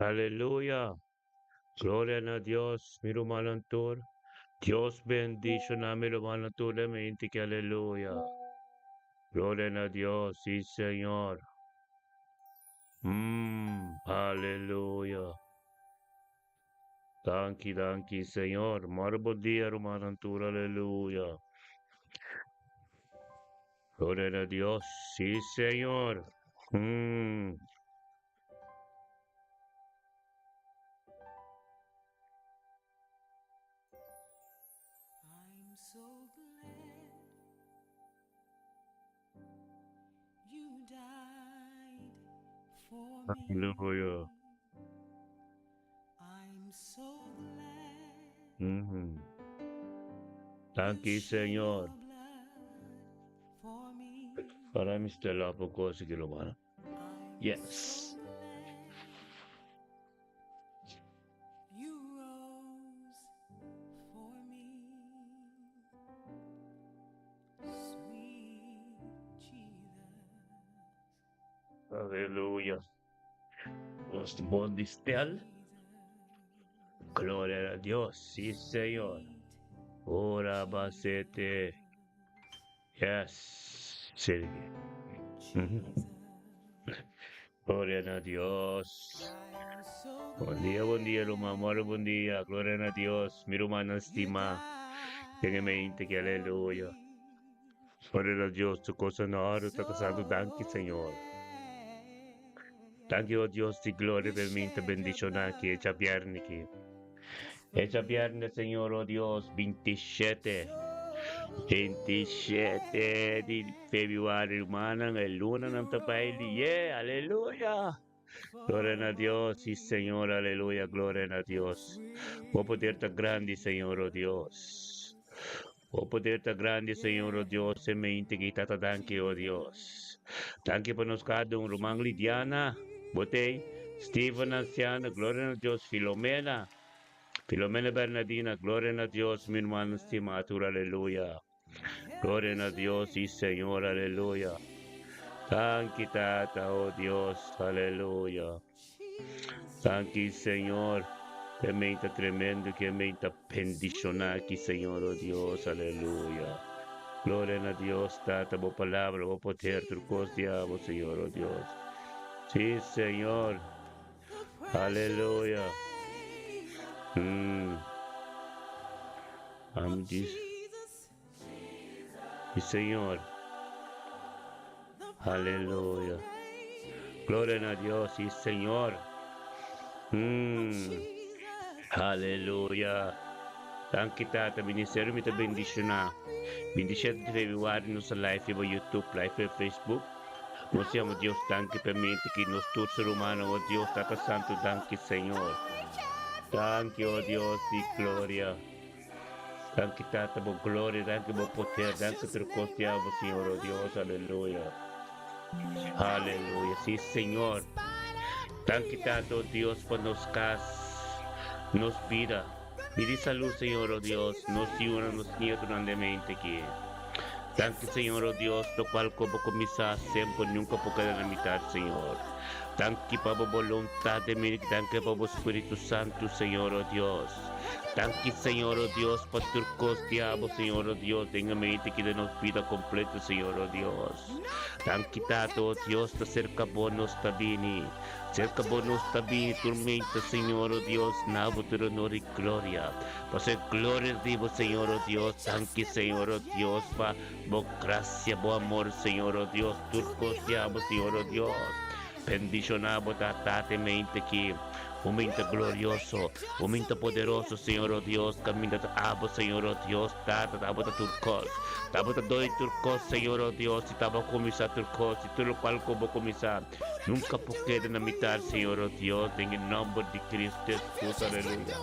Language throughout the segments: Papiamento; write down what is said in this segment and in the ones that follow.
Aleluya! Gloria na Dios, mi rumannan tur. Dios bendiciona mi rumannan tur den mente ki aleluya. Gloria na Dios, si Señor. Aleluya. Danki, danki, Señor. Moro bon dia, rumannan tur, aleluya. Gloria na Dios, si Señor. I'm so glad you died for me. Aleluya. I'm so glad Danki, you shed Señor. your blood for me. Para mi stella poco si romana. I'm Yes. so glad you rose for me. Sweet Jesus. Aleluya. Nos bon di stel. Gloria a Dios. Sí, Señor. Ora basete. Yes. Sergio. Gloria na Dios. Bon dia, bon dia, ruman. Moro bon dia. Gloria na Dios. Mi rumannan stima. Den mente ki aleluya. Gloria na Dios. Tu cosa na oro. Tata Santo. Danki, Señor. Danki, oh Dios di gloria, per mi te bendiciona ki echa viernes ki. Echa viernes, Señor, oh Dios, 27. 27 di februari, rumannan, e luna nan ta baile. Yeah, aleluya. Gloria na Dios, sí, Señor, aleluya, gloria na Dios. Bo poder ta grandi, Señor, oh Dios. Bo poder ta grandi, Señor, oh Dios, e mente ki tata danki, oh Dios. Danki pa nos kada un ruman Lidiana, Botey, Steven Anciano, gloria na Dios, Filomena, Filomena Bernardina, gloria na Dios, mi hermano estimado, aleluya. Gloria na Dios, sí, Señor, aleluya. Danki, Tata, oh Dios, aleluya. Danki, Señor. Que mente tremendo, que mente bendicionar aquí, Señor, oh Dios, aleluya. Gloria na Dios, Tata, bo palabra, bo poder, tur cos diabo, Señor, oh Dios. Sí, Señor. Aleluya. Am Sí, Señor. Aleluya. Gloria a Dios, sí, Señor. Aleluya. Danki, Tata. Ministerio mi ta bendiciona. 27 di februari nos live riba YouTube, live riba Facebook. Nos yama Dios danki permite ki nos tur ser humano, oh Dios, Tata Santo, danki, Señor. Danki, oh Dios di gloria. Danki, Tata, bo gloria, danki bo poder, danki tur cos diabo, Señor, oh Dios, aleluya. Aleluya, sí, Señor. Danki, Tata, oh Dios, pa nos cas, nos vida. Pidi salud, Señor, oh Dios, nos yiunan, nos nietonan den mente aki. Danki, Señor, oh Dios, locual cu bo cuminsa semper nunca por keda na mitad, Señor. Danki pa bo boluntad den mi, danki pa bo Spiritu Santo, Señor, oh Dios. Danki, Señor, oh Dios, pa tur cos di abo, Señor, oh Dios, den e mente aki den nos bida completo, Señor, oh Dios. Danki, Tata, oh Dios, ta cerca bo nos ta bini. Cerca bo nos ta bini turmenta, Señor, oh Dios, na bo tur honor y gloria. Pasobra e gloria di bo, Señor, oh Dios. Danki, Señor, oh Dios, pa bo gracia, bo amor, Señor, oh Dios. Tur cos di abo, Señor, oh Dios. Bendiciona bo ta Tata e mente aki. Un mente glorioso, un mente poderoso, Señor, oh Dios. Caminda ta abo, Señor, oh Dios. Tata, ta abo ta tur cos. Ta abo ta doy tur cos, Señor, oh Dios. Y ta abo cuminsa tur cos, y tur locual cu bo cuminsa. Nunca por keda na mitad, Señor, oh Dios, den e nomber di Cristo Jesús, aleluya.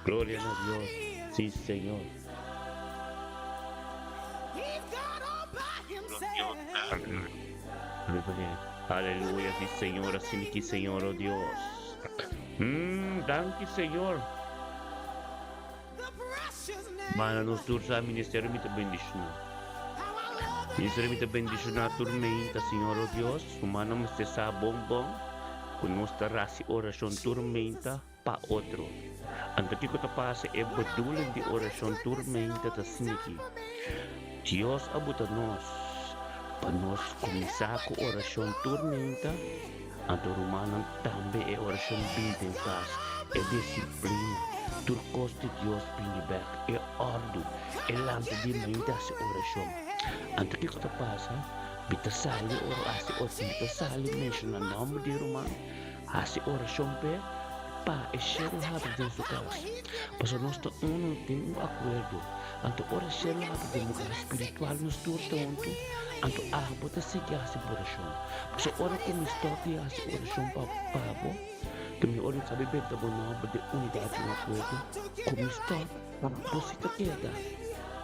Gloria na Dios. Sí, Señor. Aleluya, sí, Señor, así aquí, Señor, oh Dios. Danki, Señor. Mana nos tur sa ministerio mi ta bendiciona. Ministerio mi ta bendiciona tur meinta, Señor, oh Dios. Humano mester sa bon bon. ku nos ta rasi orashon tur meinta pa otro. Anto kiko ta pasa e bedoeling di orashon tur meinta ta sinti? Dios a buta nos pa nos kuminsá ku orashon tur meinta, anto rumannan tambe e orashon bin den kas, e disiplina, tur kos di Dios bini bèk, e òrdu, e lanta di meinta hasi orashon. Anto kiko ta pasa? Mi ta sali ora hasi orashon, mi ta sali menshoná nòmber di e ruman, hasi orashon p'e, pa e shelu habri den su kas. Pasobra nos ta unu den un akuerdo. Anto ora e shelu habri den bo kas spiritual nos tur ta huntu, anto abo ta sigui hasi bo orashon. Pasobra ora ku mi stòp di hasi orashon pa pa bo, ku mi ora mi sabi benta bo nòmber den unidat di un akuerdo, ku mi stòp, bo si ta keda.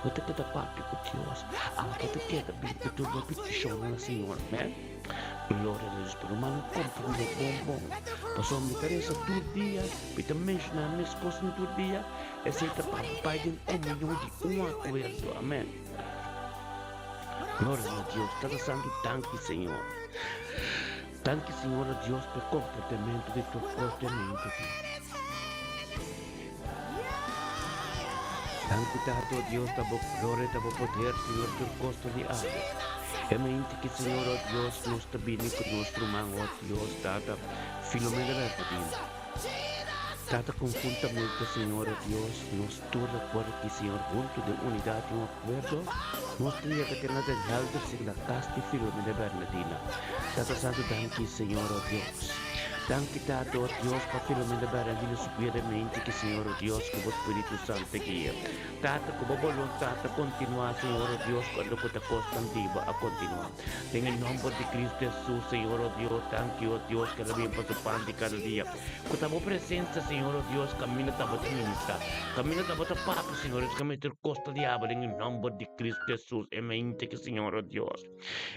Bo ta keda papia ku Dios, abo ta keda bin ku tur bo petishonnan na Señor. Amen. Gloria na Dios. Pero mano comprende bon bon. Pasobra mi ta resa tur dia, mi ta menshoná mes kosnan tur dia, esei ta pa bai den komunion di un akuerdo. Amen. Gloria na Dios. Tata Santu, danki Señor. Danki Señor a Dios pa e komportamentu di tur kos den mente di. Danki Tata o Dios ta bo gloria ta bo poder Señor tur kos ta di abo. E mente ki Señor o Dios nos ta bini ku nos ruman o Dios Tata Filomena Bernardino. Tata konhuntamente Señor o Dios nos tur ta kuerdo ki Señor huntu den unidat i un akuerdo nos ta yega te na den helder sin na kas di Filomena Bernardina. Tata Santu danki Señor o Dios. Danki Tata o Dios pa Filomena Bernardina su guia de mente ki Señor o Dios ku bo Spiritu Santo guia. Tata ku bo boluntat ta kontinua Señor o Dios ku loke ta kosnan di bo a kontinua. Den e nomber di Cristo Jesus Señor o Dios danki o Dios ku el a bin pa su pan di kada dia. Ku ta bo presensia Señor o Dios kaminda ta bo ta ministra kaminda ta bo ta papia Señor Dios kaminda tur kos ta diabel den e nomber di Cristo Jesus e mente ki Señor o Dios.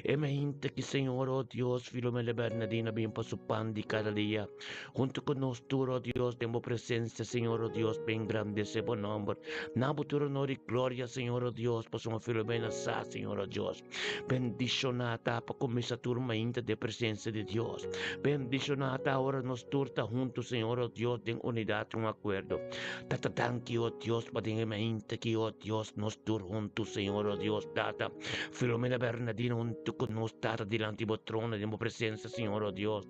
E mainta ki Señor, oh Dios, Filomena Bernadina bin pa su pan di cada dia. Hunto cu nos tur, oh Dios, den bo presencia, Señor, oh Dios, pa engrandece bo nomber. Na bo tur honor y gloria, Señor, oh Dios, pasobra Filomena sa, Señor, oh Dios. Bendiciona ta pa cuminsa tur mainta den presencia di Dios. Bendiciona ta ora nos tur ta hunto, Señor, oh Dios, den unidad y un acuerdo. Tata, danki, oh Dios, pa den e mainta ki, oh Dios, nos tur hunto, Señor, oh Dios, Tata. Filomena Bernadino hunto cu nos Tata dilanti bo trono den bo presencia, Señor, oh Dios.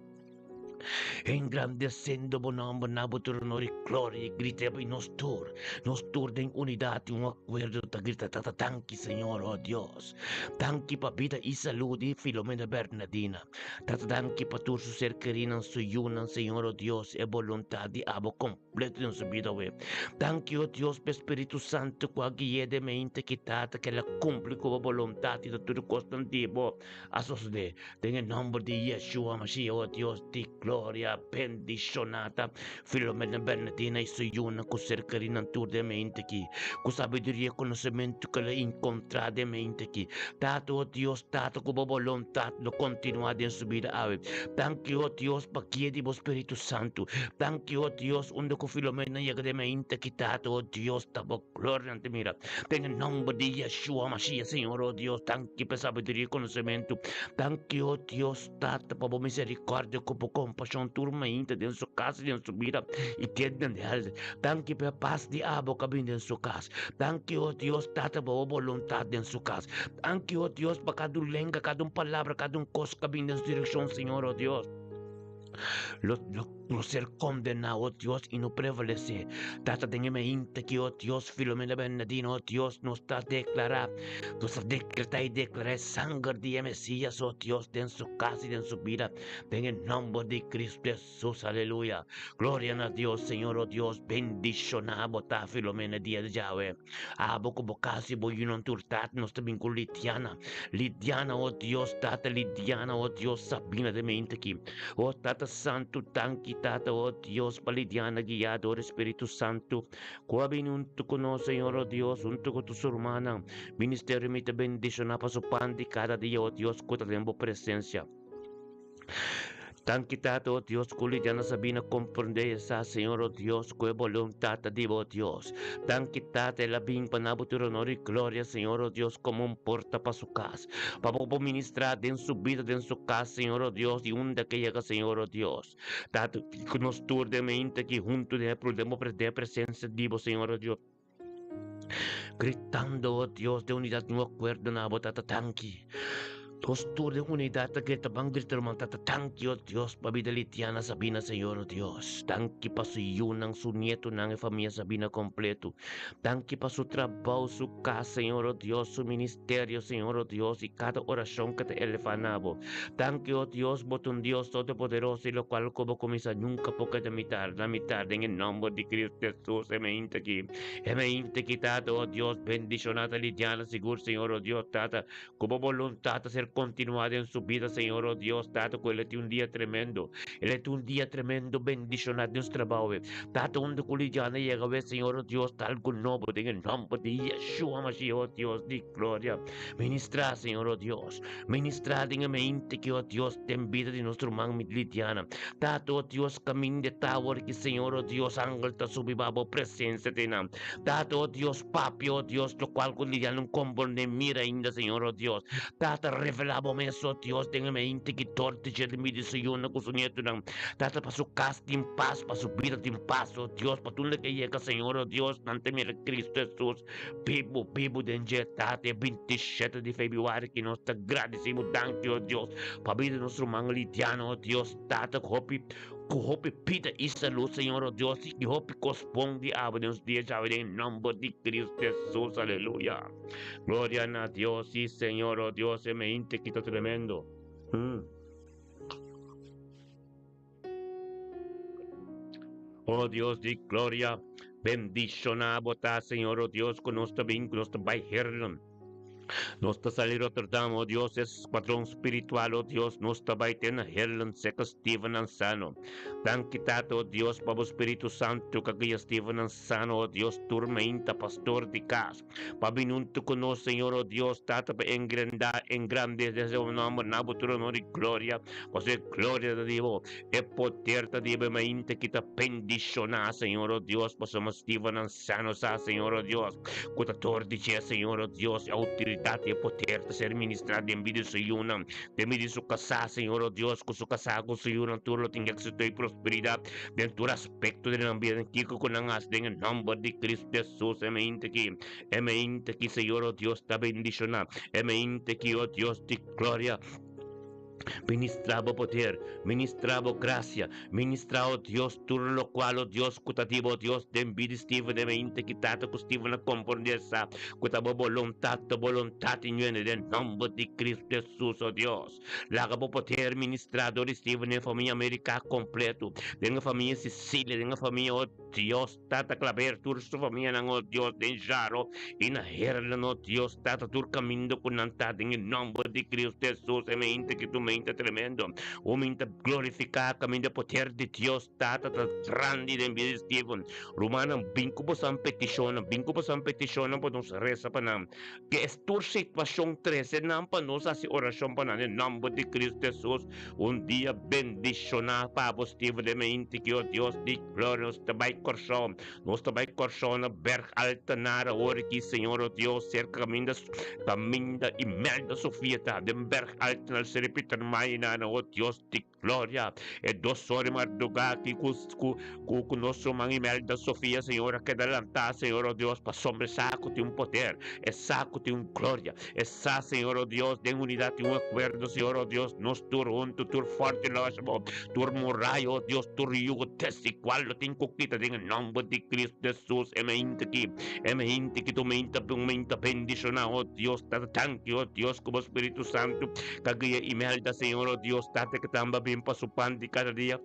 Engrandeciendo bo nomber na bo tur honor y gloria y grita y nos tur, nos tur den unidad y un acuerdo ta grita Tata danki, Señor, oh Dios. Danki pa vida y salud di Filomena Bernadina. Tata danki pa tur su ser querinan, su yunan, Señor, oh Dios, e voluntad di abo completo den su bida awe. Danki, oh Dios, pa Spiritu Santo cu a gui'é den mente ki Tata ke el a cumpli cu bo boluntad y ta tur cosnan di bo a sosode. Den e nomber di Yeshua Mashiach, oh Dios di gloria, bendiciona ta Filomena Bernadina y su yunan cu ser kerinan tur den mente ki, cu sabiduria y conocemento cu el a encontra den mente ki. Tata, oh Dios, Tata, cu bo boluntad lo continua den su bida awe. Danki, oh Dios, pa guia di bo Spiritu Santu. Danki, oh Dios, unda ku Filomena yega den mainta ki Tata, oh Dios, ta bo gloria nan ta mira. Den e nomber di Yeshua Mashiach, Señor, oh Dios, danki pa e sabiduria i konosementu. Danki, oh Dios, Tata, pa bo misericordia ku bo kompashon tur mainta den su kas i den su bida i keda den hel. Danki pa e pas di abo ku a bini den su kas. Danki, oh Dios, Tata, pa bo boluntat den su kas. Danki, oh Dios, pa kada un lenga, kada un palabra, kada un kos ku a bini den su direkshon, Señor, oh Dios. Lo, lo, lo ser condenado, oh Dios, y no prevalece. Tata, den e mainta ki, oh Dios, Filomena Bernardino, oh Dios, nos ta declara, nos ta decreta y declara e sanger di e Mesías, oh Dios, den su casa y den su vida, den e nomber di Cristo Jesús, aleluya. Gloria na Dios, Señor, oh Dios, bendiciona bo ta Filomena dia di djawe. Abo ku bo kas i bo yunan tur Tata nos ta bin ku Lidiana Lidiana oh Dios Tata Lidiana oh Dios Sabina den mente aki oh Tata Santu danki Tata oh Dios pa Lidiana guia dor Spiritu Santu ku a bini huntu ku nos Señor oh Dios huntu ku tur su rumannan Ministerio mi ta bendiciona pa su pan di kada dia oh Dios ku ta den bo presencia. Danki Tata, o Dios, ku Lidiana Sabina komprendé e sa, Señor, o Dios, ku e boluntat ta di bo, Dios. Danki Tata, el a bin pa na bo tur honor i gloria, Señor, o Dios, komo un porta pa su kas, pa bo por ministrá den su bida, den su kas, Señor, o Dios, i unda ke yega, Señor, o Dios. Tata, ku nos tur den mainta aki huntu den e presensia di bo, Señor, o Dios. Gritando, oh Dios, den unidat den un akuerdo na bo, Tata, danki. Nos tur den unidat ta grita, ban grita ruman, Tata, danki, oh Dios, pa bida Litiana Sabina, Señor, oh Dios. Danki pa su yunan, su nietonan, e famia Sabina kompleto. Danki pa su trabou, su kas, Señor, oh Dios, su ministerio, Señor, oh Dios, i kada orashon ke ta elevá na bo. Danki, oh Dios, bo ta un Dios todopoderoso i lokual ku bo kuminsá nunka por keda mitar, na mitar, den e nòmber di Cristo Hesus, e mainta aki, e mainta aki, Tata, oh Dios, bendishoná ta Lidiana sigur, Señor, oh Dios, Tata, ku bo boluntat ta ser kontinuá den su bida, Señor, oh Dios, Tata, ku el a tin un dia tremendo, el a tin un dia tremendo bendishoná den su trabou, Tata, unda ku Lidiana yega awe, Señor, oh Dios, ta algu nobo den e nòmber di Yeshua Mashiach, oh Dios di gloria, ministrá, Señor, oh Dios. Ministrá den e mente ki, o Dios, den bida di nos ruman Lidiana. Tata, o Dios, kaminda e ta awor ki, Señor, o Dios, angel ta subi ba bo presensia te nan. Tata, o Dios, papia, o Dios, lokual ku Lidiana no komprondé mira ainda, Señor, o Dios. Tata, revelá bo mes, o Dios, den e mente ki dor di dje den bida di su yunan ku su nietunan. Tata, pa su kas tin pas, pa su bida tin pas, o Dios, pa tur loke yega, Señor, o Dios, nan ta mira Cristo Hesus. Bibu, bibu den dje tata e 27 di februari ki nos ta gradisi bo danki o Dios pa bida nos ruman Lidiano o Dios tata ku hopi ku hopi bida i salud Señor o Dios i hopi kos bon di abo den nos dia djawe den nomber di Cristo Jesus aleluya gloria na Dios si Señor o Dios e meinte ki ta tremendo. Mm. Oh Dios di gloria, bendiciona bo ta, Señor, oh Dios, cu nos ta bin, cu nos ta bay Heerlen. Nos ta sali Rotterdam, oh Dios, escuadron spiritual, oh Dios, nos ta bay te na Heerlen, seca Steven Ansano. Danki, Tata, oh Dios, pa bo Spiritu Santo, cu a guia Steven Ansano, oh Dios, tur mainta, pastor di cas. Pa bin huntu cu nos, Señor, oh Dios, Tata, pa engrandá, engrandece bo nomber, na bo tur honor y gloria, pasobra e gloria ta di bo, e poder ta di bo, e mainta ki ta bendicioná, Señor, oh Dios, pasobra motibonan anciano sa, Señor, oh Dios, cu ta tor di dje, Señor, oh Dios, e autoridad y e poder ta ser ministrá den bida di su yunan, den bida di su casá, Señor, oh Dios, cu su casá cu su yunan tur lo tin éxito y prosperidad den tur aspecto di nan bida, den kiko cu nan haci, den e nomber di Cristo Hesus, e mente aki, e mente aki, Señor, oh Dios, ta bendicioná, e mente aki, oh Dios di gloria, ministrá bo poder, ministrá bo gracia, ministrá, oh Dios, tur locual, oh Dios, cu ta di bo, Dios, den bida di Steven, e mente aki, Tata, cu Steven a comprende sa, cu ta bo boluntad, ta boluntad di ñuene, den nomber di Cristo Hesus, oh Dios. Laga bo poder ministrá dor di Steven den famia America completo, den e famia Cecilia, den e famia, oh Dios, Tata Claver, tur su famianan, oh Dios, den Jaro i na Heerlen, oh Dios, Tata, tur caminda cu nan ta, den e nomber di Cristo Jesus, e mente ki tu mente tremendo, un mente glorifica, caminda poder di Dios, Tata, ta grandi den bida di Steven. Rumannan, bin cu bosan peticionnan, bin cu bosan peticionnan pa nos reza pa nan. Ke es tur situacion trece nan pa nos haci oracion pa nan den nomber di Cristo Jesus. Un dia bendiciona pa bo Steven den mente ki o Dios di gloria nos ta bay Corsou. Nos ta bay Corsou na Berg Altanar awor aki Señor o Dios cerca caminda caminda Imelda Sofia ta den Berg Altanar Sri Pietermaai na o Dios di Gloria! E dos ora di mardugá aki ku ku ku ku nos ruman Imelda Sofia, Señor, a keda lantá, Señor, oh Dios, pasobra e sa ku tin un poder, e sa ku tin un gloria, e sa, Señor, oh Dios, den unidat tin un akuerdo, Señor, oh Dios, nos tur huntu, tur fòrti lo haci bo, tur muraya, oh Dios, tur yugo desigual lo tin ku kita den e nòmber di Cristo Jesus. E mente aki, e mente ki tu mente un mente bendishoná, oh Dios, Tata, danki, oh Dios, ku bo Spiritu Santu. Ta guia Imelda, Señor, oh Dios, Tata, que tamba bin pa su pan di cada dia.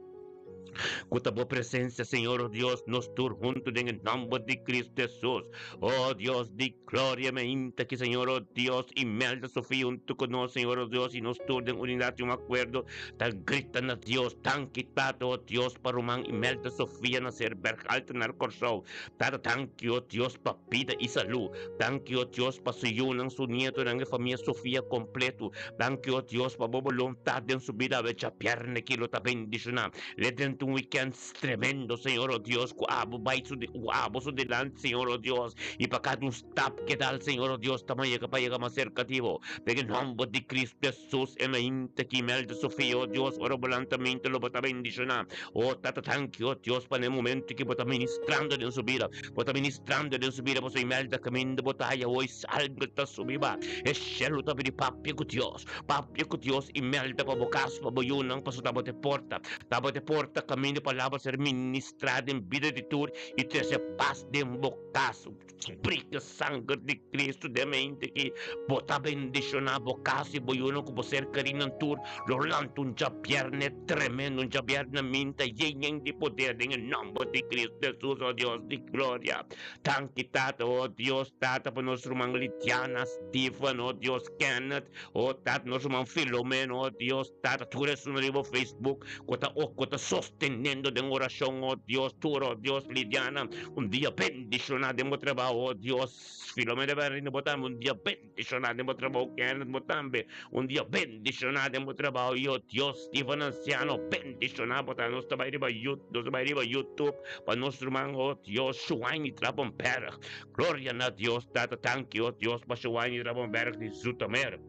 Ku ta bo presensia, Señor, o Dios, nos tur huntu den e nòmber di Kristu Hesus. O Dios di gloria, meinta aki, Señor, o Dios, Imelda Sofia huntu ku nos, Señor, o Dios, i nos tur den unidat i un akuerdo ta grita na Dios, Danki, Tata, o Dios, pa ruman Imelda Sofia na ser Berg-Altenaar, Kòrsou. Tata, danki, o Dios, pa bida i salú. Danki, o Dios, pa su yunan, su nietonan, e famia Sofia kompletu. Danki, o Dios, pa bo boluntat den su bida awe djabièrnè ki lo ta bendishoná. L'e drenta un wikènt tremendo, Señor, o Dios, ku abo bai su ku abo su dilanti, Señor, o Dios, i pa kada un stap ke dal, Señor, o Dios, ta yega pa yega mas serka di bo. Den e nòmber di Kristu Hesus, e mainta ki Imelda Sofia, o Dios, ora bo lantamentu lo bo ta bendishoná. O Tata, danki, o Dios, pa na e momentu ki bo ta ministrando den su bida. Bo ta ministrando den su bida pasobra Imelda kaminda bo ta haya hoy salga ta subi ba. E shelu ta pidi papia ku Dios, papia ku Dios Imelda pa bo kas, pa bo yunan pasobra ta bo te porta, ta bo te porta kaminda palabra ser ministrá den bida di tur i trese pas den bo kas. Sprica sanger di Cristo den mente ki bo ta bendiciona bo cas y bo yunan cu bo ser kerinan tur lo lanta un djabierne tremendo un djabierne minta yen yen di poder den e nomber di Cristo Jesus oh Dios di gloria danki Tata oh Dios Tata pa nos ruman Lidiana Stephen oh Dios Kenneth oh Tata nos ruman Filomeno oh Dios Tata tur esun riba Facebook cu ta oh cu ta sostenendo den oracion oh Dios tur oh Dios Lidiana un dia bendiciona den bo trabao oh Dios Filomeno Berlino bo tambe un dia bendiciona den bo trabao Kenneth bo tambe un dia bendiciona den bo trabao y oh Dios Stephen Anciano bendiciona bo ta nos ta bay riba nos ta bay riba YouTube pa nos ruman oh Dios Shuaini Trapenberg gloria na Dios Tata tanki oh Dios pa Shuaini Trapenberg di Zoetermeer.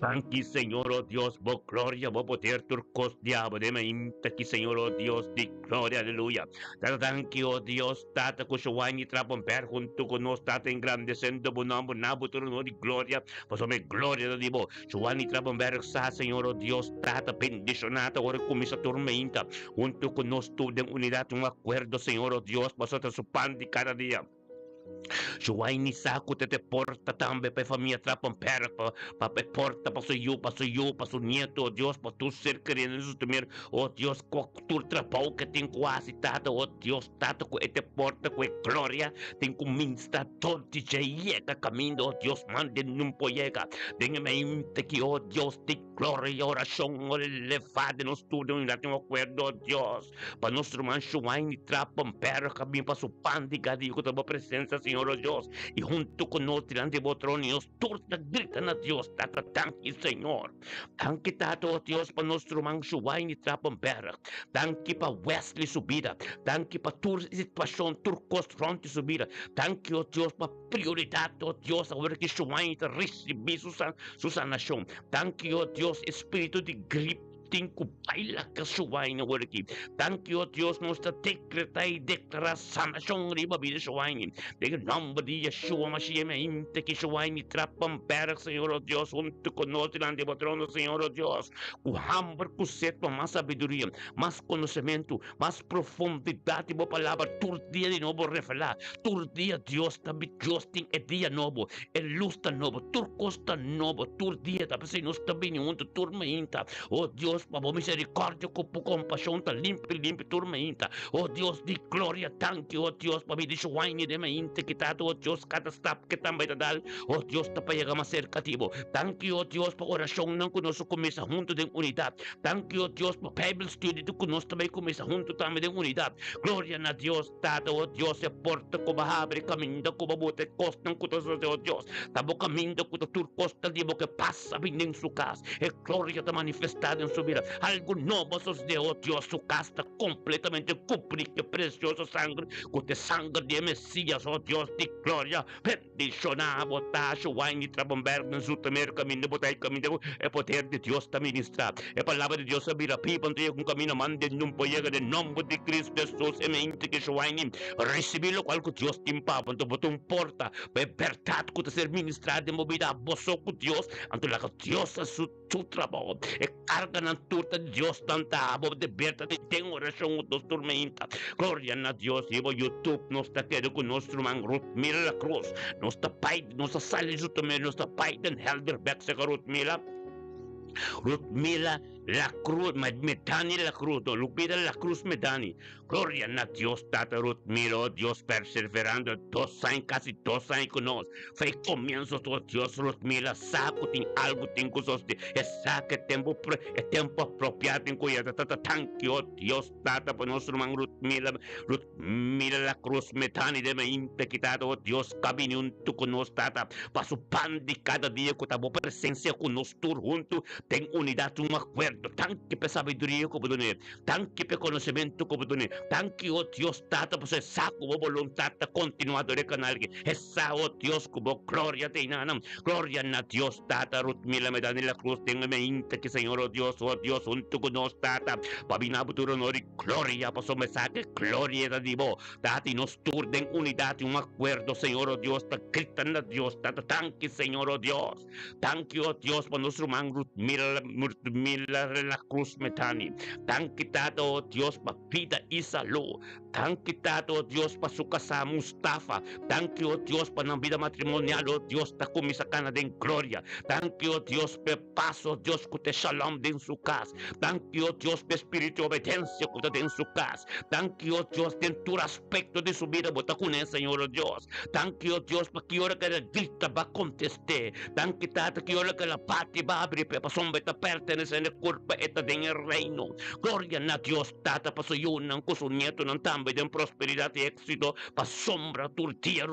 Danki Señor, oh Dios, bo gloria, bo poder, tur kos diabo den mainta ki Señor, oh Dios di gloria, aleluya. Tata danki, oh Dios, Tata ku Showaini Trapenberg huntu ku nos, Tata engrandesendo bo nomber, na bo tur honor i gloria, pasobra e gloria ta di bo. Showaini Trapenberg sa, Señor, oh Dios, Tata bendishoná ta ora kuminsa tur mainta huntu ku nos tur den unidat, un akuerdo, Señor, oh Dios, pasobra ta su pan di kada dia. Shuaini sa ku te te porta tambe pa e famia Trapenberg, pa pa e porta pa su yu, pa su yu, pa su nieto, oh Dios, pa tur ser keriendo den su temer, oh Dios, ku tur trabou ke tin ku hasi, Tata, oh Dios, Tata, ku e te porta ku e gloria tin ku ministra dor di dje yega kaminda, oh Dios, mande nun por yega den e mente ki, oh Dios, di gloria, orashon elevá den nos tur den unidat, den un akuerdo, oh Dios. Pa nos ruman Shuaini Trapenberg a bin pa su pan di gadi ku ta bo presensia, Señor o Dios, i huntu ku nos dilanti bo trono i nos tur ta grita na Dios, Tata, danki, Señor. Danki, Tata, o Dios, pa nos ruman Shuaini Trapenberg. Danki pa Wesley su bida. Danki pa tur situashon, tur kos rònt di su bida. Danki, o Dios, pa prioridat, o Dios, awor ki Shuaini ta risibí su su sanashon. Danki, o Dios, e spiritu di grip Tin ku bai laga su waina awor aki. Danki, o Dios, nos ta dekretá i deklará sanashon riba bida su waini. Den e nòmber di Yeshua Mashiach mi a hinta ki su waini Trapenberg, Señor, o Dios, huntu ku nos dilanti bo trono, Señor, o Dios, ku hamber, ku set pa mas sabiduria, mas konosementu, mas profundidat di bo palabra tur dia di nobo revelá. Tur dia Dios ta bi, Dios tin e dia nobo, e lus ta nobo, tur kos ta nobo tur dia ta p'esei nos ta bini huntu tur mainta. O Dios, pa bo misericordia ku bo kompashon ta limpi limpi tur mainta. O Dios di gloria, danki o Dios pa bini shuaini den mainta ki ta o Dios kada stap ke tambe ta dal, o Dios ta pa yega mas serka di bo. Danki o Dios pa orashonnan ku nos a kuminsá huntu den unidat. Danki o Dios pa Bijbel study ku nos ta bai kuminsá huntu tambe den unidat. Gloria na Dios Tata o Dios e porta ku bo habri kaminda ku bo bota e kosnan ku ta sosode o Dios ta bo kaminda ku ta tur kos ta di bo ke pasa bin den su kas e gloria ta manifestá den su bida algu nobo a sosode o Dios su kas ta kompletamente kubrí ku e presioso sangre ku ta e sangre di e Mesias o Dios di gloria Bendishoná bo ta Shuaini Trapenberg den Zoetermeer kaminda bo ta i kaminda ku e poder di Dios ta ministrá. E palabra di Dios a bira biba anto yega un kaminda manda den un por yega den nomber di Cristo Jesus e mente ki Shuaini risibí lokual ku Dios tin pa bo anto bo ta un porta pa e bèrdat ku ta ser ministrá den bo bida abo so ku Dios anto laga Dios hasi su su trabou. E karganan tur ta di Dios nan ta abo deber ta di den orashon ku nos tur meinta. Gloria na Dios riba YouTube nos ta keda ku nos ruman Ruth Mila La Cruz. Nos ta bai nos ta sali di Zoetermeer nos ta bai den Helderberg seka Ruth Mila. Rutmila La Cruz, Medani La Cruz, no, Lupita La Cruz Medani. Gloria na Dios Tata Rutmila, oh Dios, perseverando dos aña, casi dos aña cu nos. Fe comienzo, oh Dios, Rutmila sa cu tin algo tin cu soste. E sa cu e tempo, e tempo apropiado tin cu yega. Tata, thank you, oh Dios Tata, pa nos ruman Rutmila, Rutmila La Cruz Medani den mainta ki Tata, oh Dios, ka bini hunto cu nos, Tata, pa su pan di cada dia cu ta bo presencia cu nos tur hunto den unidad, un acuerdo. Danki pa e sabiduria cu bo dun'é. Danki pa e konosementu ku bo dun'é. Danki, o Dios Tata, pasobra e sa ku bo boluntat ta kontinuá dor e kanal aki. E sa, o Dios, ku bo gloria ta einan nan. Gloria na Dios Tata. Ruth Mila Medani La Cruz den e meinta ki Señor, o Dios, o Dios, huntu ku nos, Tata, pa bina bo tur honor i gloria, pasobra e sa ku e gloria ta di bo, Tata, i nos tur den unidat i un akuerdo, Señor, o Dios, ta grita na Dios Tata. Danki, Señor, o Dios. Danki, o Dios, pa nos ruman Ruth Mila, Ruth Mila La Cruz Metani. Danki, Tata, o Dios, pa bida i salú. Danki, Tata, o Dios, pa su kasá Mustafa. Danki, o Dios, pa nan bida matrimonial, o Dios, ta kuminsá kana den gloria. Danki, o Dios, p'e pas, o Dios, ku ta e shalom den su kas. Danki, o Dios, p'e spiritu di obedensia ku ta den su kas. Danki, o Dios, den tur aspekto di su bida bo ta kuné, Señor, o Dios. Danki, o Dios, pa ki ora ku el a grita, bo a kontest'é. Danki, Tata, ki ora ku el a bati, bo a abri p'e, pasobra e ta pertenesé na e kurpa, e ta den e reino. Gloria na Dios, Tata, pa su yunan ku su nietonan tambe den prosperidat i éksito, pasobra tur dia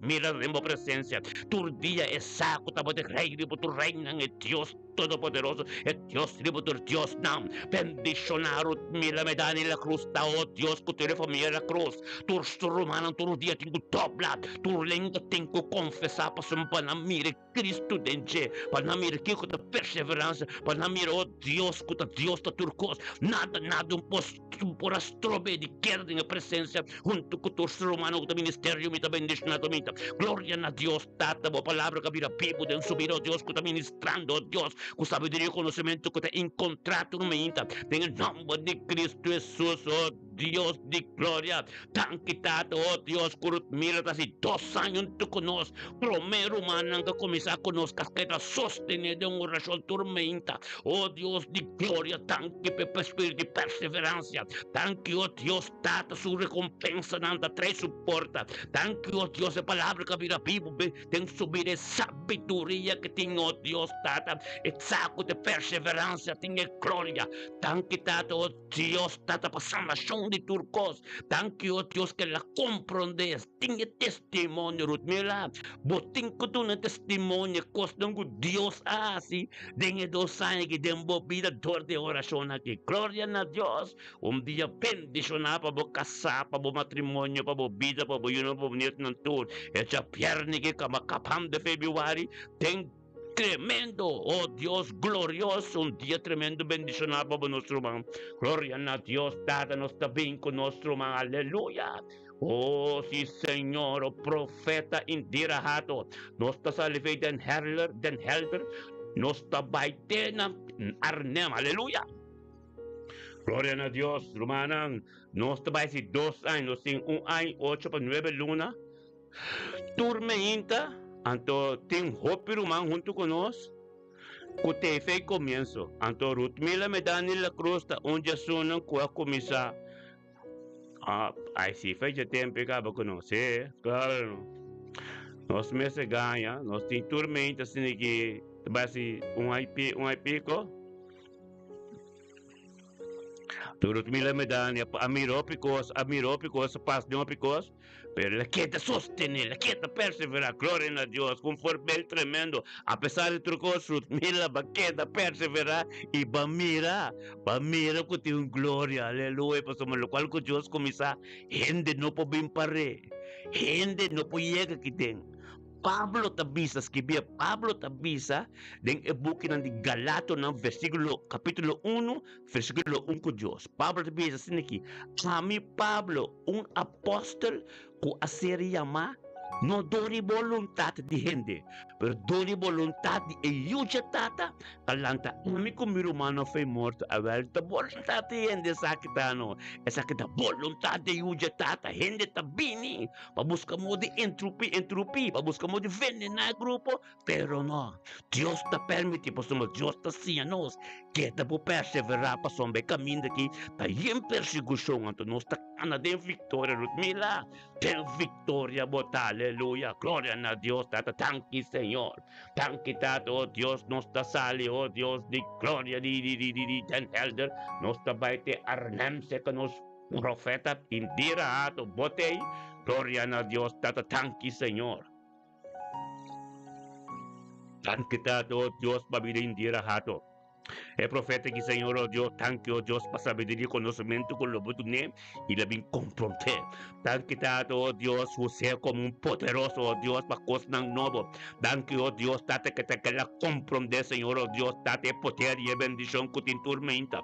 mira den bo presensia. Tur dia e sa ku ta bo ta e Rei riba tur reinan, e Dios Todopoderoso, e Dios riba tur diosnan. Bendishoná Ruth Mila Medani La Cruz ta, o Dios, ku tur e famia La Cruz. Tur su rumannan tur dia tin ku dobla, tur lenga tin ku konfesá pasobra pa nan mira e Cristo den dje, pa nan mira kiko ta perseveransia, pa nan mira, o Dios, ku ta Dios ta tur kos. Nada, nada un pos por a strob'é di keda den e presensia huntu ku tur su rumannan ku ta ministerio. Mi ta bendishoná tur minta. Gloria na Dios Tata, bo palabra ku a bira bibu den su bida, o Dios, ku ta ministrando, o Dios, ku sabiduria i konosementu ku ta inkontrá tur minta, den e nòmber di Cristo Hesus, o Dios di gloria. Danki Tata, o Dios, ku Ruth Miller ta hasi dos aña huntu ku nos. Promé rumannan ku a kuminsá ku nos kaska e ta sostené den un orashon tur meinta. O Dios di gloria, danki pa e spiritu di perseveransia. Danki, o Dios Tata, su rekompensanan ta trae su porta. Danki, o Dios, e palabra ku a bira bibu den su bida, e sabiduria ku tin, o Dios Tata, e sa ku ta perseveransia tin e gloria. Danki, Tata, o Dios Tata, pa sanashon di tur kos. Danki, o Dios, ku el a komprondé. Tin e testimonio, Rutmila. Bo tin ku duna testimonio e kosnan ku Dios a hasi den e dos aña aki den bo bida dor di e orashon aki. Gloria na Dios! Un dia bendishoná pa bo kasá, pa bo matrimonio, pa bo bida, pa bo yunan, pa bo nietonan tur. E djabièrnè ki kaba kapan di febrüari den Tremendo! Oh Dios glorioso, un dia tremendo bendiciona pa bo nos ruman. Gloria na Dios Tata, nos ta bin cu nos ruman. Aleluya! Oh si Señor, oh profeta Indira Hato, nos ta sali fe den Herler, den Helder, nos ta bai te na Arnhem. Aleluya! Gloria na Dios, rumannan, nos ta bai si dos aña, nos tin un aña ocho pa nuebe luna. Tur meinta, anto tin hopi ruman huntu ku nos ku te fe komienso. Anto Rutmila Medani La Cruz ta un di esunnan ku a kuminsá. Ai si fecha tempu e kaba ku nos. Sí, klaro. Nos mester gaña, nos tin tur meinta asina ki ta bai hasi un ai piko. Pero Rutmila Medani a mira hopi kos, a mira hopi kos, a pasa den hopi kos, pero el a keda sostené, el a keda perseverá. Gloria na Dios, ku un forbel tremendo. Apesar di tur kos, Rutmila ba keda perseverá i ba mira, ba mira ku tin un gloria. Aleluya! Pasobra lokual ku Dios kuminsá, hende no por bin par'é, hende no por yega aki den. Pablo ta bisa, skibia Pablo ta bisa den e bukinan di Galatonan versíkulo kapítulo unu versíkulo un ku Dios. Pablo ta bisa asina aki, Ami Pablo, un apòstel ku a ser yamá No dor di boluntat di hende, pero dor di boluntat di e Yu dje Tata, a lanta ami ku mi rumannan fo'i morto. Awèl, ta boluntat di hende esaki ta no? Esaki ta boluntat di e Yu dje Tata. Hende ta bini pa buska modo di entrupí, entrupí, pa buska modo di venená e grupo, pero no. Dios ta permití, pasobra Dios ta siña nos keda por perseverá pasobra e kaminda aki ta yen persekushon, anto nos ta kana den viktoria. Rutmila. Den victoria bo ta, aleluya, gloria na Dios Tata, danki Señor, danki Tata, oh Dios, nos ta sali, oh Dios di gloria di di di di di Den Helder, nos ta bai te Arnhem serka nos profeta Indira Hato Botey, gloria na Dios Tata, danki Señor. Danki Tata, oh Dios, pa bida Indira Hato. E profeta ki Señor, oh Dios, danki, oh Dios, pa sabiduria i konosementu ku lo bo dun'é i lo bin konfront'é. Danki, Tata, oh Dios, us'é komo un poderoso, oh Dios, pa kosnan nobo. Danki, oh Dios, Tata, ke ta keda komprondé, Señor, oh Dios, Tata, e poder i e bendishon ku tin tur meinta.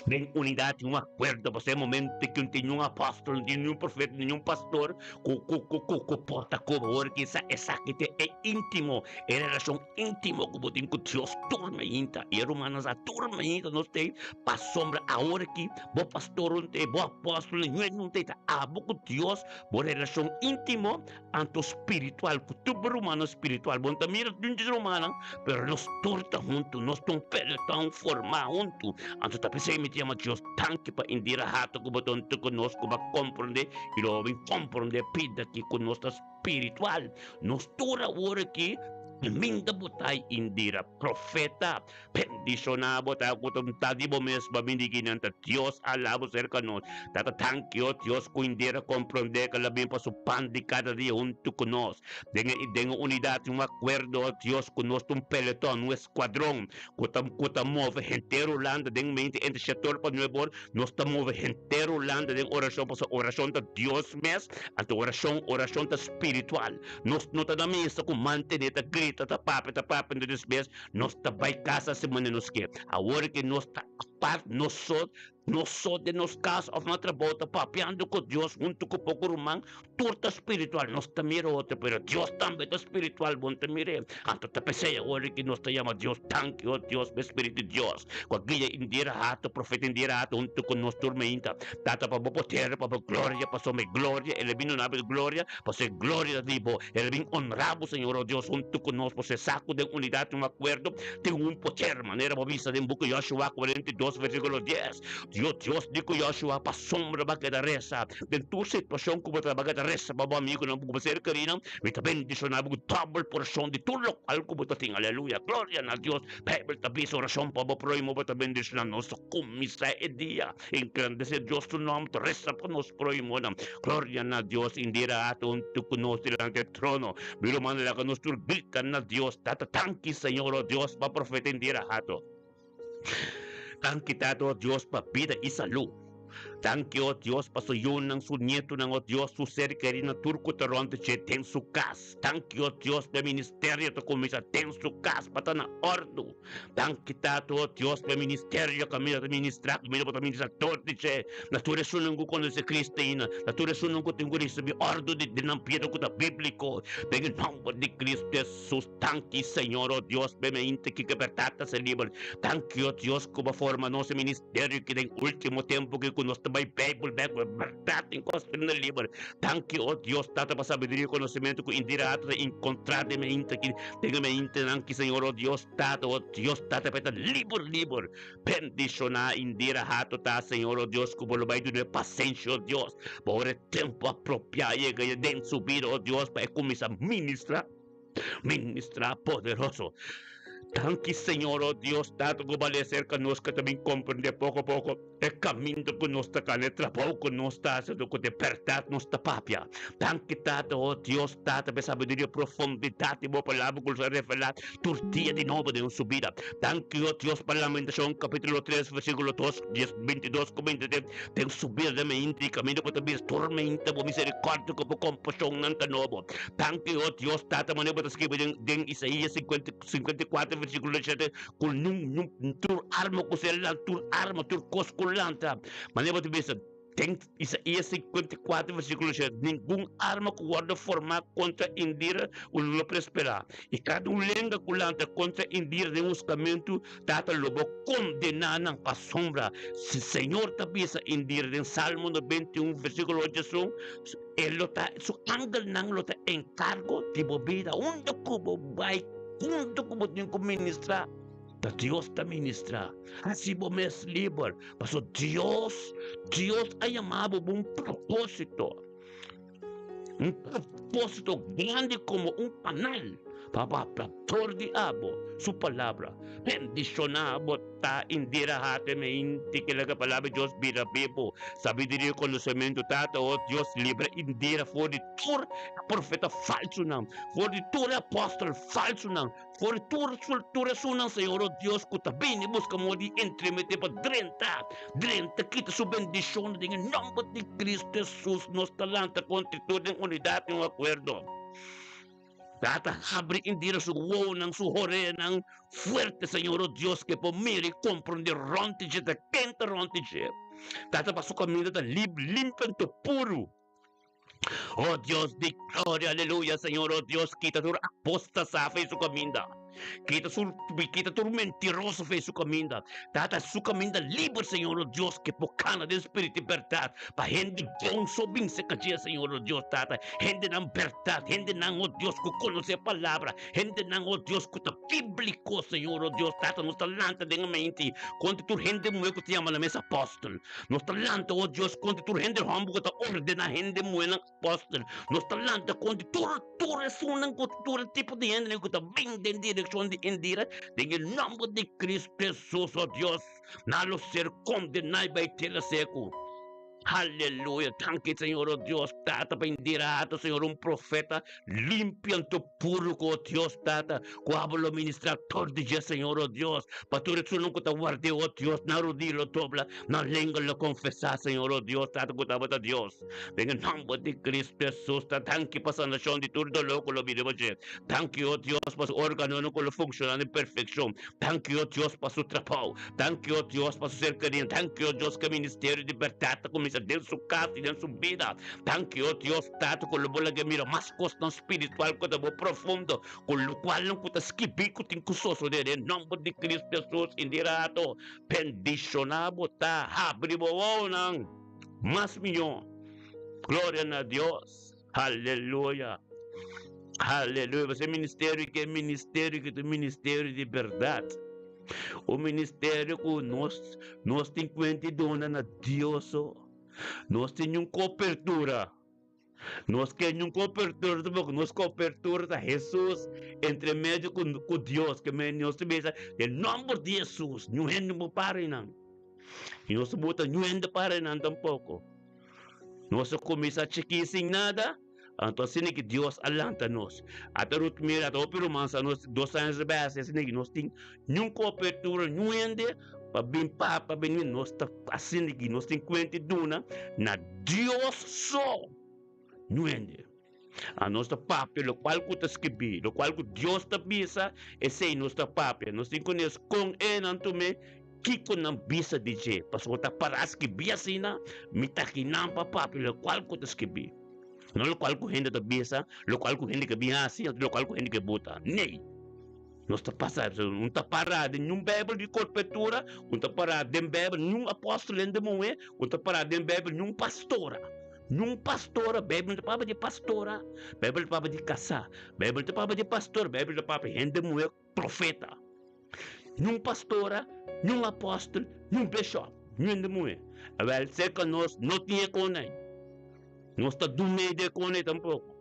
Den unidat i un akuerdo, pasobra e momento ku no tin niun apòstol, no tin niun profeta, niun pastor ku ku ku ku ku por ta koba ora ki sa esaki ta e íntimo, e relashon íntimo ku bo tin ku Dios tur mainta. I e rumannan sa tur mainta nos t'ei pasobra awor aki bo pastor no t'ei, bo apòstol no t'ei, no t'ei, ta abo ku Dios bo relashon íntimo Anto spiritual ku tur bo rumannan spiritual. Bo no ta mira tur dje rumannan, pero nos tur ta huntu, nos ta un pelotòn formá huntu. Anto ta p'esei mi ta yama Dios danki pa Indira Hato ku bo ta huntu ku nos, ku bo a komprondé i lo bo bin komprondé pida aki ku nos ta spiritual. Nos tur awor aki kaminda bo ta Indira, profeta. Bendishoná bo ta ku ta un ta di bo mes pa bini kinan ta Dios a labo serka nos. Tata tanki o Dios ku hindera komprondé ku el a bin pa su pan di kada dia huntu ku nos. Den e den e unidat un akuerdo o Dios ku nos ta un peleton, un eskuadron ku ta ku ta move henter Hulanda den mente entre shetor pa nuebe or nos ta move henter Hulanda den orashon pasobra orashon ta Dios mes anto orashon orashon ta spiritual. Nos no ta na mesa ku mantené ta grita ta papia ta papia anto despues Nos ta bai casa si manera nos ke. Awor ke nos ta apart, nos so, nos so den nos cas of na trabou ta papiando cu Dios hunto cu poco ruman, tur ta spiritual. Nos ta mira otro, pero Dios tambe ta spiritual, bo no ta mir'é. Anto ta p'esei awor ke nos ta yama Dios, Danki, oh Dios, p'e Spiritu di Dios cu a guia Indira Hato, profeta Indira Hato hunto cu nos tur meinta. Tata, pa bo poder, pa bo gloria, pasobra e gloria, el a bini duna bo e gloria, pasobra e gloria ta di bo. El a bin honra bo, Señor, oh Dios, huntu ku nos, pasobra sa ku den unidat i un akuerdo tin un poder, manera bo bisa den buki Joshua 42, versíkulo 10. Dios, Dios di ku Joshua, pasobra bo a keda resa den tur situashon ku bo ta, bo a keda resa pa bo amigunan, ku bo ser kerinan, mi ta bendishoná bo ku dòbel porshon di tur lokual ku bo ta tin. Aleluya! Gloria na Dios! Beibel ta bisa orashon pa bo próhimo, bo ta bendishoná nos. Kuminsá e dia. Engrandece Dios su nomber, ta reza pa nos prohimonan. Gloria na Dios, Indira a huntu cu nos dilanti e trono. Mi ruman, laga nos tur grita na Dios, Tata, danki Señor, oh Dios, pa profeta Indira Hato. Danki, Tata, oh Dios, pa bida y salud. Danki, oh Dios, pa su yunan, su nietonan, oh Dios, su ser kerinan, tur cu ta rond dje den su cas. Danki, oh Dios, pa e ministerio ta cuminsa den su cas pa ta na ordu. Danki Tata, oh Dios, pa e ministerio kaminda ta ministrá, kaminda bo ta ministrá tur di dje, na tur esunnan ku konosé Cristo ainda, na tur esunnan ku tin ku risibí òrdu di nan bida ku ta bíbliko, den e nòmber di Cristo Hesus. Danki, Señor, oh Dios, pa e mente ki ke bèrdat ta ser liber. Danki, oh Dios, ku bo forma nos e ministerio ki den último tempu ki ku nos ta bai Beibel bèk ku e bèrdat tin kos bini liber. Danki, oh Dios, Tata, pa sabiduria i konosementu ku Indira ta enkontrá den e mente ki Den e mentenan ki Señor, o Dios Tata, o Dios Tata, pa e ta liber, liber. Bendishoná Indira Hato ta, Señor, o Dios, ku bo lo bai dun'é pasenshi, o Dios, pa ora e tempu apropiá yega ya den su bida, o Dios, pa e kuminsá ministrá, ministrá poderoso. Danki, Señor, o Dios Tata, ku bo a lei aserka nos ku ta bin komprendé poko poko. E kaminda ku nos ta kana, e trabou ku nos ta hasi, ku di bèrdat nos ta papia. Danki, Tata, o Dios Tata, pa e sabiduria profundidat di bo Palabra ku nos a revelá tur dia di nobo den nos bida. Danki, o Dios, pa Lamentashon kapítulo tres, versíkulo dos, dies, bintidos ku bintitres, den su bida den meinta i kaminda ku ta bisa tur meinta bo miserikòrdia ku bo kompashonnan ta nobo. Danki, o Dios Tata, manera bo ta skibi den den Isaías sinkuenta 54 versíkulo 17, ku nun, nun, tur arma ku ser lan, tur arma, tur kos ku lanta. Manera bo ta bisa, Den Isaías 54 versíkulo 7, ningun arma ku wòrdu formá kontra Indira lo no prosperá, i kada un lenga ku lanta kontra Indira den huskamentu, Tata lo bo kondená nan pasobra si Señor ta bisa Indira den Salmo 91 versíkulo 8 esun, e lo ta, su angelnan lo ta enkargo di bo bida unda ku bo bai, unda ku bo tin ku ministrá. Ta Dios ta ministrá. Hasi bo mes liber, pasobra Dios, Dios a yama bo pa un propósito. Un propósito grandi komo un kanal pa papia dor di abo su palabra. Bendishoná bo ta Indira Hate Meinti ke laga palabra di Dios bira bibu. Sabiduria i konosementu Tata, o Dios, libra Indira for di tur e profeta falsunan, for di tur e apòstel falsunan. For di tur tur esunnan, Señor, o Dios, ku ta bini buska moda di entremeté pa drenta, drenta kita su bendishonnan den e nòmber di Kristu Hesus, nos ta lanta kontra tur den unidat i un akuerdo. Tata, habri Indira su wowonan, su horeanan fuerte, Señor, o Dios, ku e por mira i komprondé rònt di dje ta ken ta rònt di dje. Tata, pa su kaminda ta lib, limpi anto puru. Oh Dios di gloria, aleluya, Señor, oh Dios, kita tur apostasa fe su caminda. Kita sur, kita tur mentiroso fe su caminda. Tata su caminda liber, Señor, oh Dios, que por cana den espíritu y verdad. Pa hende bon so bin se caché, Señor, oh Dios, Tata. Hende nan verdad, hende nan, oh Dios, que conoce palabra. Hende nan, oh Dios, que ta bíblico, Señor, oh Dios, Tata, nos ta lanta den mente. Contra tur hende mujer que te llama la mesa apóstol. Nos ta lanta, o Dios, kontra tur hende hòmber ku ta ordená hende muhénan apòstel. Nos ta lanta kontra tur, tur esunnan ku tur e tipo di hendenan ku ta bin den direkshon di Indira, den e nòmber di Kristu Hesus, o Dios, nan lo ser kondená i bai tera seku. Aleluya! Danki, Señor, o Dios, Tata, pa Indira Hato, Señor, un profeta limpi anto puru ku, o Dios, Tata, ku abo lo ministrá tur di dje, Señor, o Dios, pa tur esunnan ku ta ward'é, o Dios, nan rudí lo dobla. Nan lenga lo konfesá, Señor, o Dios, Tata ku tabata Dios. Den e nòmber di Kristu Hesus, ta danki pa sanashon di tur doló ku lo bini riba dje. Danki, o Dios, pa su órganonan ku lo funshoná den perfekshon. Danki, o Dios, pa su trabou. Danki, o Dios, pa su serkania. Danki, o Dios, ku e ministerio di bèrdat ta kuminsá den su kas i den su bida. Danki, o Dios, Tata, ku lo bo laga mira mas kosnan spiritual ku ta bo profundo, ku lokualnan ku ta skibí ku tin ku sosodé den nòmber di Kristu Hesus. I di rato, Bendishoná bo ta habri bo wowonan mas mihó. Gloria na Dios. Aleluya. Aleluya. Pasobra e ministerio ke ministerio ke ta un ministerio di bèrdat. Un ministerio ku nos nos tin kuenta i duna na Dios so. Nos tin un kopertura. Nos ke niun kopertura tampoco, nos kopertura ta Hesus entre medio ku ku Dios, ke men nos ta bisa den nomber di Hesus, niun hende no por para einan. I nos no bota niun hende para einan tampoco. Nos a kuminsá chikí sin nada, anto asina ke Dios a lanta nos. Ata Ruth mira, ata hopi ruman sa nos dos años riba hasi asina ke nos tin niun kopertura, niun hende pa bin pa pa bini, nos ta asina ke nos tin kuenta i duna na Dios so, no hende. Anos ta papia lokual ku ta skibí, lokual ku Dios ta bisa, esei nos ta papia. Nos tin ku nes kon e nan tum'é, kiko nan bisa di dje. Pasobra ta pará skibí asina, mi ta kinan pa papia lokual ku ta skibí. No lokual ku hende ta bisa, lokual ku hende ke bin hasi, lokual ku hende ke buta. Nei! Nos ta pasa, un ta pará den niun Bijbel di korpetura, un ta pará den Bijbel niun apòstel hende muhé, un ta pará den Bijbel niun pastora. Niun pastora, Bijbel no ta papia di pastora, Bijbel ta papia di kasá, Bijbel ta papia di pastor, Bijbel ta papia hende muhé profeta. Niun pastora, niun apòstel, niun bishòp, niun hende muhé. Awèl, serka nos no tin e konai. Nos ta dumei di e konai tampoko.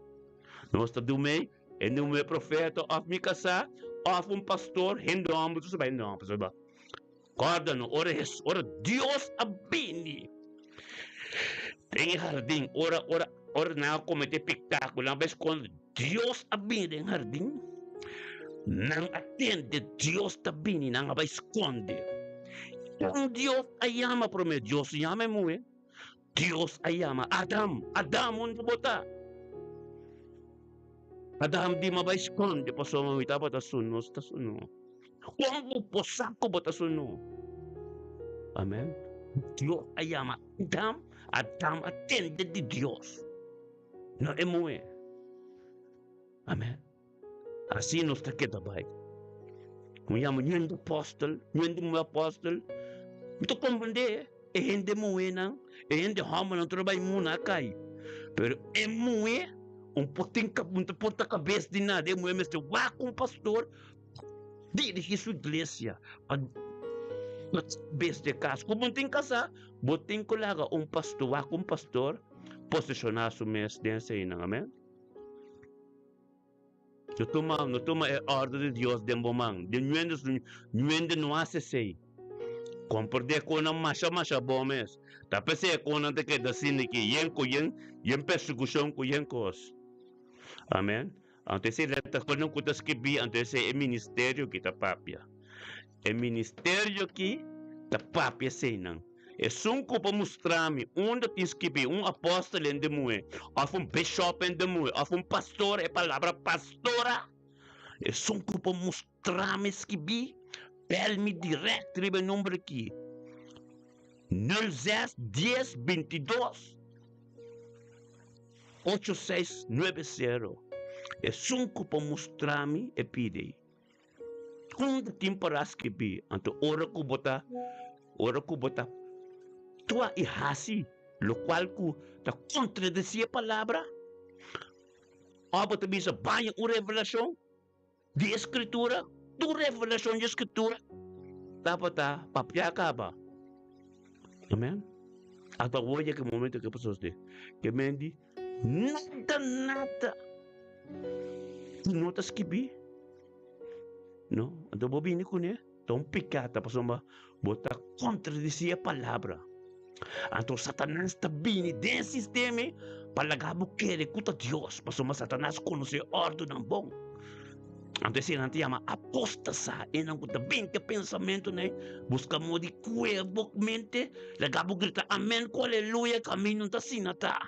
Nos ta dumei Hende muhé profeta òf mi kasá òf un pastor, hende hòmber tur bai hende hòmber tur bai. Kòrda no, ora Hesus, ora Dios a bini den e hardin, ora ora ora nan a kometé piká ku nan a bai skonde, Dios a bini den hardin, nan a tende Dios ta bini, nan a bai skonde. Kon Dios a yama promé? Dios yama e muhé. Dios a yama Adam, Adam, unda bo ta? Adam di, Ma bai skonde pasobra mi tabata sunu, nos ta sunu. Kon bo por sa ku bo ta sunu? Amen. Dios a yama Adam. Adam a tende di Dios, no e muhé. Amen. Asina nos ta keda bai. Mi yama ñun di apòstel, ñun di muhé apòstel. Mi ta komprendé e hende muhénan, e hende hòmbernan tur a bai muna a kai. Pero e muhé un por tin un ta por ta kabes di nada. E muhé mester wak un pastor dirigí su iglesia pa kabes di e kas. Ku bo tin kasá, bo tin ku laga un pastor wak un pastor posishoná su mes den eseinan. Amèn. No tuma, no tuma e ordo di Dios den bo man. Den ñuende su ñuende no hasi esei. Komprendé konan masha masha bon mes. Ta p'esei konan ta keda asina aki, yen ku yen, yen persekushon ku yen kos. Amen. Anto esei letra konan ku ta skibí, anto esei e ministerio ki ta papia. E ministerio ki ta papia eseinan. Esun ku por mustra mi unda tin skibí un apòstel hende muhé, òf un bishòp hende muhé, òf un pastor, e palabra pastora, esun ku por mustra mi skibí, bèl mi dirèkt riba e number akí, nul zes dies bintidos ocho seis nuebe sero. Esun ku por mustra mi e pidi. Unda tin para skibí? Anto ora ku bo ta ora ku bo ta tua i hasi lokual ku ta kontradesí e palabra, òf bo ta bisa baña un revelashon di e Skritura, tur revelashon di e Skritura tabata papia kaba. Amen. Ata awor yega e momento ke pasó esei. Ke men di nada nada ku no ta skibí. No, anto bo bini kuné ta un piká ta pasobra bo ta kontradisí e palabra. Anto Satanas ta bini den e sistema ei pa laga bo kere ku ta Dios, pasobra Satanas konosé òrdunan bon. Anto esei nan ta yama apostasa, esnan ku ta bin ku e pensamentunan ei, buska moda di kue bo mente, laga bo grita amen ku aleluya, kaminda no ta asina ta.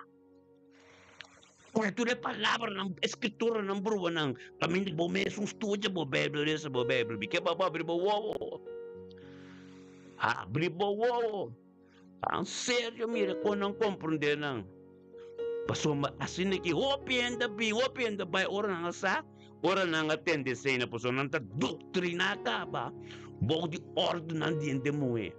Kue tur e palabranan, e skrituranan bruanan, kaminda bo mes un studia bo Beibel, lesa bo Beibel, bi ke pa bo abri bo wowo. Abri bo wowo. Tan serio mira kon nan komprendé nan. Pasobra asina ki hopi hende a bin, hopi hende a bai ora nan a sa, ora nan a tende esei, pasobra nan ta doktriná kaba bou di òrdunan di hende muhé.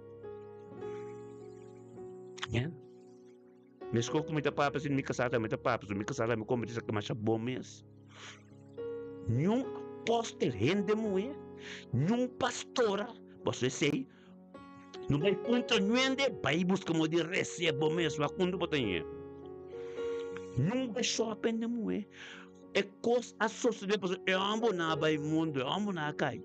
Meskos ku mi ta papia sin mi kasá tambe ta papia, so mi kasá tambe kometi esaki masha bon mes. Niun apòstel hende muhé, niun pastora, pasobra esei no bai kontra niun hende, bai buska moda di resebe bo mes, wak unda bo ta ñe. Niun bishòp hende muhé, e kos a sosodé pasobra e hòmber nan a bai mundu, e hòmber nan a kai.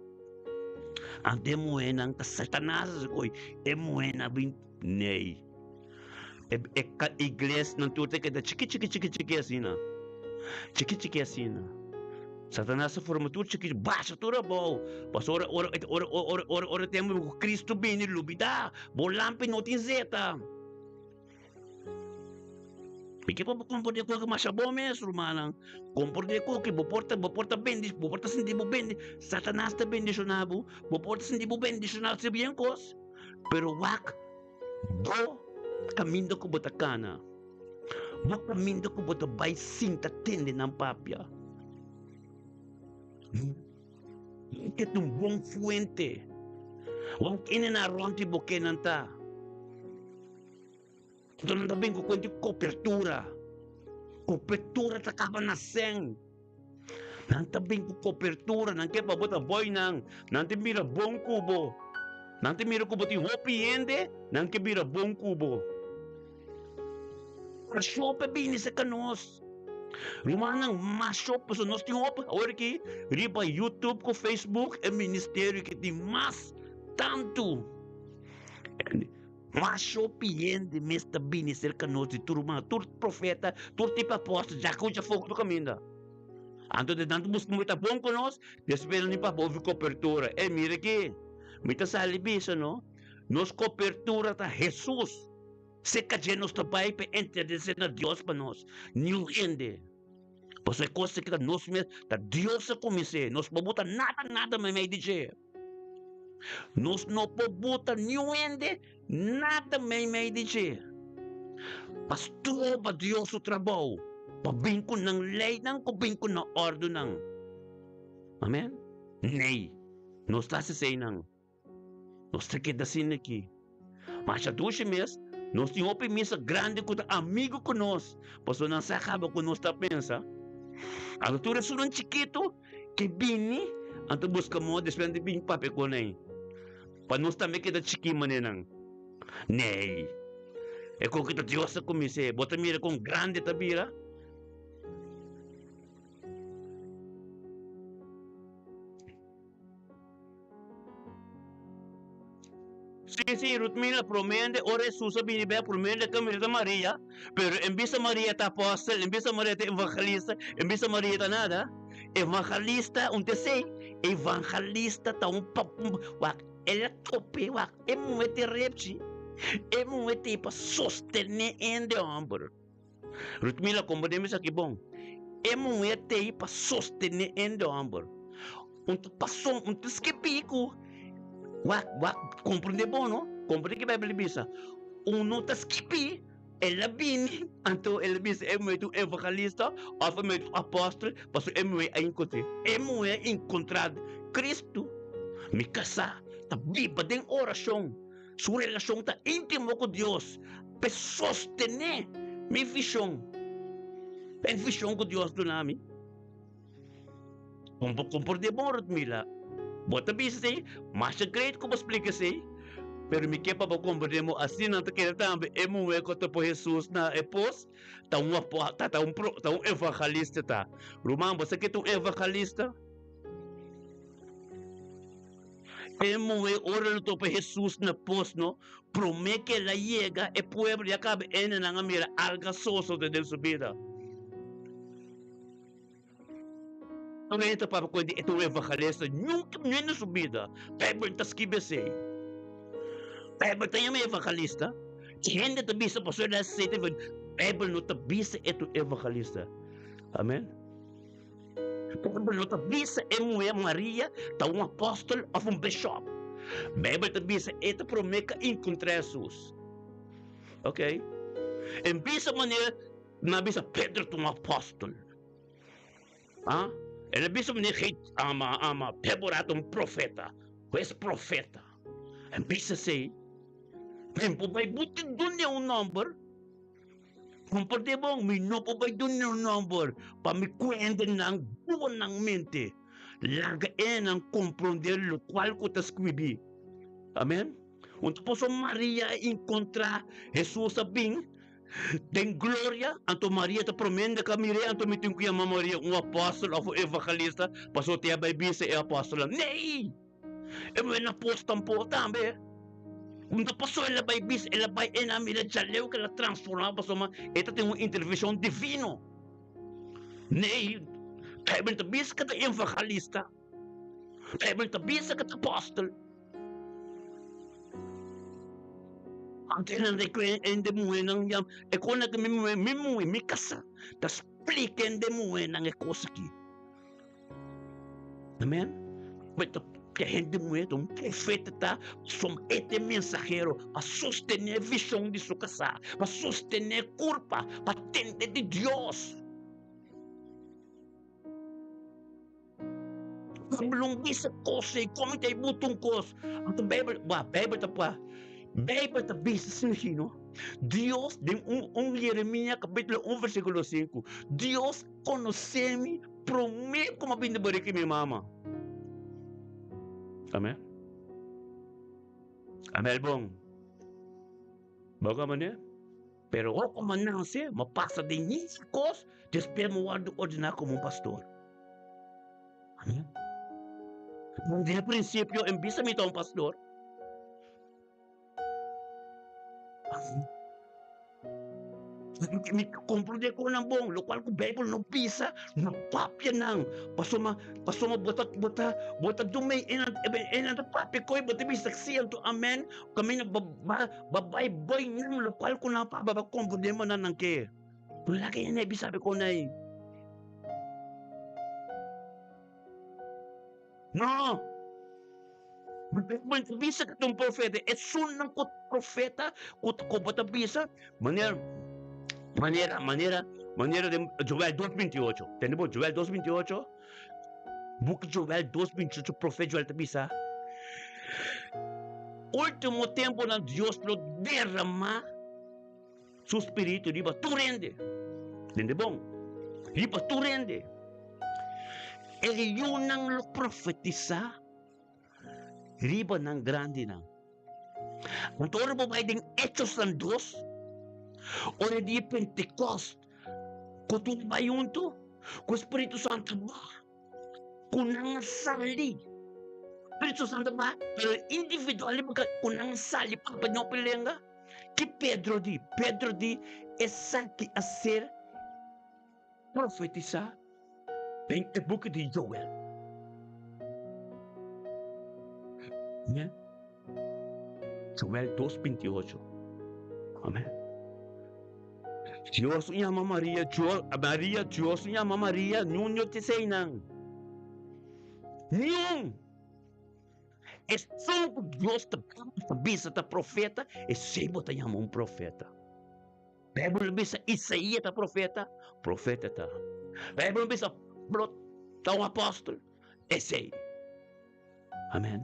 Anto e muhénan ta Satanas a kohe, e muhénan a bin nei. E iglesianan tur ta keda chiki chiki chiki chiki asina. Chiki chiki asina. Satanas a forma tur chiki, basha tur abou. Pasobra ora ora ora ora ora ora tempu ku Kristu bini lubidá, bo lampi no tin zeta. Mi ke pa bo komprendé koke masha bon mes, rumannan. Komprendé koke bo por ta bo por ta bendi bo por ta sinti bo bendi Satanas ta bendishoná bo, bo por ta sinti bo bendishoná si bien kos, pero wak. Bo kaminda ku bo ta kana, bo kaminda ku bo ta bai sinta tende nan papia. Ke ta un bon fuente. Wak kende nan rònt di bo ke nan ta. Anto nan ta bin ku kuenta di kopertura. Kopertura ta kaba na sèn. Nan ta bin ku kopertura, nan ke pa bo ta boi nan. Nan ta mira bon ku bo. Nan ta mira ku bo tin hopi hende, nan ke bira bon ku bo. Masho pa bini serka nos. Rumannan, masho, pasobra nos tin hopi awor aki riba YouTube ku Facebook e ministerio ki tin mas tantu. Mas hopi hende mes ta bini serka nos di tur ruman, tur profeta, tur tipo apòstel, ya kucha foku tur kaminda. Anto de nan ta buska un ta bon ku nos, despues nan di pa bofi kopertura. Ey, mira aki, mi ta sali bisa no, nos kopertura ta Hesus. Serka dje nos ta bai pa entredesé na Dios pa nos, niun hende. Pasobra e kos aki ta nos mes, ta Dios a kumins'é, nos por buta nada nada meimei di dje. Nos no por buta niun hende nada meimei di dje. Pa stroba Dios su trabou, pa bin ku nan leinan ku bin ku nan òrdunan. Amen? Nee, nos ta hasi eseinan. Nos ta keda asina aki. Masha dushi mes, nos tin hopi misa grandi ku ta amigu ku nos, pasobra nan sa kaba ku nos ta pensa. Anto tur esunnan chikitu ke bini, anto buska moda despues nan ta bin papia ku nan, pa nos tambe keda chikí manera nan. Nee, e kon ku ta Dios ta kumins'é, bo ta mira kon grandi e ta bira? Sí, sí, Rutmila, promende ora Hesus a bini bek, promende a mira ta Maria, pero en bista Maria ta apostel, en bista Maria ta evangelista, en bista Maria ta nada. Evangelista, un te sei, evangelista ta un pa, wak, el a tope, wak, e muhe te repchi, e muhe te pa sostene hende homber. Rutmila, komprende mi esaki bon, e muhe te pa sostene hende homber. Un ta pason, un ta skibí ku wak wak komprendé bon no, komprendé ke Beibel ta bisa. Un no ta skibí, el a bini, anto el a bisa e muhé ta un evangelista òf e muhé ta un apòstel, pasobra e muhé a enkontr'é. E muhé a enkontrá Kristu. Mi kasá ta biba den orashon, su relashon ta íntimo ku Dios p'e sostené mi vishon, e vishon ku Dios duna mi. Kon bo komprondé bon, Rutmila? Bo ta bisa esei? Masha great ku bo splika esei. Pero mi ke pa bo komprondé mo asina nan ta kere tambe e muhé ku ta poi Hesus na e pos ta un apo ta ta un pro ta un evangelista ta. Ruman, bo sa ke ta un evangelista? E muhé ora lo topa Hesus na pos no, promé ke el a yega e pueblo ya kaba hendenan a mira alga soso den su bida. Tur hende ta papia ku e ta un evangelista, nunka mi na su bida Bijbel ta skibi esei. Bijbel ta yama evangelista, hende ta bisa pasobra nan esei ta Bijbel no ta bisa e ta un evangelista. Amen. Bijbel no ta bisa e muhé Maria ta un apòstel òf un bishòp. Bijbel ta bisa e ta promé ku a enkontrá Hesus. Ok. En bisa manera Nan a bisa Pedro ta un apòstel. Ah, el a bisa meneer Geit ama ama Débora ta un profeta. Pues profeta. En bisa esei, mi por bai buti dun'e un nòmber. Mi por di bon, mi no por bai dun'e un nòmber pa mi kuende nan dua nan mente. Laga e nan komprondé lokual ku ta skribí. Amen. Un ta pasobra Maria a enkontrá Hesus a bin. Den gloria, anto Maria ta promende ka mir'é, anto mi tin ku yama Maria un apòstel òf un evangelista, pasobra te a bai bisa e apòstelnan. Nee! E muhé na pos tampoko tambe. No ta pasobra el a bai bisa, el a bai e na mira djaleu ku el a transformá pasobra e ta tin un intervenshon divino. Nee! Bijbel ta bisa ku ta evangelista. Bijbel ta bisa ku ta apòstel. Antes de ku hende muhénan yam e kos ku mi muhé, mi muhé, mi kasá ta splika hende muhénan e kos aki. Amen. Bo ta e hende muhé ta un profeta ta pasobra e ta e mensahero pa sostené vishon di su kasá, pa sostené kurpa, pa tende di Dios. Pablo bisa kos ei, komo ta e buta un kos? Anto Bijbel, wak, Bijbel ta pa, Bijbel ta bisa asina no. Dios den un un Jeremia kapitulo un versíkulo sinku, Dios konosé mi promé ku mi a bini barika di mi mama. Amèn. Amèn bon. Bo ka manera? Pero ora ku mi a nase, mi a pasa den hins kos, despues mi a wòrdu ordená komo un pastor. Amèn. Den e prinsipio, en bista mi ta un pastor. Mi komprondé konan bon, lokual ku Beibel no bisa, no papia nan. Pasobra, pasobra bo ta, bo ta, bo ta dumei e nan, e nan ta papia koe, bo ta bisa sí anto amèn, kaminda bo ba, Ba bai bai nan lokual ku nan paba ba komprendé ma nan nan ke. No laga e nebi sabi kon ei. No! Bo ta bisa ku ta un profeta. Esunnan ku profeta ku ku bo ta bisa, manera. Manera, manera, manera den Joel 2:28. Tende bo, Joel 2:28. Buki Joel 2:28, profet Joel ta bisa, Ultimo temponan Dios lo derramá su spiritu riba tur hende. Tende bon, riba tur hende. E yunan lo profetisá riba nan grandinan. Anto ora bo bai den Hechosnan 2, ora di e Pentekost, ku tur bai huntu, ku Spiritu Santu baha, ku nan a sali. Spiritu Santu baha, pero individual ku nan a sali papia den hopi lenga. Ki Pedro di? Pedro di, Esaki a ser profetisá den e buki di Joel. Amen. Joel 2:28. Amen. Dios llama Maria, Dios, Maria, Dios llama Maria, niun no te seinan. Niun. Esun ku Dios ta bisa ta profeta, esei bo ta yama un profeta. Bijbel bisa Isaías ta profeta, profeta ta. Bijbel bisa Pablo ta un apóstol, esei. Amen.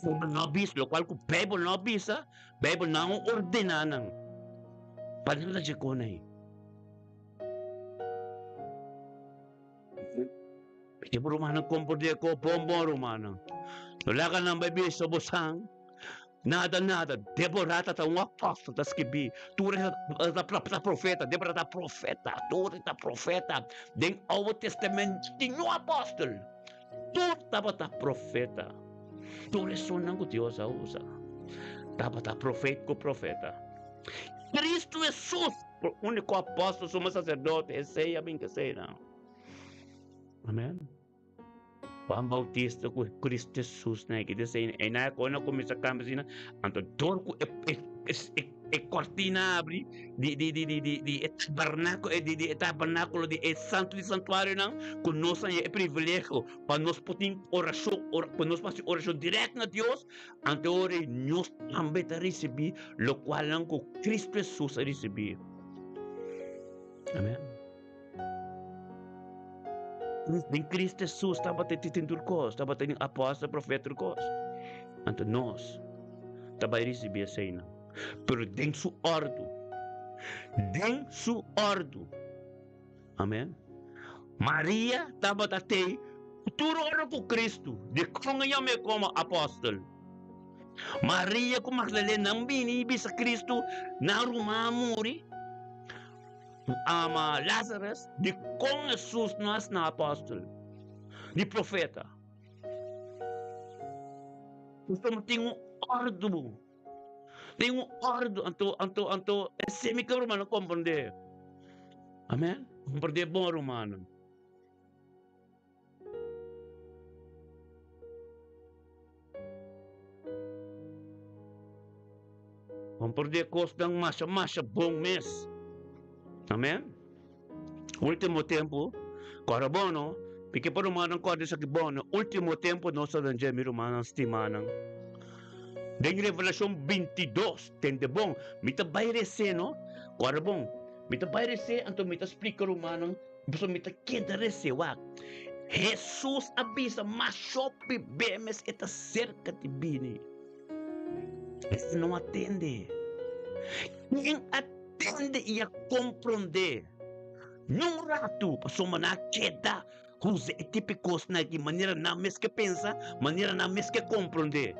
Bijbel no bisa, lokual ku Bijbel no bisa, Bijbel no ordena nan. Pa nan ta dje kon ei. Pidi bo rumannan komprendé ko bon bon rumannan. No laga nan bai bisa bo san nada nada. Debora ta ta un apòstel ta skibí. Tur e ta profeta. Debora ta profeta. Tur e ta profeta. Den Oude Testament tin un apòstel. Tur tabata profeta. Tur esunnan ku Dios a usa tabata profet ku profeta. Cristo Hesus, úniko apòstel, sumo saserdote, esei a bin kesei nan. Amen. Juan Bautista ku Cristo Jesus na ki dese e na ko na kuminsa kambia asina, anto dor ku e e e e kortina abri di di di di di di e tabernakulo di di e tabernakulo di e santu di santuarionan ku nos a haña e privilegio pa nos por tin orashon ora ku nos por hasi orashon dirèkt na Dios, anto ora ei nos tambe ta risibí lokualnan ku Cristo Jesus a risibí. Amen. Den Cristo Jesus tabata tin tur kos, tabata tin apòstel, profeta, tur kos. Anto nos ta bai risibí eseinan, pero den su òrdu, den su òrdu. Amen. Maria tabata tei tur ora ku Cristo, dikon a yam'é komo apòstel? Maria ku Magdalena nan bini i bisa Cristo, nan ruman a muri. Ama Lazarus, di kon Hesus no asina apòstel, ni profeta? Pasobra tin un òrdu, tin un òrdu, anto, anto, anto esei mi ke rumannan komprendé. Amèn? Komprendé bon, rumannan. Comprende cosnan masha masha bon mes. Amen. Ultimo tempo, cora bon no, mi ke pa rumannan corda esaki bon no. Ultimo tempo nos ta den dje, mi rumannan stimanan. Den Revelacion 22, tende bon, mi ta bai rece no, cora bon, mi ta bai rece anto mi ta splica rumannan. Pasobra mi ta keda resé wak. Hesus a bisa, Masho bibemes e ta serka di bini. E no a tende. Ken a tende i a komprondé? Niun ratu, pasobra nan a keda usa e tipo di kosnan aki manera nan mes ke pensa, manera nan mes ke komprondé.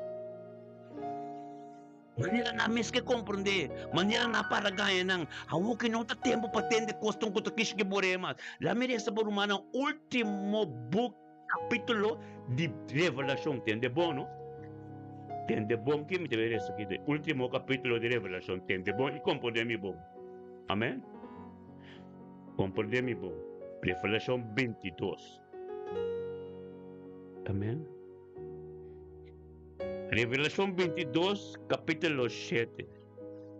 Manera nan mes ke komprondé, manera nan a para gaña nan. Awor ke no ta tempu pa tende kosnan ku ta kis ke bor'é mas. La mi resa pa rumannan último buk kapítulo di Revelashon. Tende bon, no? Tende bon ke mi ta bai resa aki. Último kapítulo di Revelashon. Tende bon i komprondé mi bon. Amèn. Komprondé mi bon. Revelashon 22. Amèn. Revelashon 22, kapítulo 7,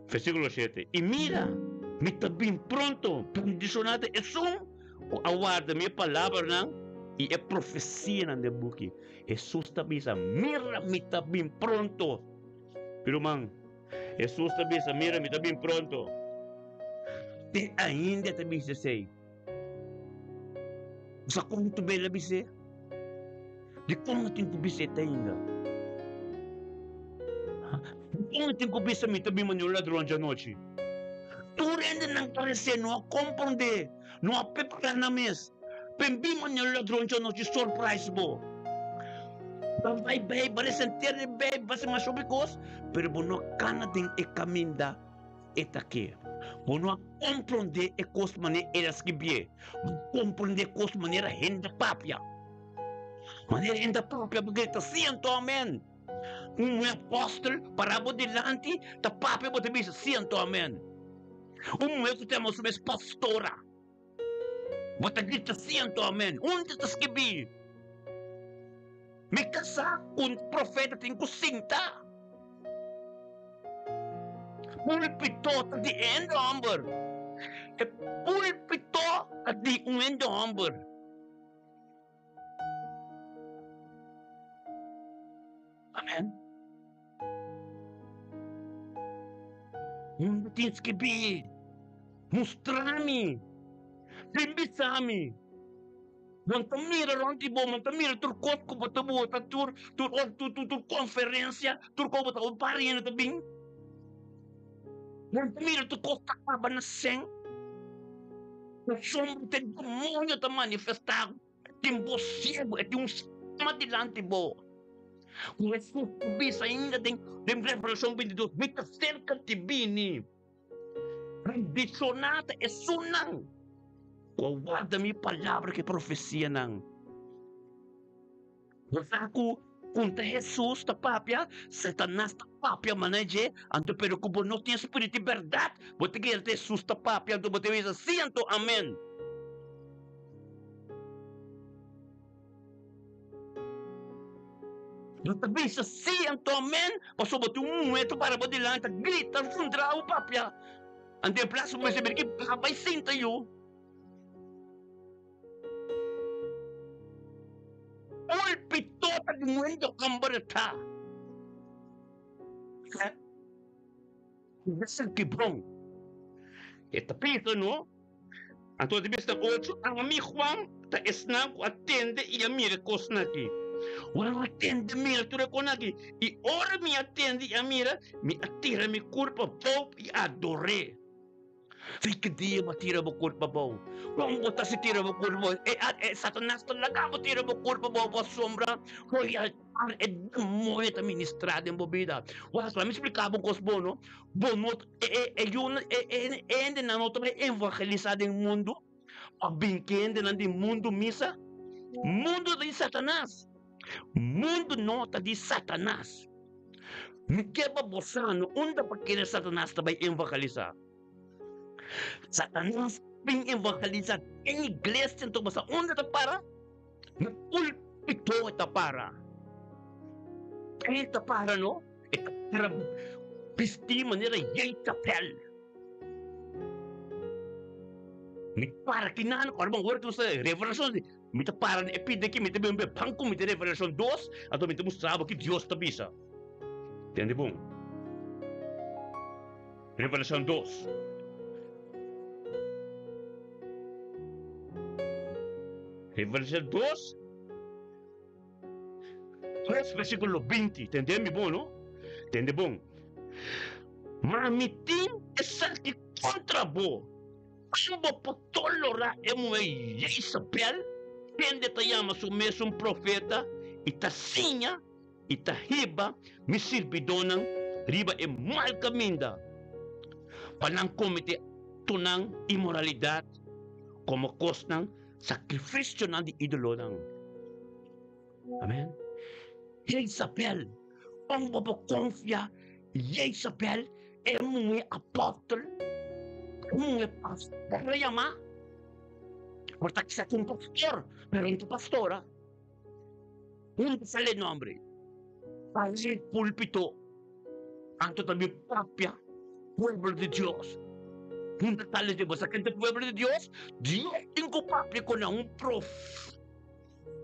versíkulo 7, I mira, mi ta bin pronto, bendishoná ta esun ku a warda mi e palabranan i e profesianan den buki. Hesus ta bisa, Mira, mi ta bin pronto. Mi ruman, Hesus ta bisa, Mira, mi ta bin pronto. Te ainda ta bisa esei. Bo sa kon tu bela bis'é? Dikon mi tin ku bis'é te ainda? Dikon mi tin ku bisa mi ta bin manera un ladron djanochi? Tur hendenan ta resé no a komprondé, no a prepará nan mes. Pen bin manera un ladron djanochi surprise bo. Bo bai bei, bo resentí bei, bo hasi masha hopi kos, pero bo no a kana den e kaminda. E ta ke. Bo no a komprondé e kos manera el a skibié. Bo komprondé e kos manera hende papia. Manera hende papia bo grita siento amen. Un muhé apòstel pará bo dilanti ta papia bo ta bisa siento amen. Un muhé ku ta yama su mes pastora bo ta grita siento amen. Unda ta skibí? Mi kasá ku un profeta tin ku sinta. Púlpito ta di hende hòmber. E púlpito ta di un hende hòmber. Amèn. Unda tin skibí? Mustra mi. Bin bisa mi. Bo ta mira rond di bo, bo ta mira tur kos ku bo ta bota, tur tur tur tur tur konferensia, tur kos bo ta un par hende ta bin. Bo ta mira tur kos ta kaba na sèn. Pasobra te demonio ta manifestá den bo siegu, e tin un skema dilanti bo. Ku Hesus ta bisa ainda den den Revelashon 22, Mi ta serka di bini. Bendishoná ta esunnan ku a warda mi palabra ku e profesianan. Bo sa ku kontra Hesus ta papia, Satanas ta papia manera dje, anto pero ku bo no tin e spiritu di bèrdat, bo ta kere ta Hesus ta papia, anto bo ta bisa, Sí anto Amèn. Bo ta bisa sí anto amèn, pasobra bo tin un muhé ta para bo dilanti ta grita, zundra bo papia. Anto en plas bo mester bira ki bai sinta yu. Pulpito ta di mundo homber ta. Esaki bon. E ta bisa no. Anto di bes na ocho, ami Juan ta esnan ku a tende i a mira e kosnan aki. Ora mi a tende mira tur e kosnan aki, i ora mi a tende i a mira, mi a tira mi kurpa abou i a ador'é. Fi ki dia bo a tira bo kurpa abou? Kon bo ta si tira bo kurpa abou? E, e Satanas ta laga bo tira bo kurpa abou pasobra bo Ar e demoño ta ministrá den bo bida. Wak, laat mi spliká bo un kos bon, no. Bo no, e, e, e yunan, e, e, e hendenan no ta bai evangelisá den mundu pa bin ku e hendenan di mundu misa. Mundu ta di Satanas. Mundu no ta di Satanas. Mi ke pa bo sa no unda pa kere Satanas ta bai evangelisá. Satanas bin evangelisá den iglesia, anto bo sa unda ta para? Na pulpito e ta para. E ta para no, e ta para bisti manera Jezabel. Mi para kinan, ora bo hoor nos Revelacion, mi ta para na e pida aki, mi ta bin be banco, mi ta Revelacion dos, anto mi ta mustra bo ki Dios ta bisa. Tende bon. Revelacion dos. Revelacion dos, tres versiculo 20. Tende mi bon, no? Tende bon. Ma mi tin esaki contra bo, Kon bo por tolorá e muhé Jezabel, kende ta yama su mes un profeta i ta siña i ta hiba mi sirbidónan riba e mal kaminda, pa nan kometé aktonan inmoralidat komo kosnan sakrifisionan di ídolonan? Amèn. Jezabel, kon bo por konfia Jezabel, e muhé apòstel, e muhé pastor yamá? Por ta kisas un pastor, pero no ta pastora. Unda sali e nombre? Sali e pulpito. Anto ta mi papia, pueblo di Dios. Unda sali di bo? Sa ken ta pueblo di Dios? Dios tin ku papia ku nan, un prof.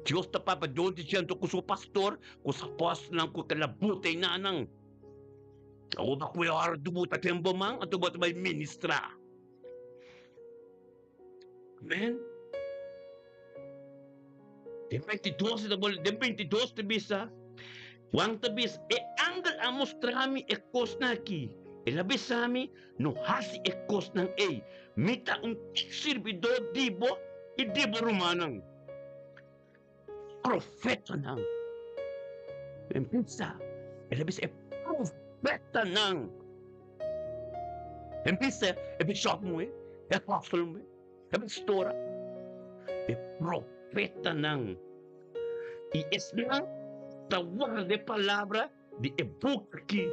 Dios ta papia dos di djento ku su pastor, ku su apòstelnan, ku kila buta i nanan. Awor bo ku e òrdu bo ta den bo man, anto bo ta bai ministrá. Amen. Den 22 ta bol, den 22 ta bisa, Juan ta bisa, e angel a mustra mi e kosnan aki. El a bisa mi, no hasi e kosnan ei. Mi ta un sirbidó di bo i di bo rumannan. Profetanan. En bisa, el a bisa e profetanan. En bisa e bishop muhé, e apòstel muhé, e pastora, e profetanan. I esnan ta warda e palabra di e buki aki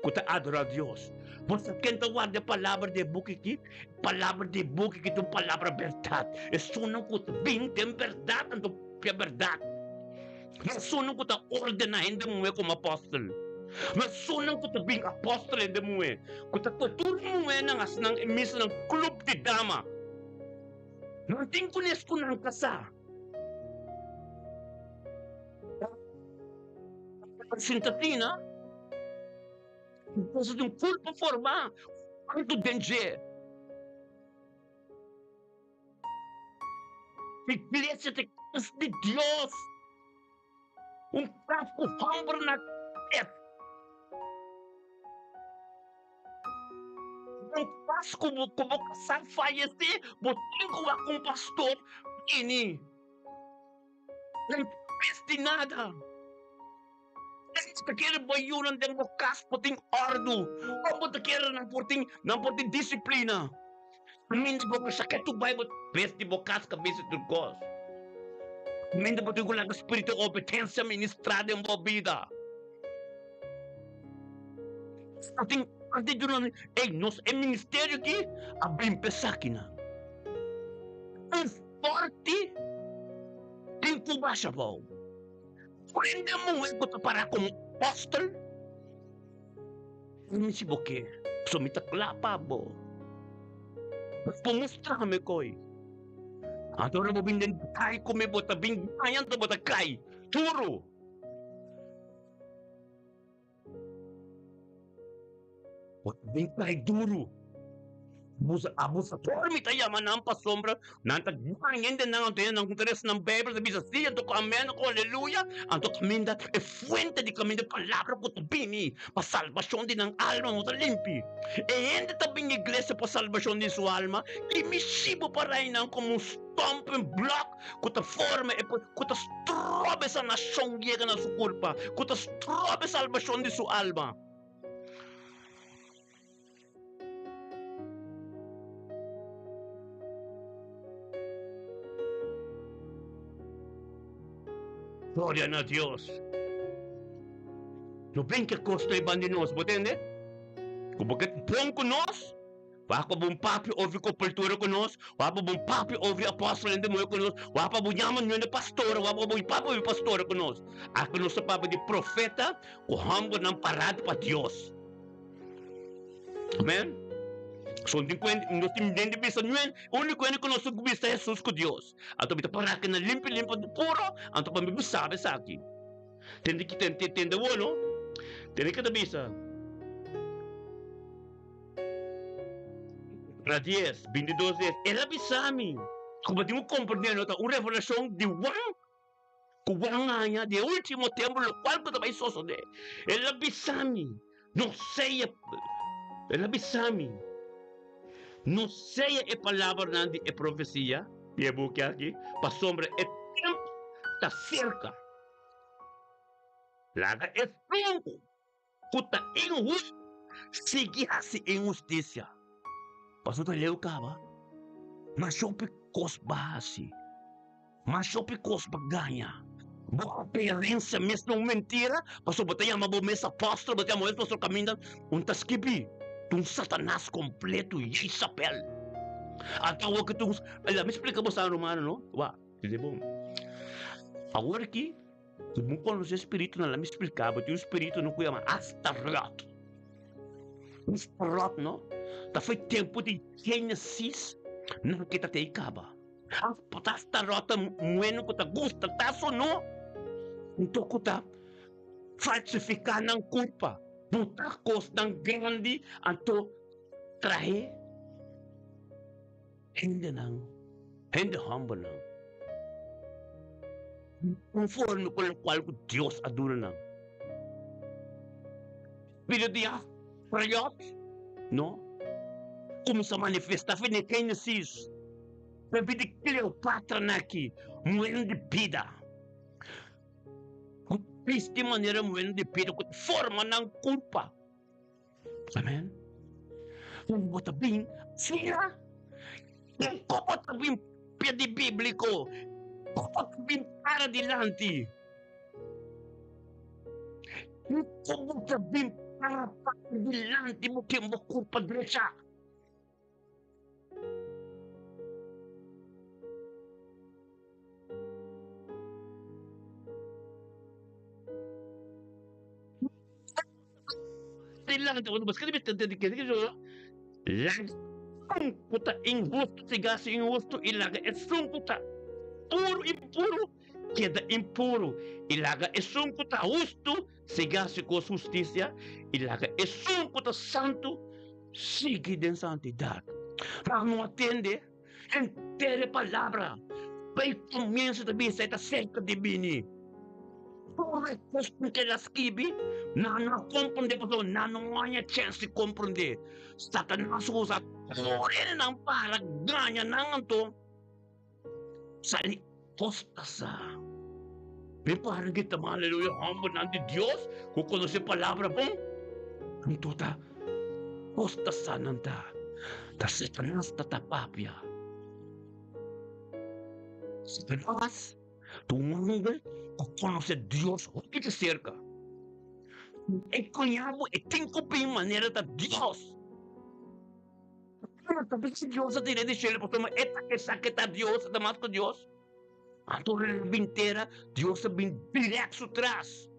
ku ta adorá Dios. Bo sa ken ta warda e palabra di e buki aki? E palabra di e buki aki ta un palabra bèrdat. Esunnan ku ta bin den bèrdat anto papia bèrdat. No esunnan ku ta ordená hende muhé komo apòstel. No esunnan ku ta bin apòstel hende muhé, ku ta kohe tur muhénan hasi nan e misa nan klup di dama. Nan tin kunes ku nan kasá. Sinta tina, cosa di un culpa formá, cuanto den dje. Iglesia ta cas di Dios, un cas cu homber na pet. Un cas cu bo cu bo casá fayecé, bo tin cu wak un pastor bini. Nan pes di nada. Nan ta kere bo yunan den bo kas por tin òrdu, òf bo ta kere nan por tin nan por tin disiplina. Kaminda bo ku saka tur bai bo pes di bo kas kabesa tur kos. Kaminda bo tin ku laga spiritu di obedensia ministrá den bo bida. Bo tin orde di nan, ey nos e ministerio aki a bin pa esakinan. Un forti tin ku basha abou. Prende muhé ku ta pará komo apòstel. Mi si bo ke, pasobra mi ta kla pa bo. Bo por mustra mi koi. Anto ora bo bin den kai ku mi, bo ta bin gaña anto bo ta kai duru. Bo ta bin kai duru. Abusa, abusador mi ta yama nan pasobra nan ta gaña hende nan anto nan ku ta resa nan Bijbel ta bisa si anto ku amen ku aleluya anto kaminda e fuente di kaminda e palabra ku ta bini pa salbashon di nan alma no ta limpi. E hende ta bin iglesia pa salbashon di su alma i mi shibo pa rai nan komo un stumbling block ku ta forma e ku ta stroba e sanashon yega na su kurpa ku ta stroba e salbashon di su alma. Gloria na Dios. No bin ke kos ta iban di nos, bo tende? Ku bo ke bon ku nos, wak pa bon papia over kopultura ku nos, wak pa bon papia over apòstelnan di moe ku nos, wak pa bo yama ñuende pastor, wak pa bo papia over pastor ku nos. Aki nos ta papia di profeta ku hòmbernan pará pa Dios. Amen. So tin kuen, nos tin den di bisa nuen, único hende ku nos tin ku bisa Hesus ku Dios. Anto mi ta para ke na limpi limpi anto puro, anto pa mi bisa esaki. Tende ki ten tende awor no? Tende ke ta bisa. Na dies, bintidos dies, el a bisa mi ku bo tin ku komprende no ta un revelashon di Juan Ku bo haña di e último tempu lokual ku ta bai sosodé. El a bisa mi, No sea, el a bisa mi, no sea e palabranan di e profesia di e buki aki, pasobra e tempu ta serka. Laga esun ku ta inhustu sigui hasi inhustisia, pasobra ta leu kaba. Mas hopi kos bo hasi, mas hopi kos bo gaña. Bo aparensia mes ta un mentira, pasobra bo ta yama bo mes apòstel, bo ta yama bo mes pastor kaminda un ta skibí ta un satanas kompleto, Jezabel. Anto awor ku ta un, laga mi splika bo sa rumano no, wak, tende bon. Awor aki. Si bo konosé spiritunan, laat mi splika bo, tin un spiritu no ku yama Astarot. Astarot no, ta foi tempu di Genesis nan ke ta tei kaba. Astarot ta muhé ku ta gusta taso no, anto ku ta falsifiká nan kurpa, buta kosnan grandi anto trahe hendenan. Hende hòmbernan, konforme ku lokual ku Dios a duna nan. Pida di Askariyot, no, kuminsá manifestá fe den Génesis, pabia di Kleopatranan aki, muhénan di bida, ku bisti manera muhénan di bida ku ta forma nan kulpa. Amen. Kon bo ta bin asina? Kon bo ta bin pia di bíbliko? Kon bo ta bin para dilanti? Kon bo ta bin para dilanti bo ken bo kurpa drecha? Dilanti ora bo skirbi ta di kende yo laga esun ku ta inhustu siga si inhustu i laga esun ku ta puru impuru keda impuru i laga esun ku ta hustu siga si kos hustisia i laga esun ku ta santu sigui den santidat. Nan no a tende henter e palabra pa e komienso ta bisa e ta serka di bini. Tur e kosnan ku el a skibi, nan no a komprondé pasobra nan no haña chèns di komprondé. Satanas usa tur hendenan para gaña nan anto sali apostasa. Mi para grita mas aleluya hòmbernan di Dios ku konosé palabra bon, anto ta apostasa nan ta. Ta Satanas ta ta papia. Satanas ta un hòmber ku konosé Dios hopi di serka. E koña bo e tin ku bin manera ta Dios. Ta bisa Dios a tene di shelu pasobra e ta esaki ta Dios, e ta mas ku Dios. Anto ora el a bin tera, Dios a bin dirèkt su tras.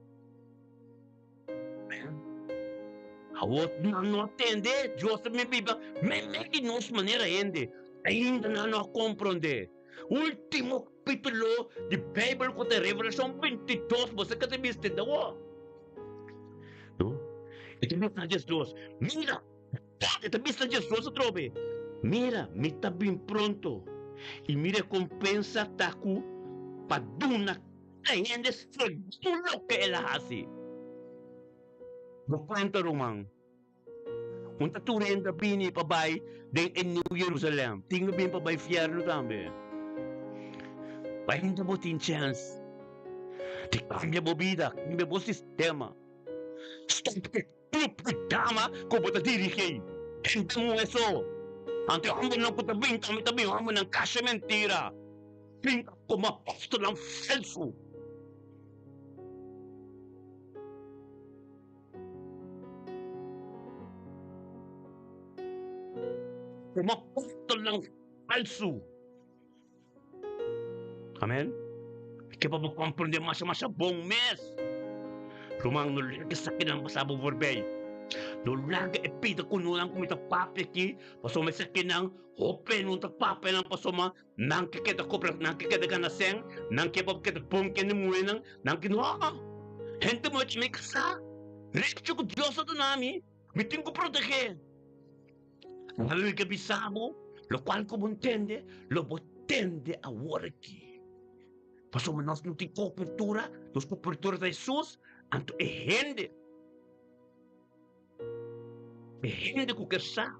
Awor nan no a tende, Dios ta bin biba meimei di nos manera hende. Ainda nan no a komprondé. Último kapítulo di Beibel ku ta Revelashon 22, bo sa ke ta bisti awor? No? E ta bisa Jesus, Mira! E ta bisa Jesus atrobe, Mira, mi ta bin pronto, i mi rekompensa ta ku pa duna kada hende segun loke el a hasi. Bo kuenta, ruman, un ta tur hende a bini pa bai den e New Jerusalem, tin a bini pa bai fièrnu tambe. Ainda bo tin chèns di kambia bo bida, kambia bo sistema. Stòp ku Club di dama ku bo ta dirigí. Hende muhé so. Anto e hòmbernan ku ta bin tambe ta bin hòmbernan kasha mentira. Bin komo apòstelnan falsu. Komo apòstelnan falsu. Amen. Ke pa bo komprende masha masha bon mes. Ruman, no laga esakinan pasa bo voorbij. No laga e pida ku nonan ku mi ta papia aki, pasobra esakinan hopi no ta papia nan pasobra nan ke keda kobra, nan ke keda gana sèn, nan ke pa keda bon kende muhénan, nan ke no. Hende muhé ta mi kasá. Recho ku Dios a duna mi, mi tin ku protegé. Nan ke bisa bo lokual ku bo ntende, lo bo tende awor aki. Pasobra nos no tin kobertura, nos kobertura ta Hesus, anto e hende, e hende ku ke sa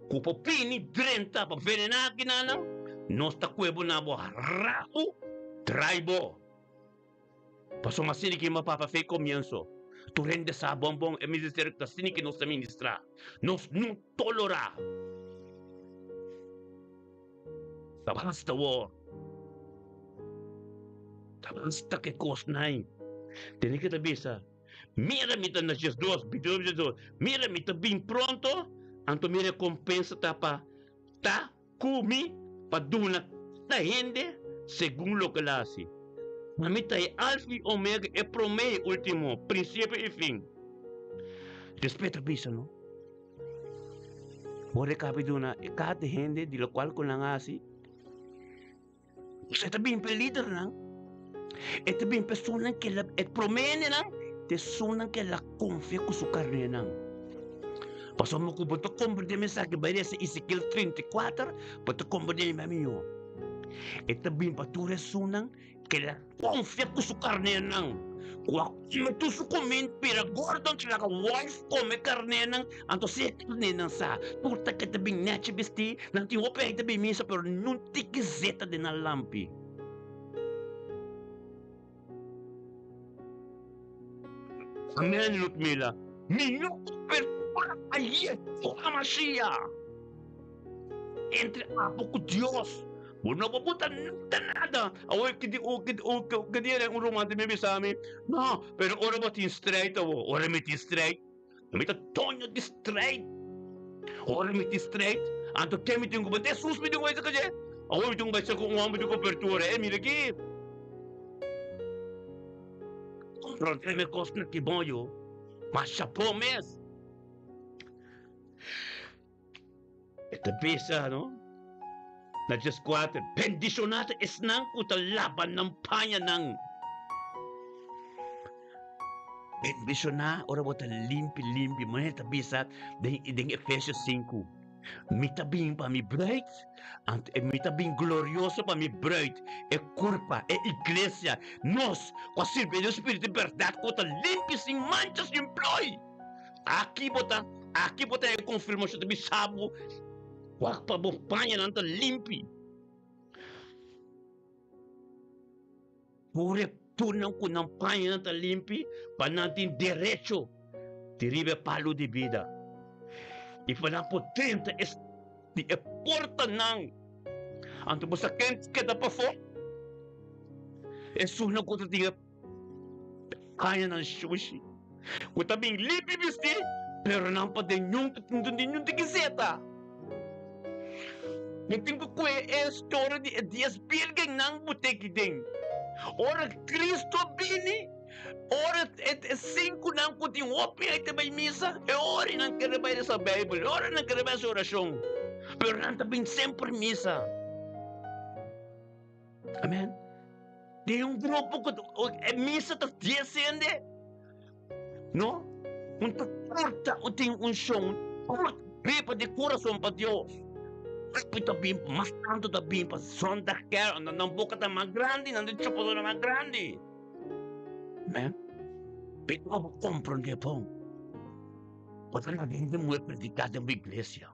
ku por bini drenta pa venená akinanan, nos ta kue bo na bo rabu, trai bo. Pasobra asina ki mi papa fei komienso, tur hende sa bon bon e ministerio ku ta asina ki nos ta ministrá. Nos no tolorá. Ta basta awor. Ta basta ku e kosnan. Tene ke ta bisa, Mira mi ta na Jesus, 22, mira mi ta bin pronto, anto mi rekompensa ta pa ta Ku mi pa duna kada hende segun loke el a hasi. Ami ta e Alfa i Omega, e promé i e último, prinsipio i fin. Despues ta bisa no, Bo rekabi duna e kada hende di lokual ku nan a hasi. Esei ta bin pa e lidernan, e ta bin pa esunnan ku el a, e promé hendenan ta esunnan ku el a konfia ku su karnénan. Pasobra ku bo ta komprendé mensahe bai resa Ezekiel 34, bo ta komprendé mihó. E ta bin pa tur esunnan ku el a konfia ku su karnénan, ku a kome tur su kuminda bira gordo anto laga wòlf kome karnénan, anto si e karnénan sa tur ta ke ta bin nèchi bistí, nan tin hopi hei ta bin misa pero niun tiki zeta den nan lampi. Amen Ludmila, mi no cobertura a Yeshua Mashiach. Entre abo ku Dios, bo no por buta nada nada. Awor ki di ki ki dia un ruman ta mi bisa mi, no, pero ora bo tin strijd awo, ora mi tin strijd, mi ta doño di strijd. Ora mi tin strijd, anto ken mi tin ku bai? Jesus mi tin ku bai serka dje. Awor mi tin ku bai serka un homber di cobertura, e mira aki. Comprende mi kosnan ki bon yo, masha bon mes. E ta bisa, no? Na 14, Bendishoná ta esnan ku ta laba nan pañanan. Bendishoná ora bo ta limpi, limpi. Manera ta bisa den, den Efesios 5. Mi ta bin pa mi bruid, anto e mi ta bin glorioso pa mi bruid, e kurpa, e iglesia, nos ku a sirbi e Spiritu di bèrdat ku ta limpi, sin mancha, sin ploi. Aki bo ta, aki bo ta e konfirmashon ta bisa bo, wak pa bo pañanan ta limpi. Pore tur nan ku nan pañanan ta limpi, pa nan tin derecho di riba e palu di bida, i pa nan por drenta e di e portanan. Anto bo sa ken keda pafó? Esunnan ku ta tin e pañanan shushi, ku ta bin limpi bistí, pero nan paden nunka tin niun tikiseta. Mi tin ku kue e storia di e dies birgennan ku te ki den. Ora Cristo a bini, ora e sinkunan ku tin hopi ei ta bai misa, e ora nan kere bai resa Bijbel, e ora nan kere bai hasi orashon, pero nan ta bin semper misa. Amen. Tin un grupo ku e misa ta dies hende. No, un ta korta o tin unshon, un korta biba di kurason pa Dios. Hopi ta bin, mas tantu ta bin pa zondagkerk, nan nan boka ta mas grandi, nan ta chupa dor mas grandi. Amen. Pero bo komprondé bon. Bo ta laga hende muhé prediká den bo iglesia.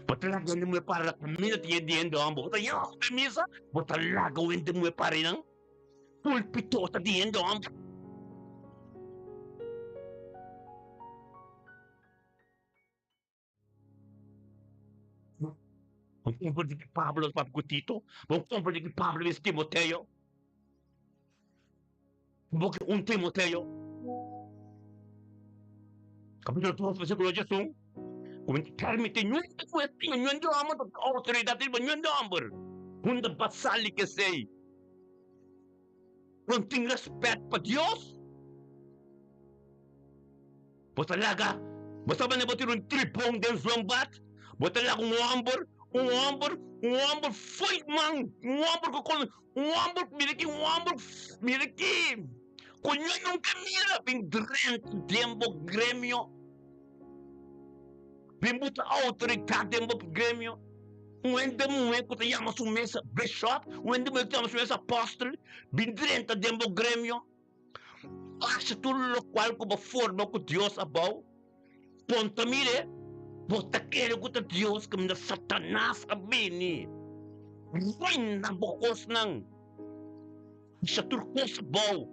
Bo ta laga hende muhé para na kaminda tin e di hende hòmber. Bo ta yama pa misa, bo ta laga un hende muhé para einan. Pulpito ta di hende hòmber. Bo komprende ki Pablo ta papia ku Tito? Bo komprende ki Pablo bisa Timoteo? Bo ke un Timoteo? Kapitulo 2 versíkulo 11. Ku mi ta permití niun ku e tin niun di hòmber ta outoridat riba niun di hòmber. Hunda basal di kesei. Bo tin respet pa Dios? Bo ta laga, bo sa manera bo tira un tripon den zwembad? Bo ta laga un homber, un homber, un homber foei man, un homber ku kon, un homber, mira aki, un homber, mira aki, ku njo nunka mira, bin drenta den bo gremio. Bin buta outoridat den bo gremio. Un hende muhé ku ta yama su mes bishop, un hende muhé ku ta yama su mes apòstel, bin drenta den bo gremio. Hasi tur lokual ku bo forma ku Dios abou. Ponta mire, bo ta kere ku ta Dios kaminda Satanas a bini ruina bo kosnan. Bisa tur kos abou.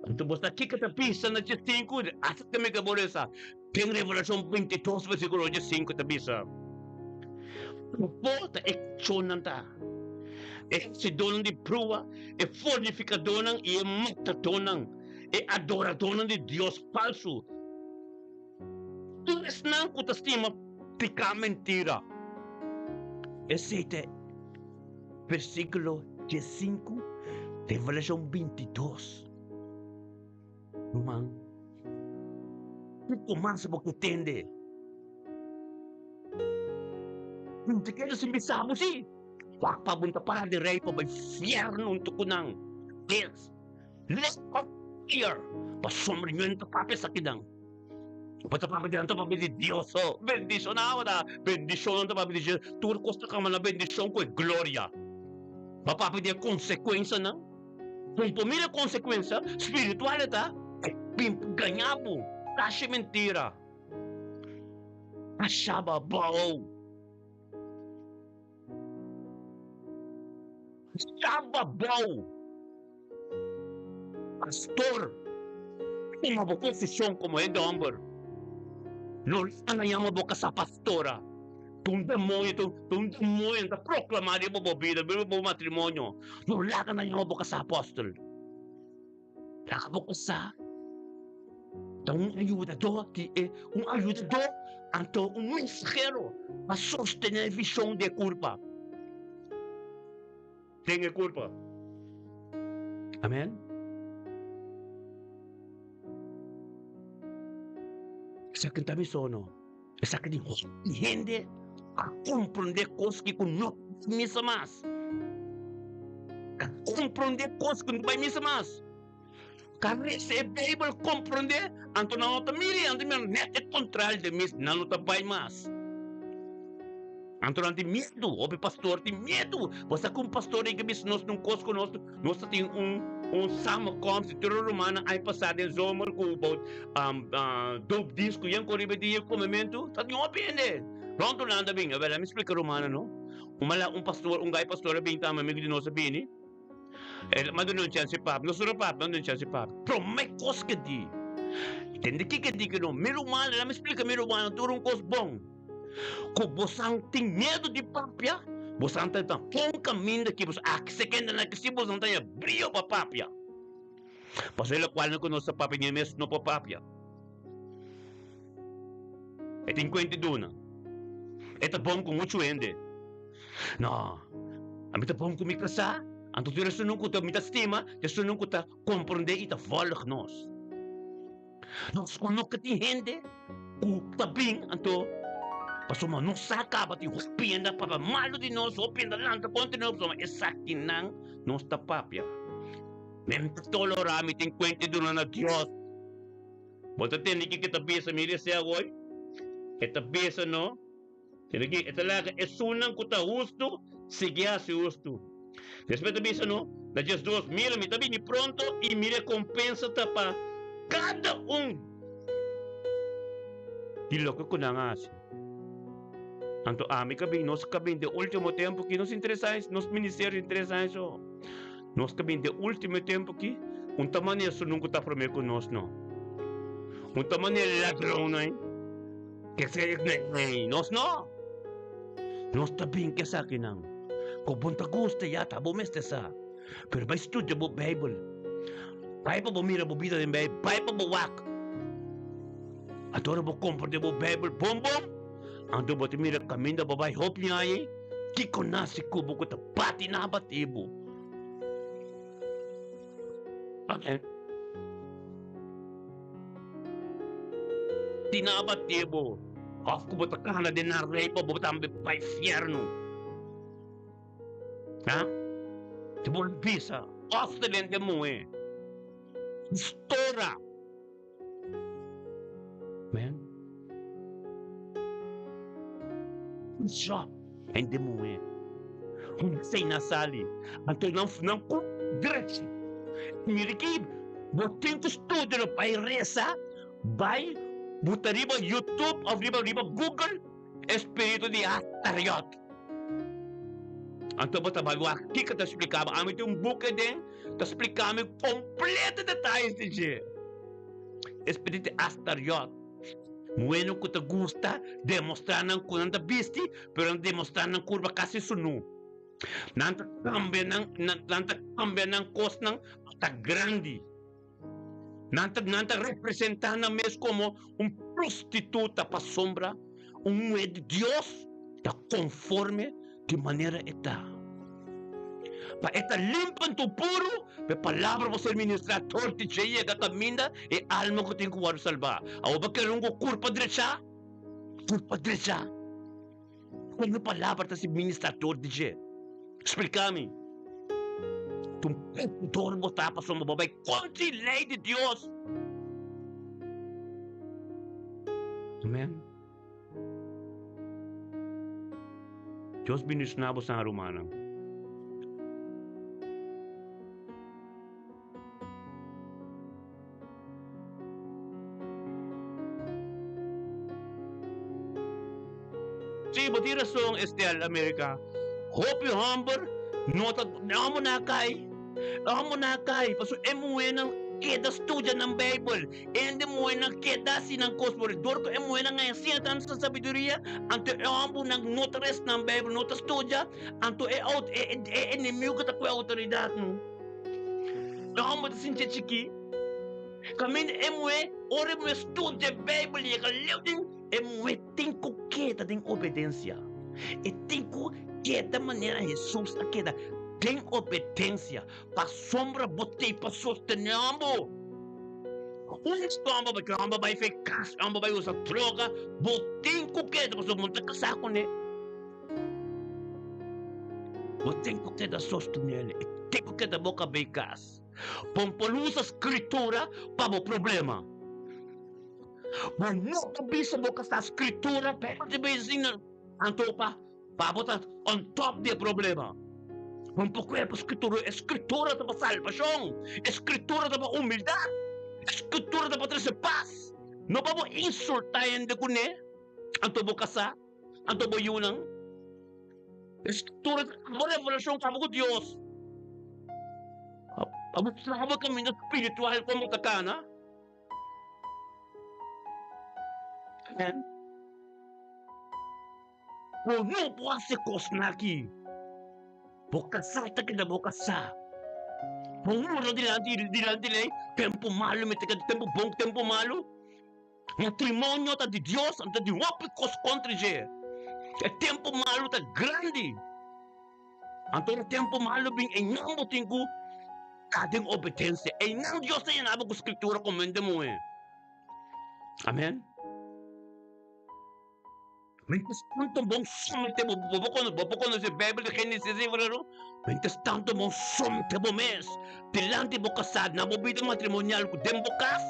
Anto bo sa kiko ta bisa na dje sinku? Asta ta mega bo resa. Den Revelashon 22 versíkulo dje sinku ta bisa, Bo ta e kachónan ta, e hasidónan di prua, e fornifikadónan i e matadónan, e adoradónan di dios falsu, tur esnan ku ta stima piká mentira. Esei ta e Versíkulo diesinku, Revelashon 22. Ruman, kiko mas bo ke tende? Bo ta keda sin bisa bo si? Wak pa bo ta para di rei pa bai fièrnu huntu ku nan. Des, lake of fire, pasobra ñoen ta papia esakinan. Bo ta papia di nan ta papia di Dios so. Bendishoná bo ta. Bendishon nan ta papia di dje. Tur kos ta kamba na bendishon ku e gloria. Bo a papia di e konsekuensianan. Kon por mira e konsekuensia spiritual e ta e bin pa gaña bo. Kashi mentira. Asha bo abou. Asha bo abou. Pastor, tuma bo posishon komo hende hòmber. No laga yama bo kasá pastora. Ta un demoño, ta un demoño ta proklamá riba bo bida, riba bo matrimonio. No laga nan yama bo kasá apòstel. Laga bo kasá ta un ayudadó di e, un ayudadó anto un mensahero pa sostené e vishon di e kurpa. Den e kurpa. Amen. Esaki ta mi sono. Esaki di hopi hende a komprondé kos ki ku no misa mas. A komprondé kos ku no bai misa mas. Ka resa e Beibel komprondé, anto nan no ta mira, nan ta mira nèt e kontrario di mis, nan no ta bai mas. Anto nan tin miedu, hopi pastor tin miedu. Bo sa ku un pastor den ke bisa nos un kos ku nos, nos ta tin un un samenkomst di tur e rumannan aña pasá den zomer ku about doopdienst ku yen ku riba e dia komementu, ta tin hopi hende. Rònt Hulanda bin, awel ami splika rumannan no, un mala un pastor, un gai pastor a bin tambe amigu di nos a bini. El a duna un chance pap, no solo pap, a duna un chance pap. Prome kos ke di. Tende kiko e di ke no, mi ruman, laga mi splika mi rumannan tur un kos bon. Ku bosan tin miedu di papia, bosan ta na bon kaminda ki boso aki se kende nan ki si bosan ta haña brio pa papia. Pasobra e lokual nan ku nos ta papia ni e mes no por papia. E tin kuenta duna. E ta bon ku muchu hende. No, ami ta bon ku mi kasá, anto tur esunun ku ta mi ta stima, ta esunun ku ta komprondé i ta vòlg nos. Nos ku no ke tin hende ku ta bin, anto pasobra nos sa kaba tin hopi hende a papia malu di nos, hopi hende a lanta kontra nos, pasobra esakinan nos ta papia. Mi ta tolorá, mi tin kuenta duna na Dios. Bo ta tende kiko e ta bisa mi desea awor? E ta bisa no. Tende ki? E ta laga esunnan ku ta hustu sigui hasi hustu. Despues e ta bisa no, na 12, Mira, mi ta bini pronto i mi rekompensa ta pa kada un di loke ku nan a hasi. Anto ami ka bin, nos ka bin den ultimo tempu ki nos interesá, nos ministerio interesá eso. Nos ta bin den ultimo tempu aki, un ta manera su nunca ta prome cu nos no. Un ta manera ladronnan ke se nee, nos no. Nos ta bin ke esakinan. Cu bo ta gusta ya ta bo mester sa. Pero bai studia bo Bijbel. Bai pa bo mira bo bida den Bijbel, bai pa bo wak. Anto ora bo comprende bo Bijbel bon bon, anto bo ta mira caminda bo bai hopi aña. Kiko nasi ku bo ku ta bati na bati bo? Amen. Ti na bati bo. Of ku bo ta kana den nan rei pa bo tambe bai fiernu. Ha? Ti bo bisa, of ta den den muhe. Stora. Amen. Shop hende muhé. Un sei na sali. Anto nan nan ku drechi. Mira ki bo tin ku studia no bai resa, bai buta riba YouTube of riba riba Google espiritu di Astariot. Anto bo ta bai wak kiko ta splika bo. Ami tin un buki aden ta splika mi kompleto detayes di dje. Espiritu di Astariot. Muhénan ku ta gusta demostrá nan ku nan ta bisti, pero nan ta demostrá nan kurpa kasi sunú. Nan ta kambia nan, nan ta kambia nan kosnan pa ta grandi. Nan ta, nan ta representá nan mes komo un prostituta pasobra un muhé di Dios ta konforme di manera e ta. Pa e ta limpu anto puru, pa e palabra por ser ministrá tor di dje yega kaminda e alma ku tin ku wòrdu salbá. Awor bo kere un ku kurpa drechá? Kurpa drechá? Kon e palabra ta ser ministrá tor di dje? Splika mi. Ta un pekador bo ta pasobra bo bai kontra e lei di Dios. Amen. Dios bendiciona bo san rumannan. Sí, bo tin rason, Estel, America. Hopi homber no ta, e homber no a kai. E homber no a kai, pasobra e muhernan keda studia nan Bijbel. Hende muhernan keda hasi nan kos por dor ku e muhernan a enseña tantu sa sabiduria, anto e hombernan no ta resa nan Bijbel, no ta studia, anto e e e enemigo ta ku e outoridatnan. E homber ta sinti chikí. Kaminda e muhé, ora e muhé studia Beibel i yega leu den, e muhé tin ku keda den obedensia. E tin ku keda manera Hesus a keda, den obedensia. Pasobra bo t'ei pa sostené bo. Un hòmber bai, ki hòmber bai fe kas, hòmber bai usa droga, bo tin ku keda pasobra bo no ta kasá kuné. Bo tin ku keda sostené, e tin ku keda bo kabei kas. Bon por usa Scritura pa bo problema. Bo no ta bisa bo ka sa Scritura pero di bes asina anto pa pa bo ta on top di e problema. Bon por kue pa Scritura, e Scritura ta pa salbacion, e Scritura ta pa humildad, e Scritura ta pa trece pas, no pa bo insulta hende cune anto bo casa. Anto bo yunan? Tur bo revelashon kaba ku Dios. Abo sa bo kaminda spiritual kon bo ta kana? Amen. Bo no por hasi kosnan aki. Bo kasá ta keda bo kasá. Bo mura dilanti dilanti lei, tempu malu mi ta keda tempu bon ku tempu malu. Matrimonio ta di Dios, anto di hopi kos kontra dje. E tempu malu ta grandi. Anto ora tempu malu bin, einan bo tin ku ta den obedensia. Einan Dios ta yena bo ku Skritura komo hende muhé. Amen. Mientras tanto bon somete bo, bo bo kono, bo por konosé Bijbel di Génesis librero? Mientras tanto bon somete bo mes dilanti bo kasá na bo bida matrimonial ku den bo kas.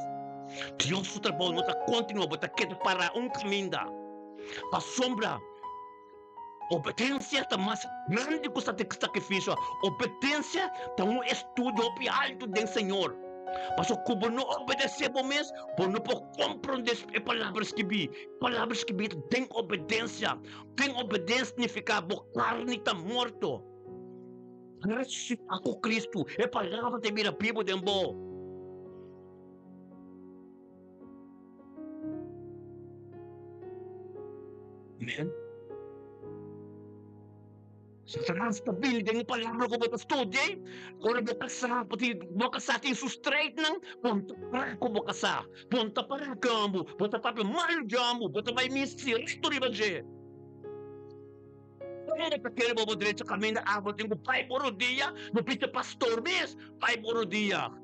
Dios su trabou no ta kontinua, bo ta keda pará un kaminda. Pasobra obedensia ta mas grandi ku sakrifisio. Obedensia ta un estudio hopi altu den Señor. Pasobra ku bo no obedesé bo mes, bo no por komprondé e palabra skibí. Palabra skibí ta den obedensia. Den obedensia signifiká bo karni ta morto. Resusitá ku Kristu, e palabra ta bira bibu den bo. Amen. Satanas ta bini den e palabra ku bo ta studia ei. Ora bo kasá, bo tin, bo kasá tin su strijdnan, bo ta para ku bo kasá. Bo no ta para ku ambu, bo ta papia malu di ambu, bo ta bai misi resto riba dje. Ora ta kere bo bo drecha kaminda abo tin ku bai bo rodia, bo bisa pastor mes, bai bo rodia.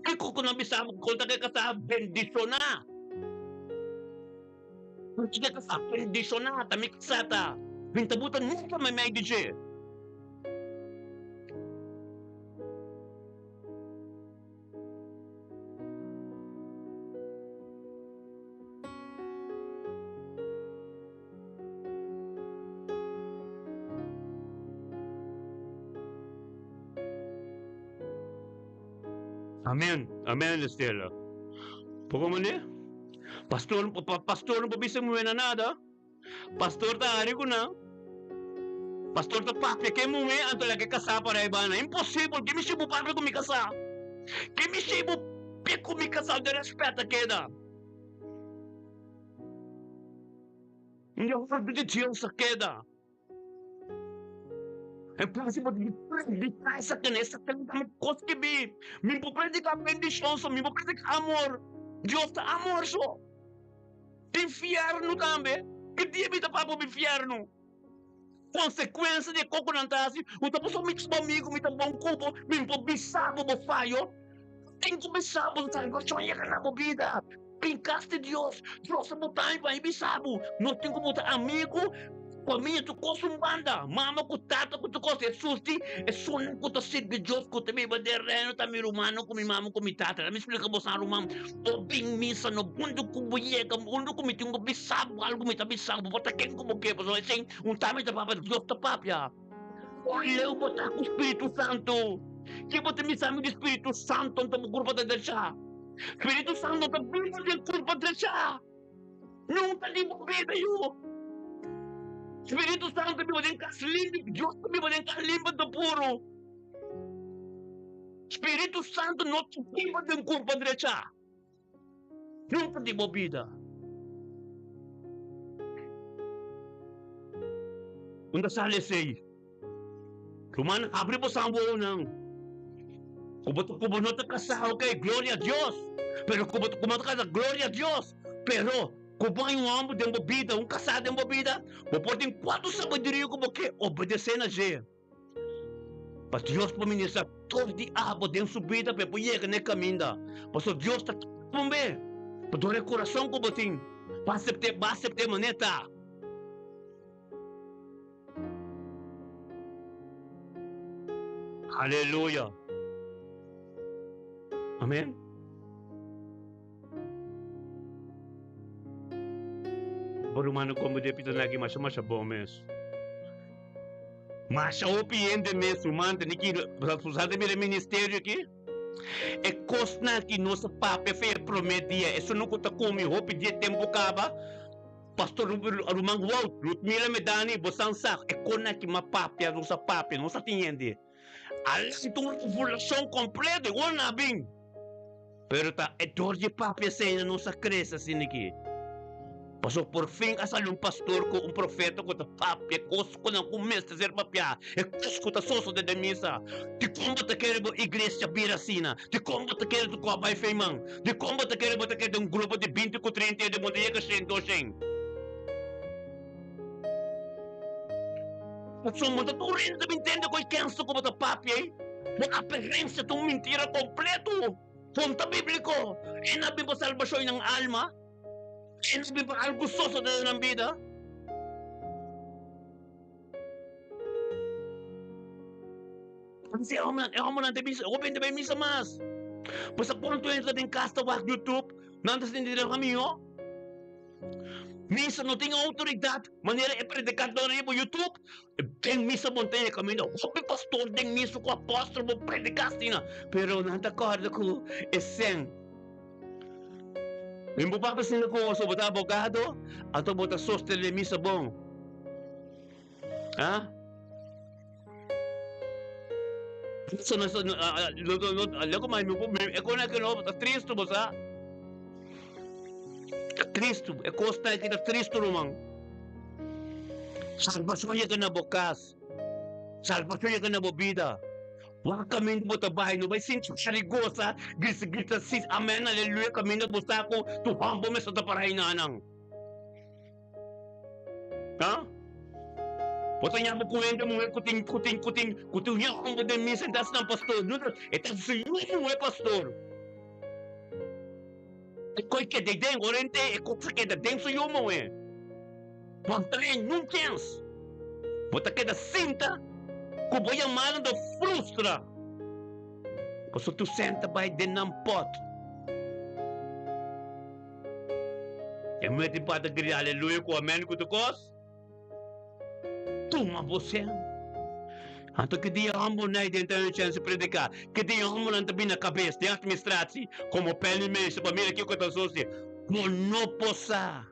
Kiko ku nan bisa bo konta ke kasá bendishoná? Porque ta sa bendishoná ta mi kasá ta bin ta buta nunka meimei di dje. Amen, amen Estela. Poko mane? Pastor, pastor no por bisa muhé na nada. Pastor ta hari ku nan. Pastor ta papia ke muhé anto laga e kasá para e bana. Imposibel, ke mishi bo papia ku mi kasá? Ke mishi bo pia ku mi kasá? De rèspèt a keda. Un òrdu di Dios a keda. E próximo di prediká esaki, esaki ta mi kos skibi. Mi por prediká bendishon so, mi por prediká amor. Dios ta amor so. Tin fièrnu tambe. Ki dia mi ta papia bo fièrnu? Konsekuensia di e kos ku nan ta hasi, bo ta pasobra mi ta bo amigu, mi ta bon ku bo, mi por bisa bo bo fayo. Tin ku bisa bo salbashon yega na bo bida. Bin kas di Dios. Dios ta botá mi pa mi bisa bo. Nos tin ku bota amigu. Famia tur kos un banda, mama ku tata ku tur kos. Hesus di, Esunnan ku ta sirbi Dios ku ta biba den Reino ta mi rumannan ku mi mama ku mi tata. Mi splika boso ruman, bo bin misa no unda ku bo yega, unda ku mi tin ku bisa bo algu mi ta bisa bo, bo ta ken ku bo ke pasobra esei un ta mi ta papia, Dios ta papia. Kon leu bo ta ku Spiritu Santu? Ke bo ta misa mi di Spiritu Santu anto bo kurpa ta drechá? Spiritu Santu ta biba den kurpa drechá. Nunka di bo bida yu. Spiritu Santu biba den kas limpi, Dios ta biba den kas limpi anto puru. Spiritu Santu no ta biba den kurpa drechá. Nunka di bo bida. Unda sali esei? Ruman, habri bo san wowonan. Ku bo ku bo no ta kasá, ok, gloria a Dios. Pero ku bo ku bo ta kasá, gloria a Dios. Pero ku bo hay un hòmber den bo bida, un kasá den bo bida, bo por tin kuantu sabiduria ku bo ke, obedesé na dje. Pa Dios por ministrá tur di abo den su bida pa e por yega na e kaminda. Pasobra Dios ta kumbe pa dor e kurason ku bo tin pa asept'é, bo asept'é manera ta. Aleluya. Amen. Bo rumannan como de pita naki masha masha bon mes. Masha hopi hende mes ruman tene ki responsable mira ministerio aki. E kosnan ki nos a papia fe e prome dia esun ku ta kumi hopi dia tempo kaba. Pastor ruman Wout, Ludmila Medani, bo san sa e kona ki m'a papia, nos a papia, nos a tin hende. A lanta un revolushon kompleto i ora nan a bin. Pero ta e dor di papia esei nos a krese asina aki. Pasobra por fin a sali un pastor ku un profeta ku ta papia kos ku nan ku mester ser papiá, e kos ku ta sosode den misa. Dikon bo ta kere bo iglesia bira asina? Dikon bo ta kere tu ku a bai feiman? Dikon bo ta kere bo ta keda un grupo di binti ku trinta hende bo ta yega shen doshen? Pasobra bo ta tur hende ta bin tende ku e kensa ku bo ta papia ei. Bo aperensia ta un mintira kompleto. Punta bibliko, E na bin pa salbashon nan alma? E na bin pa algu sosode den nan bida? Antes e hombernan, e hombernan ta bisa, hopi hende ta bai misa mas. Pasobra kuantu hende ta den kas ta wak YouTube, nan ta sinti den mihó. Misa no tin outoridat manera e predikadornan riba YouTube. Den misa bo ta yega kaminda hopi pastor den misa ku apòstel bo prediká asina, pero nan ta kòrda ku e sèn. Mi bo papia asina ku bo, so bo ta abogado, anto bo ta sostené misa bon. Ha? So no so no no no loko mai mi e kona ke no ta tristu bo sa. Ta tristu, e kos ta aki ta tristu ruman. Salbashon yega na bo kas. Salbashon yega na bo bida. Wak kaminda bo ta bai, no bai sinti rigosa, grita grita sis amen aleluya kaminda bo sa ku tu hòmber mester ta para hinanan. Ha? Bo ta ña bo ku hende muhé ku tin ku tin ku tin ku tin un homber den misa e ta hasi nan pastor. No, e ta hasi su yu muhé pastor. E koi keda den, ora hende e kos a keda den su yu muhé. Bo no ta haña niun chèns. Bo ta keda sinta ku bo yamada ta frustra. Pasobra tur sèn ta bai den nan pòt. E muher di pa ta grita aleluya ku amen ku tur kos. Tuma bo sen. Anto ki dia homber nai den ta un chance prediká? Ki dia hombernan ta bin na kabes den atministratie komo penningmeester pa mira kiko ta sosodé? Bo no por sa.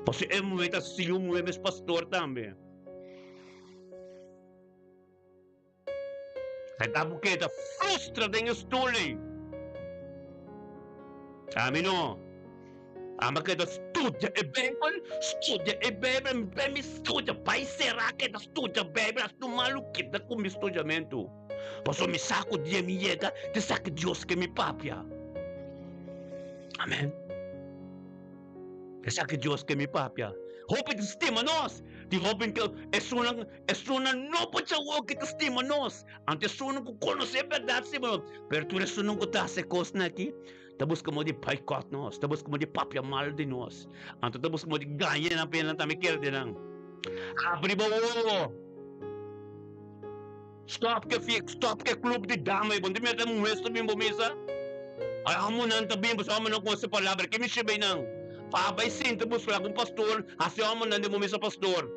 Pasobra e muher ta siña un muher mes pastor tambe. E ta bo keda frustra den e stoel ei. Ami no. Ami a keda studia e Bijbel, studia e Bijbel, mi bai mi studia, bai sera keda studia Bijbel, hasta un malu keda ku mi studiamentu. Pasobra mi sa ku dia mi yega, ta esaki Dios ke mi papia. Amen. Esaki Dios ke mi papia. Hopi ta stima nos. Tin hopi ku esunnan esunnan no por chawó ke ta stima nos. Anto esunnan ku konosé bèrdat stima nos. Pero tur esunnan ku ta hasi e kosnan aki ta buska moda di boycott nos, ta buska moda di papia mal di nos. Anto ta buska moda di gaña nan pa nan tambe kere di nan. Abri bo wowo. Stop ke fi, stop ke club di dama ei. Bo no ta mira ta muhes ta bin bo misa? Ay homonan ta bin pasobra homonan conoce palabra. Ke mishi bay nan? Pa bay sinta busca algun pastor, haci homonan den bo misa pastor.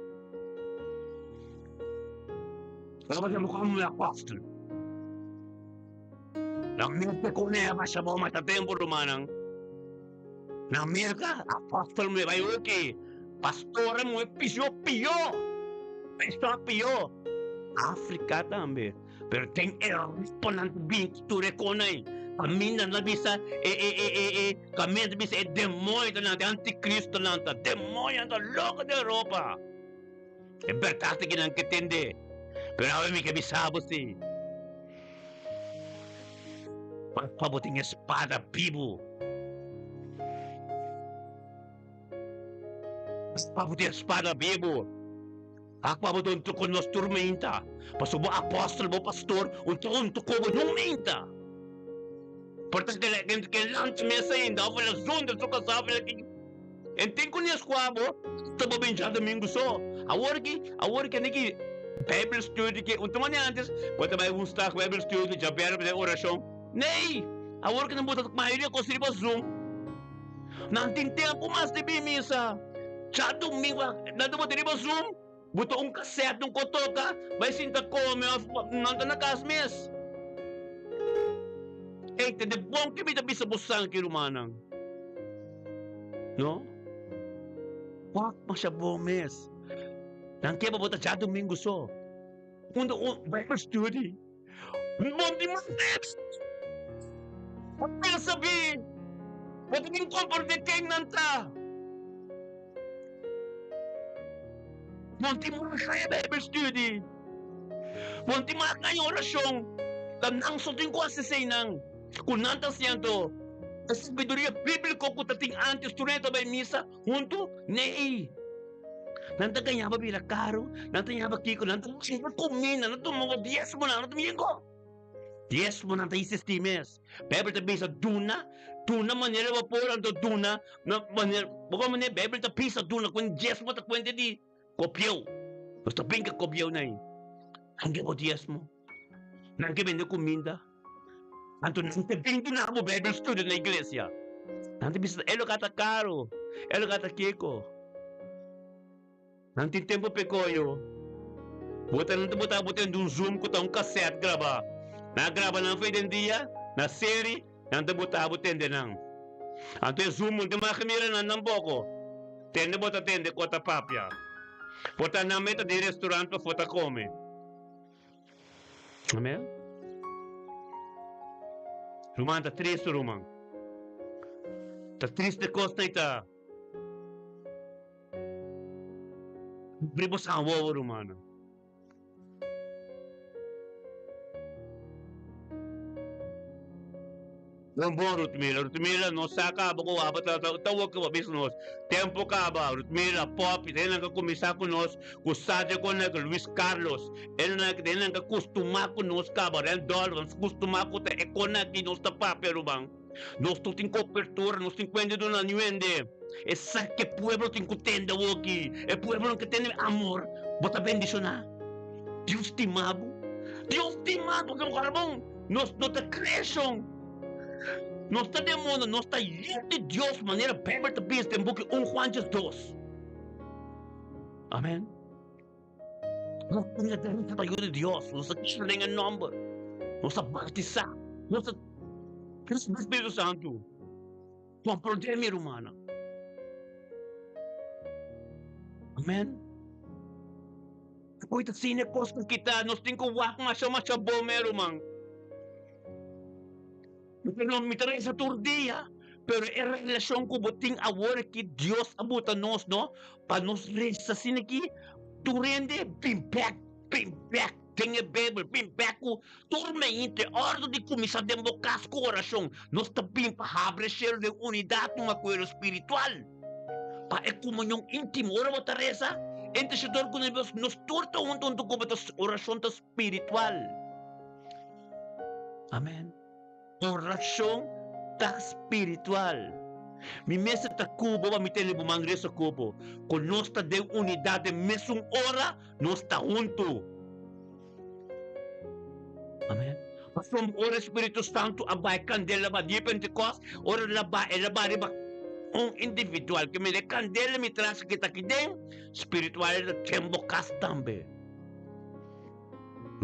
Tabata bo como apostel. Na Merca con e basha bo mata tempo rumannan. Na Merca apostel me bai oki. Pastor muhe pisio pio. Pisio pio. Africa tambe. Pero den Europa nan ta bin tur e con ai. Caminda nan ta bisa e e e e e caminda ta bisa e demonio ta nan ta anticristo nan ta demonio nan ta loco den Europa. E bèrdat ta kinan ke tende, pero awe mi ke bisa bo si, Pa bo tin e spada bibu. Pa bo tin e spada bibu. Akua bo ta untu ku nos tur meinta, pasobra bo apòstel, bo pastor, un ta untu ku bo no meinta. Por ta ke lanta mes ainda, òf el a zundra su kasá, òf el a kiko. En tin ku nes kua bo ta bo bin djadumingu so. Awor ki, awor ki aniki Bijbel studie ki un tumani antes bo ta bai woensdag Bijbel studie, djabièrnè bo ta bai orashon. Nee! Awor ki nan bo ta mayoria kos riba Zoom. Nan tin tempu mas di bin misa. Djadumingu nan ta bota riba Zoom, bo ta un kasèt un kotoka bai sinta kome òf nan ta na kas mes. Ey, tende bon ke mi ta bisa bo sanki rumannan. No? Wak masha bon mes. Nan ke pa bo ta djadumingu so. Unda un Bible study. Bon di mas mes. Bo pensa bi. Bo ta bin komprende ken nan ta. Bon tin mas haña Bible study. Bon tin mas haña orashon. Ta nan so tin ku hasi eseinan. Ku nan ta siento e sabiduria bíbliko ku ta tin antes tur nan ta bai misa huntu? Nee. Nan ta gañaba bira karu, nan ta ñaba kiko, nan ta chinga kuminda, nan ta tuma diesmo, nan ta mingo. Diesmo nan ta insistí mes. Beibel ta bisa duna, duna manera bo por, anto duna na manera, bo kon manera Beibel ta bisa duna ku diesmo ta kuenta di kopieu. Nos ta brinka kopieu na ei. Nan ke bo diesmo, nan ke bende kuminda. Anto nan ta bin duna bo Bijbel studio na iglesia. Nan ta bisa, e lugar ta caro, e lugar ta kiko. Nan tin tempo p'e koyo. Bo ta nan ta bota bo den un Zoom ku ta un cassette graba. Nan a graba nan fe den dia, na seri, nan ta bota bo tende nan. Anto e Zoom no ta mag mira nan tampoco. Tende bo ta tende ku ta papia. Por ta nan meta den restaurant pafó ta come. Amen. Ruman ta triste ruman. Ta triste kos na ita. Abri bo san wowo rumannan. Bon bon Rutmila, Rutmila nos sa kaba ku waba ta ta woke pa bisa nos. Tempo kaba, Rutmila, Poppy, te nan ka kuminsá ku nos ku Sadia Konek, Luis Carlos, e nan te nan ka kustumá ku nos kaba, Randolph, nos kustumá ku ta e konan aki nos ta papia ruman. Nos no tin kopertura, nos tin kuende duna niuende. Esaki e pueblo tin ku tende awoki. E pueblo no ke tende amor. Bo ta bendishoná. Dios stima bo. Dios stima bo, pasobra bo kara bon. Nos no ta creacion. Nos ta den mundo, nos ta yu di Dios manera Bijbel ta bisa den buki 1 Juan 2. Amen. Nos ta yu di Dios, nos ta kere den e nomber, nos ta batisa, nos ta risibi Spiritu Santu. Comprende mi rumannan. Amen. Hoy ta sine kos ku kita, nos tin ku wak masha masha bon me ruman. No, mi ta resa tur dia, pero e relashon ku bo tin awor ki Dios a buta nos, no, pa nos resa asina ki tur hende bin bek, bin bek den e Beibel, bin bek ku tur mente, òrdu di kuminsá den bo kas ku orashon. Nos ta bin pa habri e shelu den unidat, un akuerdo spiritual. Pa e komunion íntimo, ora bo ta resa, intersedor ku nos, nos tur ta huntu huntu ku bo ta orashon ta spiritual. Amen. Orashon ta spiritual. Mi mester ta ku bo pa mi tene bo man resa ku bo. Ku nos ta den unidat den mesun ora, nos ta huntu. Amen. Pasobra ora e Spiritu Santu a bai kandela ba dia Pentekost, ora el a bai, el a bai riba un individual. Ke mira e kandela mi tras ke ta aki den, spiritual e ta den bo kas tambe.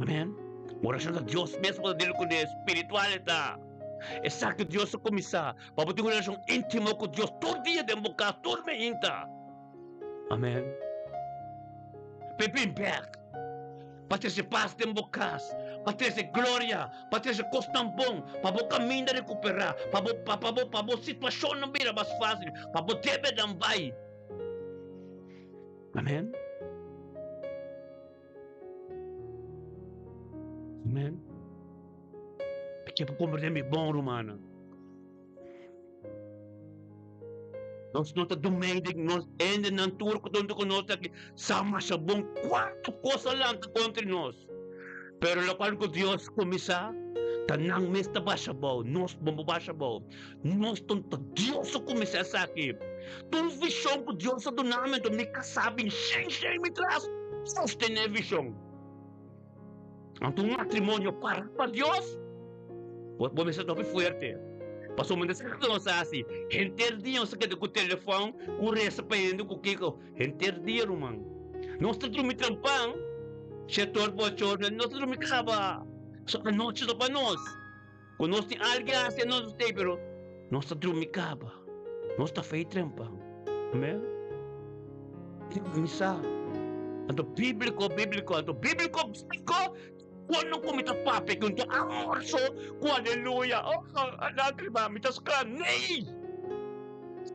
Amen. Orashon ta Dios mes bo ta deal kuné, spiritual e ta. Esaki Dios a kuminsá, pa bo tin un relashon íntimo ku Dios tur dia den bo kas, tur meinta. Amen. P'e bin bèk, pa trese pas den bo kas, pa trese gloria, pa trese kosnan bon, pa bo kaminda rekuperá, pa bo, pa, pa bo, pa bo situashonnan bira mas fásil, pa bo debenan bai. Amen. Amen. Mi ke pa komprendé mi bon, rumannan. Nos no ta dumei di nos hendenan tur ku ta huntu ku nos aki sa masha bon kuantu kos a lanta kontra nos. Pero lokual ku Dios kuminsá, ta nan mes ta basha abou, nos bon por basha abou. Nos ta ta Dios a kuminsá esaki. Tur vishon ku Dios a duna mi, anto mi kasá bin shen shen mi tras sostené e vishon. Anto un matrimonio para pa Dios, bo bo mester ta hopi fuerte. Pasobra mi ta sa nos a hasi. Henter dia nos ta keda ku telefòn, ku resa pa hende, ku kiko. Henter dia, ruman. Nos ta drumi trempan, shetor bochor, nos ta drumi kaba. So anochi ta pa nos. Ku nos tin algu hasi nos ta stay, pero nos ta drumi kaba. Nos ta fei trempan. Amen. Mi sa. Anto bíbliko, bíbliko, anto bíbliko, bíbliko, kono ku mi ta papia ku un amor so ku aleluya. Oh, lágrima, mi ta skra. Nee!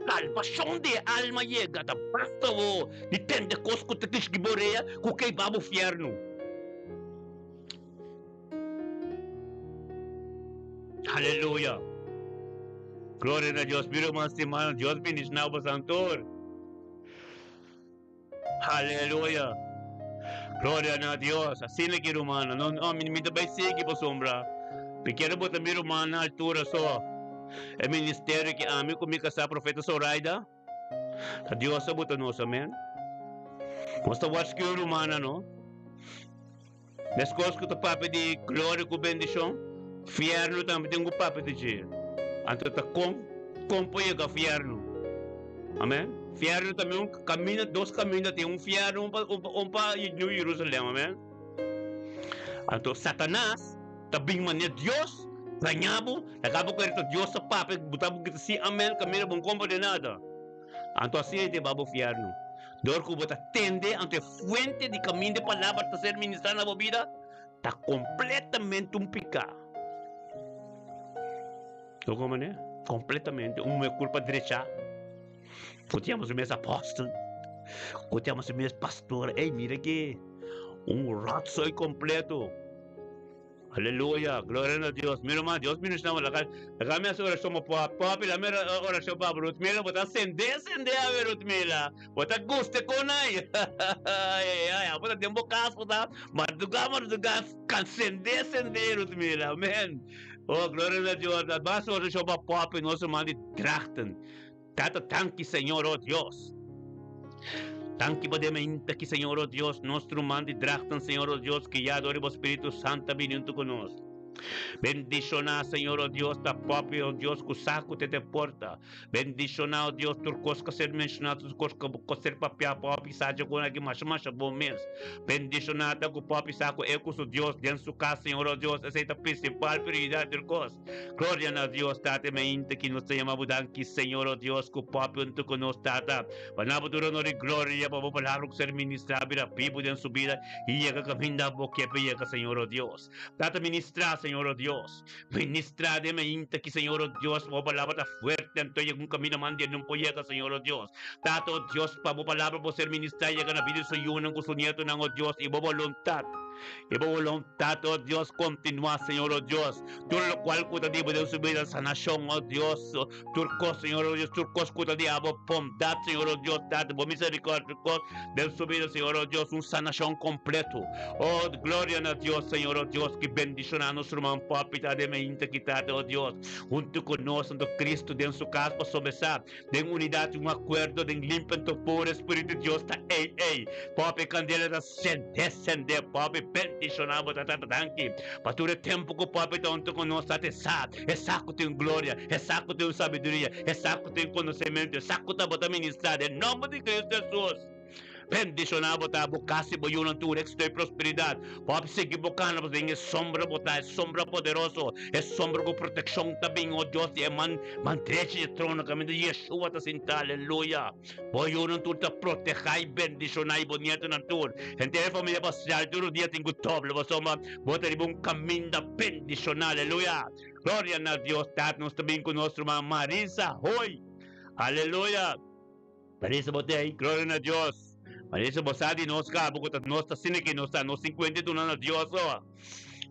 Salbashon di e alma yega, ta basta bo di tende kos ku ta kishki bo rea ku kei ba bo fiernu. Aleluya! Gloria na Dios. Mi ruman stimado, Dios bendiciona bo santor. Aleluya! Gloria na Dios. Asina ki rumannan. No, no, mi, mi ta bai sigui pasobra mi kier bota mi ruman na altura so. E ministerio ki ami ku mi kasá Profeta Zoraida, ta Dios a bota nos, amen. Nos ta wach ki un rumannan, no? Meskos ku ta papia di gloria ku bendishon, fièrnu tambe tin ku papia di dje. Anto ta kon kon por yega fièrnu? Amen. Fièrnu tambe un kaminda, dos kaminda tin, un fièrnu, un pa un pa New Jerusalem. Amen. Anto Satanas ta bin manera Dios gaña bo, laga bo kere ta Dios ta papia, bo ta grita si amen, kaminda bo no komprende nada. Anto asina e ta ba bo fièrnu. Dor ku bo ta tende anto e fuente di kaminda e palabra ta ser ministrá na bo bida, ta kompletamente un piká. Lo komo ne? Kompletamente. Un muhé kurpa drechá, ku ta yama su mes apòstel, ku ta yama su mes pastor. Ey, mira aki, un ròtsoi kompleto. Aleluya, gloria na Dios. Mi ruman, Dios ministra bo. Laga, laga mi hasi orashon pa papi. Papi, laga mi orashon pa bo. Rutmila, bo ta sende, sende awe, Rutmila. Bo ta gusta kon ai. Ai, ai, ai. Abo ta den bo kas, bo ta madruga, madruga, kan sende, sende, Rutmila. Amen. Oh, gloria na Dios. Laga mi hasi orashon pa papi, nos ruman di Drachten. Tata, danki, Señor, oh Dios. Danki pa den mainta aki, Señor, oh Dios, nos ruman di Drachten, Señor, oh Dios, guiá dor di bo Spiritu Santu a bini huntu ku nos. Bendishoná, Señor, oh Dios, ta papia, oh Dios, ku sa ku te te porta. Bendishoná, oh Dios, tur kos ku a ser menshoná, tur kos ku a ser papiá, papia sa dje kon aki masha masha bon mes. Bendishoná ta ku papia sa ku e ku su Dios den su kas, Señor, oh Dios, esei ta prinsipal prioridat tur kos. Gloria na Dios, Tata, e mainta ki nos ta yama bo danki, Señor, oh Dios, ku papia huntu ku nos, Tata. Pa na bo tur honor i gloria, pa bo palabra ku ser ministrá bira bibu den su bida i yega kaminda bo ke pa yega, Señor, oh Dios. Tata, ministrá, Señor, oh Dios. Ministrá den mainta ki, Señor, oh Dios, pa bo palabra ta fuerte, anto yega un kaminda man di e no por yega, Señor, oh Dios. Tata, oh Dios, pa bo palabra por ser ministrá yega na bida di su yunan ku su nietonan, oh Dios, i bo boluntat. I bo voluntat, o Dios, kontinuá, Señor, o Dios. Tur lokual ku ta di bo den su bida, sanashon, o Dios, tur kos, Señor, o Dios, tur kos ku ta di abo, bondat, Señor, o Dios, Tata, bo miserikòrdia, tur kos den su bida, Señor, o Dios, un sanashon kompleto. O, gloria na Dios, Señor, o Dios, ki bendishoná nos ruman Poppy ta den mainta aki, Tata, o Dios, huntu ku nos, anto Cristo den su kas pasobra sa. Den unidat i un akuerdo den limpi anto puro Espiritu di Dios ta ei ei. Popi kandela ta sende sende. Popi bendishoná bo tata danki pa tur e tempu ku popi ta huntu ku nos tata e sa e sa ku tin gloria e sa ku tin sabiduria e sa ku tin konosementu e sa ku ta bo ta ministrá den nomber di Kristu Hesus. Bendishoná bo ta bo kas i bo yunan tur éksito i prosperidat. Bo sigui bo kana pasobra den e sombra bo ta, e sombra poderoso, e sombra ku protekshon ta bin, o Dios di e man man drechi di e trono kaminda Yeshua ta sintá. Aleluya! Bo yunan tur ta protehá i bendishoná i bo nietonan tur. Henter e famia pastoral tur dia tin ku doble pasobra bo ta riba un kaminda bendishoná. Aleluya! Gloria na Dios Tata. Nos ta bin ku nos ruman Marisa Hoy. Aleluya! Marisa bo te gloria na Dios. Marisa bo sa di nos cabo cu ta nos ta asina ki nos ta nos tin cuenta duna na Dios oh.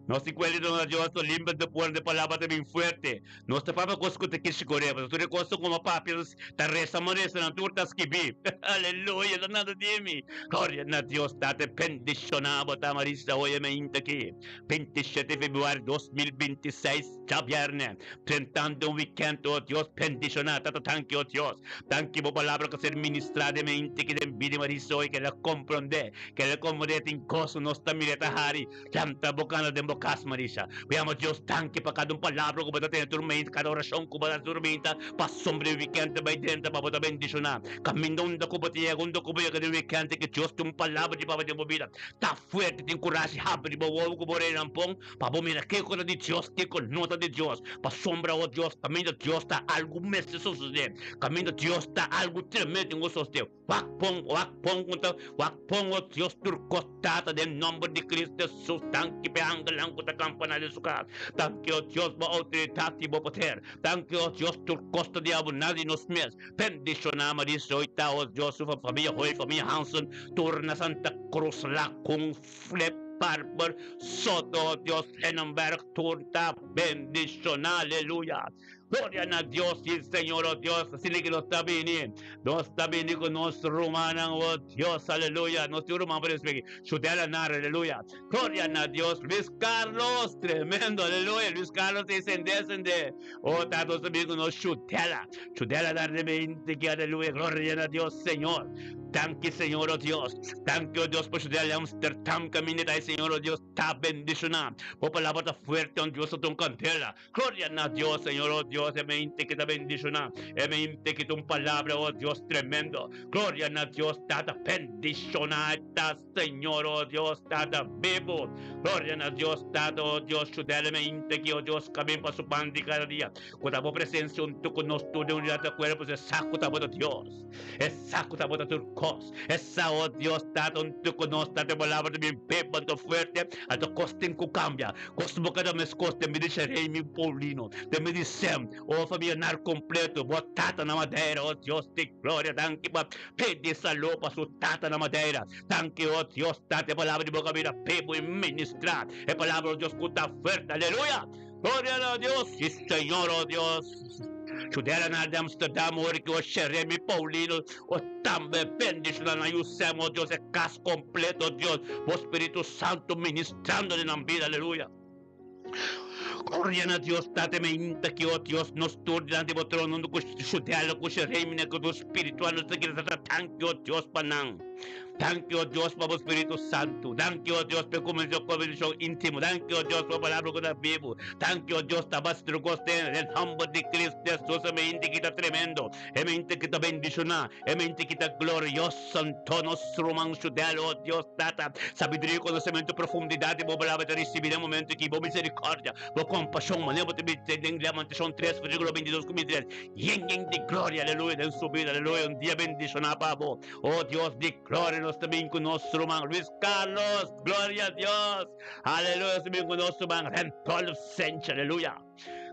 Nos tin cuenta duna na Dios oh limpia de puerta de palabra ta bin fuerte. Nos ta papia cos cu ta kishi core pasobra tur e cos ta como papia ta reza ma reza nan tur ta skibi. Aleluya ta nada di mi. Gloria na Dios Tata bendiciona bo ta Marisa hoy e mainta aki 27 februari 2026. Djabièrnè, drentando un wikènt, o Dios, bendishoná Tata Danki, o Dios. Danki bo palabra ku a ser ministrá den mente ki den bida di Marisol i ke el a komprondé, ke el a komprondé tin goso nos ta mira e ta hari. Lanta bo kanda den bo kas, Marisa. Bo yama Dios danki pa kada un palabra ku bo ta tene tur mente, kada orashon ku bo ta hasi tur mente, pasobra e wikènt ta bai drenta pa bo ta bendishoná. Kaminda unda ku bo ta yega, unda ku bo yega den wikènt, ke Dios tin un palabra di papia den bo bida. Ta fuerte, tin kurashi, habri bo wowo ku bo oreyanan pon. Pa bo mira kiko ta di Dios, kiko no ta di Dios. Pasobra, o Dios, kaminda Dios ta, algu mester sosodé. Kaminda Dios ta, algu tremendo tin ku sosodé. Wak pon, wak pon ku ta, wak pon, o Dios, tur kos Tata, den nòmber di Cristo Jesus. Danki pa e angelnan ku ta kampaná den su kas. Danki, o Dios, bo outoridat i bo poder. Danki, o Dios, tur kos ta di abo, nada di nos mes. Bendishoná Marisa hoy ta, o Dios, su famia Hoy, famia Hansen, tur na Santa Cruz, Lacun, Flip Barber Soto Dios Hennenberg tur ta bendiciona aleluya gloria na Dios y Señor oh Dios asina que nos ta bini nos ta bini cu nos rumannan oh Dios aleluya nos tin un ruman por esaki Chudela Nar aleluya gloria na Dios Luis Carlos tremendo aleluya Luis Carlos ta sende sende oh ta nos ta bini cu nos Chudela Chudela Nar de mente ki aleluya gloria na Dios Señor Danki Señor oh Dios. Danki oh Dios pa su del Amsterdam caminda ta Señor oh Dios ta bendiciona. Bo palabra ta fuerte oh Dios ta un candela. Gloria na Dios Señor oh Dios e mente que ta bendiciona. E mente que ta un palabra oh Dios tremendo. Gloria na Dios Tata bendiciona ta Señor oh Dios Tata vivo. Gloria na Dios Tata oh Dios su del mente que oh Dios camin pa su pan di cada dia. Cu ta bo presencia hunto cu nos tur den unidad de cuerpo se sa cu ta bo ta Dios. E sa ku ta bota tur kos. E sa, o Dios Tata, un tur ku nos ta te palabra ta bin pepa anto fuerte, anto kos tin ku kambia. Kos bo kada meskos den bida di Jeremy Paulino, den bida di Sem, o famia nar kompleto, bo Tata na Madeira, o Dios di gloria, danki pa pidi salú pa su Tata na Madeira. Danki, o Dios Tata, e palabra di bo kabida pebu i ministrá e palabra, o Dios, ku ta fuerte. Aleluya! Gloria na Dios! Si Señor, o Dios! Chudera na di Amsterdam ora ki o Jeremy Paulino o tambe bendiciona nan yu Sam o Dios e cas completo o Dios bo Spiritu Santo ministrando den nan bida aleluya. Gloria na Dios Tata me inta ki o Dios nos tur dilanti bo trono hunto cu Chudela cu Jeremy cu tur spiritual nos ta kere ta tanki o Dios pa nan. Danki, o Dios, pa bo Spiritu Santu. Danki, o Dios, p'e komunikashon íntimo. Danki, o Dios, pa bo Palabra ku ta bibu. Danki, o Dios, tabas tur kos den e nòmber di Kristu Hesus. E mente ki ta tremendo, e mente ki ta bendishoná, e mente ki ta glorioso. Anto nos ruman Judel, o Dios Tata, sabiduria, konosementu, profundidat di bo Palabra ta risibí den momentu aki. Bo miserikòrdia, bo kompashon, manera bo ta bisa den Lamantashon tres, versíkulo bintidos ku bintitres, yen yen di gloria, aleluya, den su bida, aleluya. Un dia bendishoná pa bo. Oh Dios di gloria nos ta bin cu nos ruman Luis Carlos gloria a Dios aleluya nos ta bin cu nos ruman Rentolf Sench aleluya.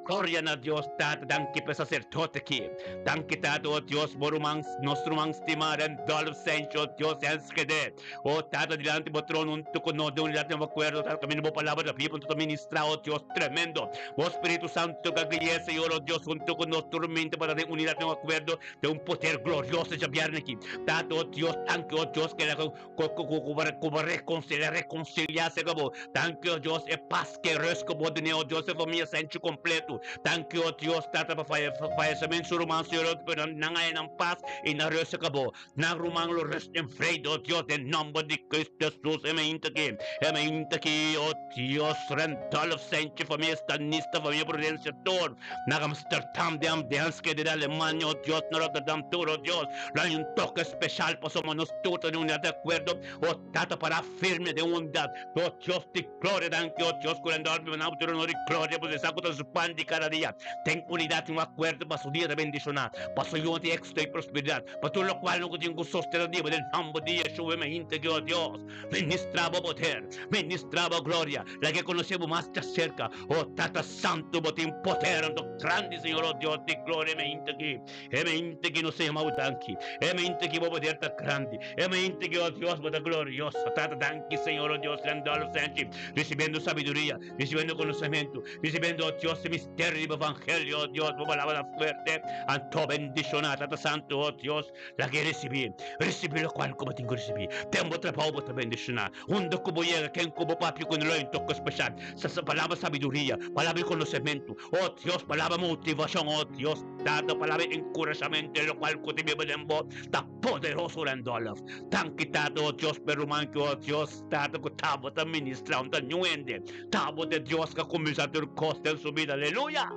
Gloria na Dios Tata, danki pa e sacerdote aki. Danki Tata, o Dios, bo ruman, nos ruman stimá Randolph Sencho, o Dios, Enschede. O Tata, dilanti bo trono huntu ku nos den unidat den bo akuerdo, Tata, kaminda bo palabra ta biba, ta ministrá, o Dios tremendo. Bo Spiritu Santu ka gui'é, Señor, o Dios, huntu ku nos tur mente pa ta den unidat den akuerdo, den un poder glorioso djabièrnè aki. Tata, o Dios, danki, o Dios, keda ku ku ku ku bo ku bo rekonsilia rekonsiliá serka bo. Danki, o Dios, e pas ku e rus ku bo dun'é, o Dios, e famia Sencho kompleto. Danki, o Dios, Tata, pa fayesimentu su ruman, Señor, pero nan a haña nan pas i nan rus serka bo. Nan ruman lo rust den vrede, o Dios, den nomber di Cristo Jesus. E mainta aki, e mainta aki, o Dios, Randolph Sanchez, famia Stanista, famia Prudencia tur, na Amsterdam, den den Enschede, den Alemania, o Dios, na Rotterdam tur, o Dios, lo hay un toke special pasobra nos tur ta den unidad di acuerdo, o Tata, para firme den unidad, o Dios di gloria, danki, o Dios, cu Randolph mi nan tur honor y gloria, pasobra esaki ta su pan di cada dia, den unidad, den un acuerdo, pa su dia ta bendiciona, pa su yunan tin exito y prosperidad. Pa tur lokual no ku tin ku sostené riba den nòmber di Yeshua mi hinta ki, o Dios, ministrá bo poder, ministrá bo gloria, laga e konosé bo mas djaserka. O Tata Santu, bo tin poder anto grandi, Señor, o Dios di gloria, mi hinta ki, e mi hinta ki nos ta yama bo danki, e mi hinta ki bo poder ta grandi, e mi hinta ki, o Dios, bo ta glorioso. Tata, danki, Señor, o Dios, Randolph Sanchez, risibiendo sabiduria, risibiendo konosementu, Ricibiendo, oh Dios, e misterio di bo evangelio, oh Dios, bo palabra fuerte, anto bendiciona, Tata Santo, oh Dios, laga e ricibi, ricibi locual cu bo tin cu ricibi. Den bo trabao bo ta bendiciona, unda cu bo yega, ken cu bo papia cu lo toca special, sa sa palabra sabiduria, palabra di conocemento, oh Dios, palabra motivacion, oh Dios, Tata, palabra encurashamento, e locual cu ta biba den bo ta poderoso, Randolph. Danki, Tata, oh Dios, pa e ruman ki, oh Dios, Tata, cu tabata ministra, un ta niun hende. Ta bo de Dios ka kuminsá tur kos den su bida. Aleluya!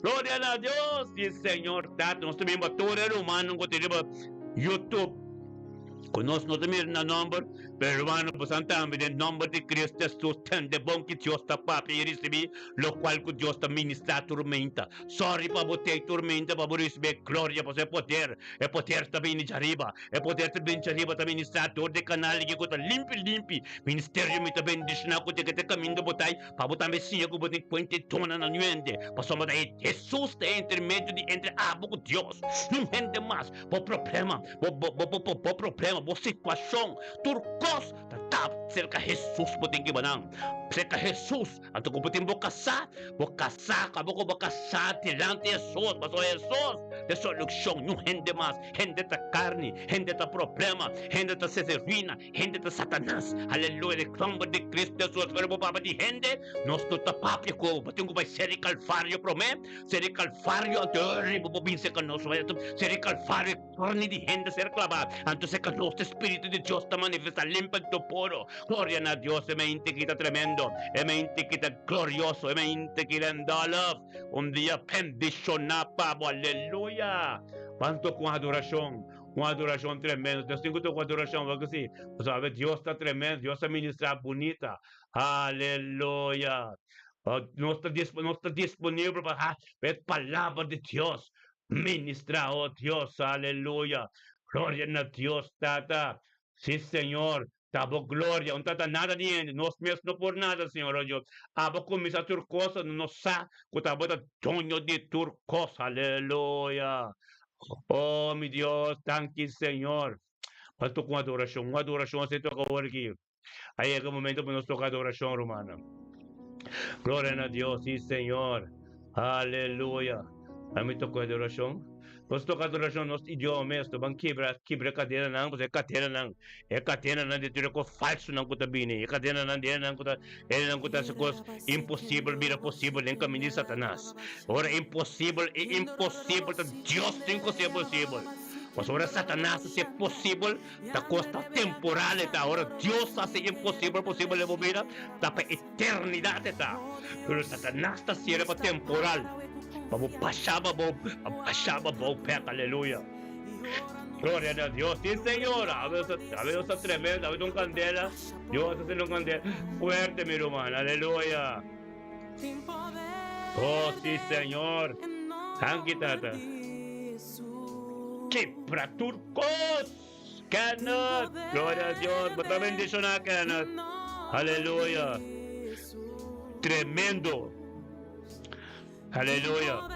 Gloria na Dios! Sí, Señor Tata, nos ta bin pa tur e rumannan ku ta riba YouTube. Ku nos no ta mira nan nòmber, pero rumannan bosan tambe den nòmber di Cristo Jesus tende bon ki Dios ta papia i risibí lokual ku Dios ta ministrá tur meinta. Sorry pa bo tei tur meinta pa bo risibí e gloria pasobra e poder, e poder ta bini djariba. E poder ta bini djariba ta ministrá dor di e kanal aki ku ta limpi limpi. Ministerio mi ta bendiciona cu te caminda bo ta pa bo tambe siña cu bo tin cuenta y dona na nu hende, pasobra ta e Jesus ta e intermedio di entre abo cu Dios, nun hende mas. Bo problema, bo bo bo bo bo problema, bo situacion, tur cos ta tap cerca Jesus bo tin kiba nan, cerca Jesus. Anto cu bo tin bo casá, bo casá, abo cu bo casá dilanti Jesus, pasobra Jesus ta e solucion, nun hende mas. Hende ta carni, hende ta problema, hende ta sese ruina. Hende ta Satanas. Aleluya, den nomber di Cristo Jesus. Pero bo papia di hende, nos no ta papia ku bo. Bo tin ku bai seri Kalvario promé. Seri Kalvario, anto riba bo bin serka nos. Seri Kalvario, e karni di hende ser klabá. Anto serka nos e Spiritu di Dios ta manifestá limpi anto puro. Gloria na Dios, e mente ki ta tremendo, e mente ki ta glorioso, e mente ki Randolph un dia bendishoná pa bo. Aleluya! Ban toka un adorashon. Un adorashon tremendo. Nos tin ku toka un adorashon, wak si? Pasobra awe Dios ta tremendo, Dios ta ministrá bunita. Aleluya! Nos ta nos ta disponibel pa ha pa e palabra di Dios ministrá, o Dios, aleluya! Gloria na Dios, Tata. Si, Señor. Ta bo gloria, un ta ta nada di hende, nos mes no por nada, Señor, o Dios. Abo cuminsa tur cosa, nos sa cu ta bo ta doño di tur cos. Aleluya. Oh, mi Dios, danki, Señor. Nos toca un adoracion, un adoracion así toca awor aki. A yega e momento pa nos toca adoracion, rumannan. Gloria na Dios, sí, Señor. Aleluya. A mi toca adoracion. Nos toca adoracion nos idioma mes, no ban kibra, kibra cadenanan, pasobra e cadenanan, e cadenanan di tur e cos falsonan cu ta bini, e cadenanan di enan cu ta, enan cu ta haci cos imposibel bira posibel den caminda di Satanas. Ora imposibel, e imposibel ta Dios tin cu haci posibel. Pasobra ora Satanas haci posibel, ta cos ta temporal e ta, ora Dios haci imposibel posibel den bo bida, ta pa eternidad e ta. Pero Satanas ta haciele pa temporal. Pa bo pasha pa bo, pa pasha pa bo pek, aleluya. Gloria na Dios. Sí, Señor. Awe nos ta, awe nos ta tremendo. Awe ta un candela. Dios ta haciendo un candela fuerte, mi ruman. Aleluya. Oh, sí, Señor. Danki, Tata. Kibra tur cos. Kenneth. Gloria a Dios. Bo ta bendiciona, Kenneth. Aleluya. Tremendo. Aleluya.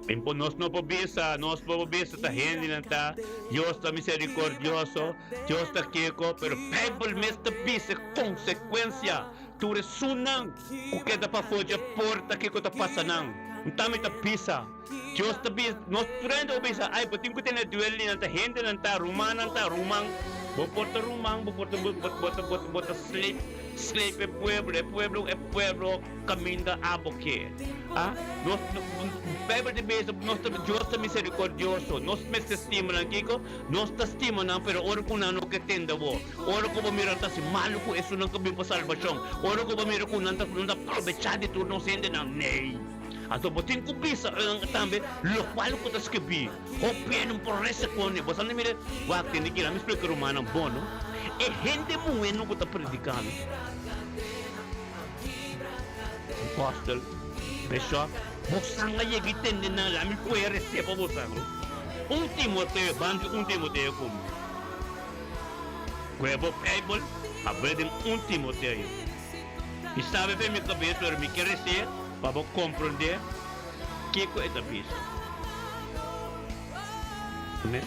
Bin por nos no por bisa, nos por bisa ta hendenan ta, Dios ta misericordioso, Dios ta kiko, pero Bijbel mes ta bisa consecuencia tur esunnan cu keda pafó dje porta kiko ta pasa nan. Nta mi ta bisa, Dios ta bisa, nos tur hende por bisa, ay bo tin cu tene duel di nan ta hendenan ta, rumannan ta, ruman, bo por ta ruman, bo por ta, bo ta, bo ta sleep, sleep e pueblo, e pueblo, e pueblo. Kaminda abo ke. A Nos Bijbel ta bisa nos ta Dios ta miserikordioso. Nos mester stima nan. Kiko? Nos ta stima nan, pero ora ku nan no ke tende bo, ora ku bo mira nan ta hasi malu ku esunnan ku bin pa salbashon, ora ku bo mira ku nan ta nan ta probechá di tur nos hendenan, nee. Anto bo tin ku bisa nan tambe lokual ku ta skibí. Hopi hende no por responde. Bo sa no mira, wak, tende kila mi splika rumannan bon, no. E hende muhé no ku ta prediká no. Apostel, Bishop, bosan a yega i tende nan, laat mi kohe resé pa bosan. Un Timoteo, ban di un Timoteo ku mi. Kohe bo Bijbel, abri den un Timoteo. Mi sabe fen mi kabes, pero mi ke resé pa bo komprondé kiko e ta bisa. Amen.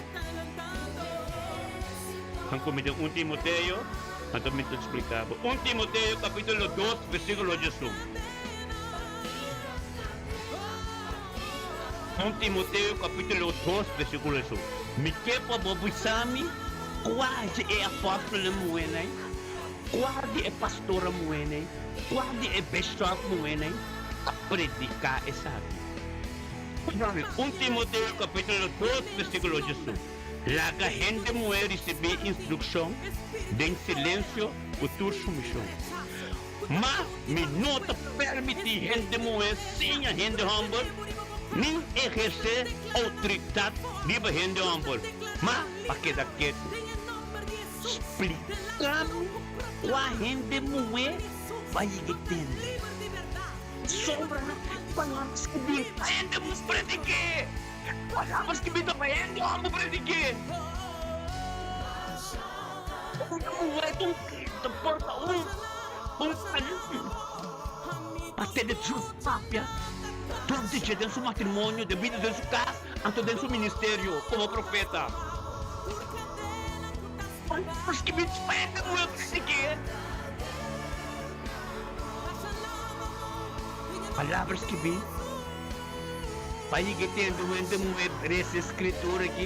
Ban ku mi den un Timoteo. Anto mi ta splika bo. Un Timoteo kapítulo dos versíkulo diesun. Un Timoteo kapítulo dos versíkulo diesun. Mi ke pa bo bisa mi kua di e apòstelnan muhénan, kua di e pastornan muhénan, kua di e bishòp muhénan a prediká esaki. Un Timoteo kapítulo dos versíkulo diesun. Laga hende muhé risibí instrukshon den silensio ku tur sumishon. Ma mi no ta permití hende muhé siña hende hòmber ni ehersé outoridat riba hende hòmber, ma pa keda ketu. Splika mi kua hende muhé pa yega tende. Sobra palabra skibí pa hende muhé predik'é. Palabras ki bita pa hende homber prediké. Un muher ta un ta porta un un kanon pa tene su papia tur di dje den su matrimonio, den bida den su kas, anto den su ministerio komo profeta. Palabras ki bita pa hende muher prediké. Palabras ki bin. Pa yega tende un hende muhé resa e skritura aki,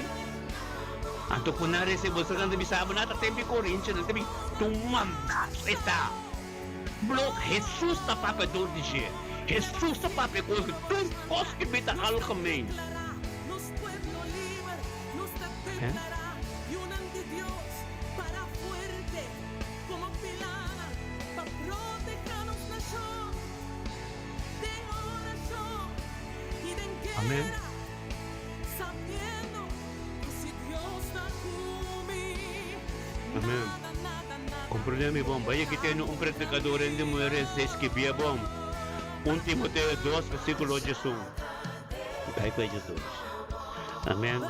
anto ku nan resa e boso nan ta bisa abo nan ta tempi Korintios, nan ta bin ta un mandato e ta. Blo Hesus ta papia dor di dje. Hesus ta papia kos di tur kos ki bin ta algemeen. Amen. Amen. Comprende mi bon. Bai aki tene un predicador hende muher e escribia bon. Un Timoteo 2 versículo 11. Bai cu ellos dos. Amen.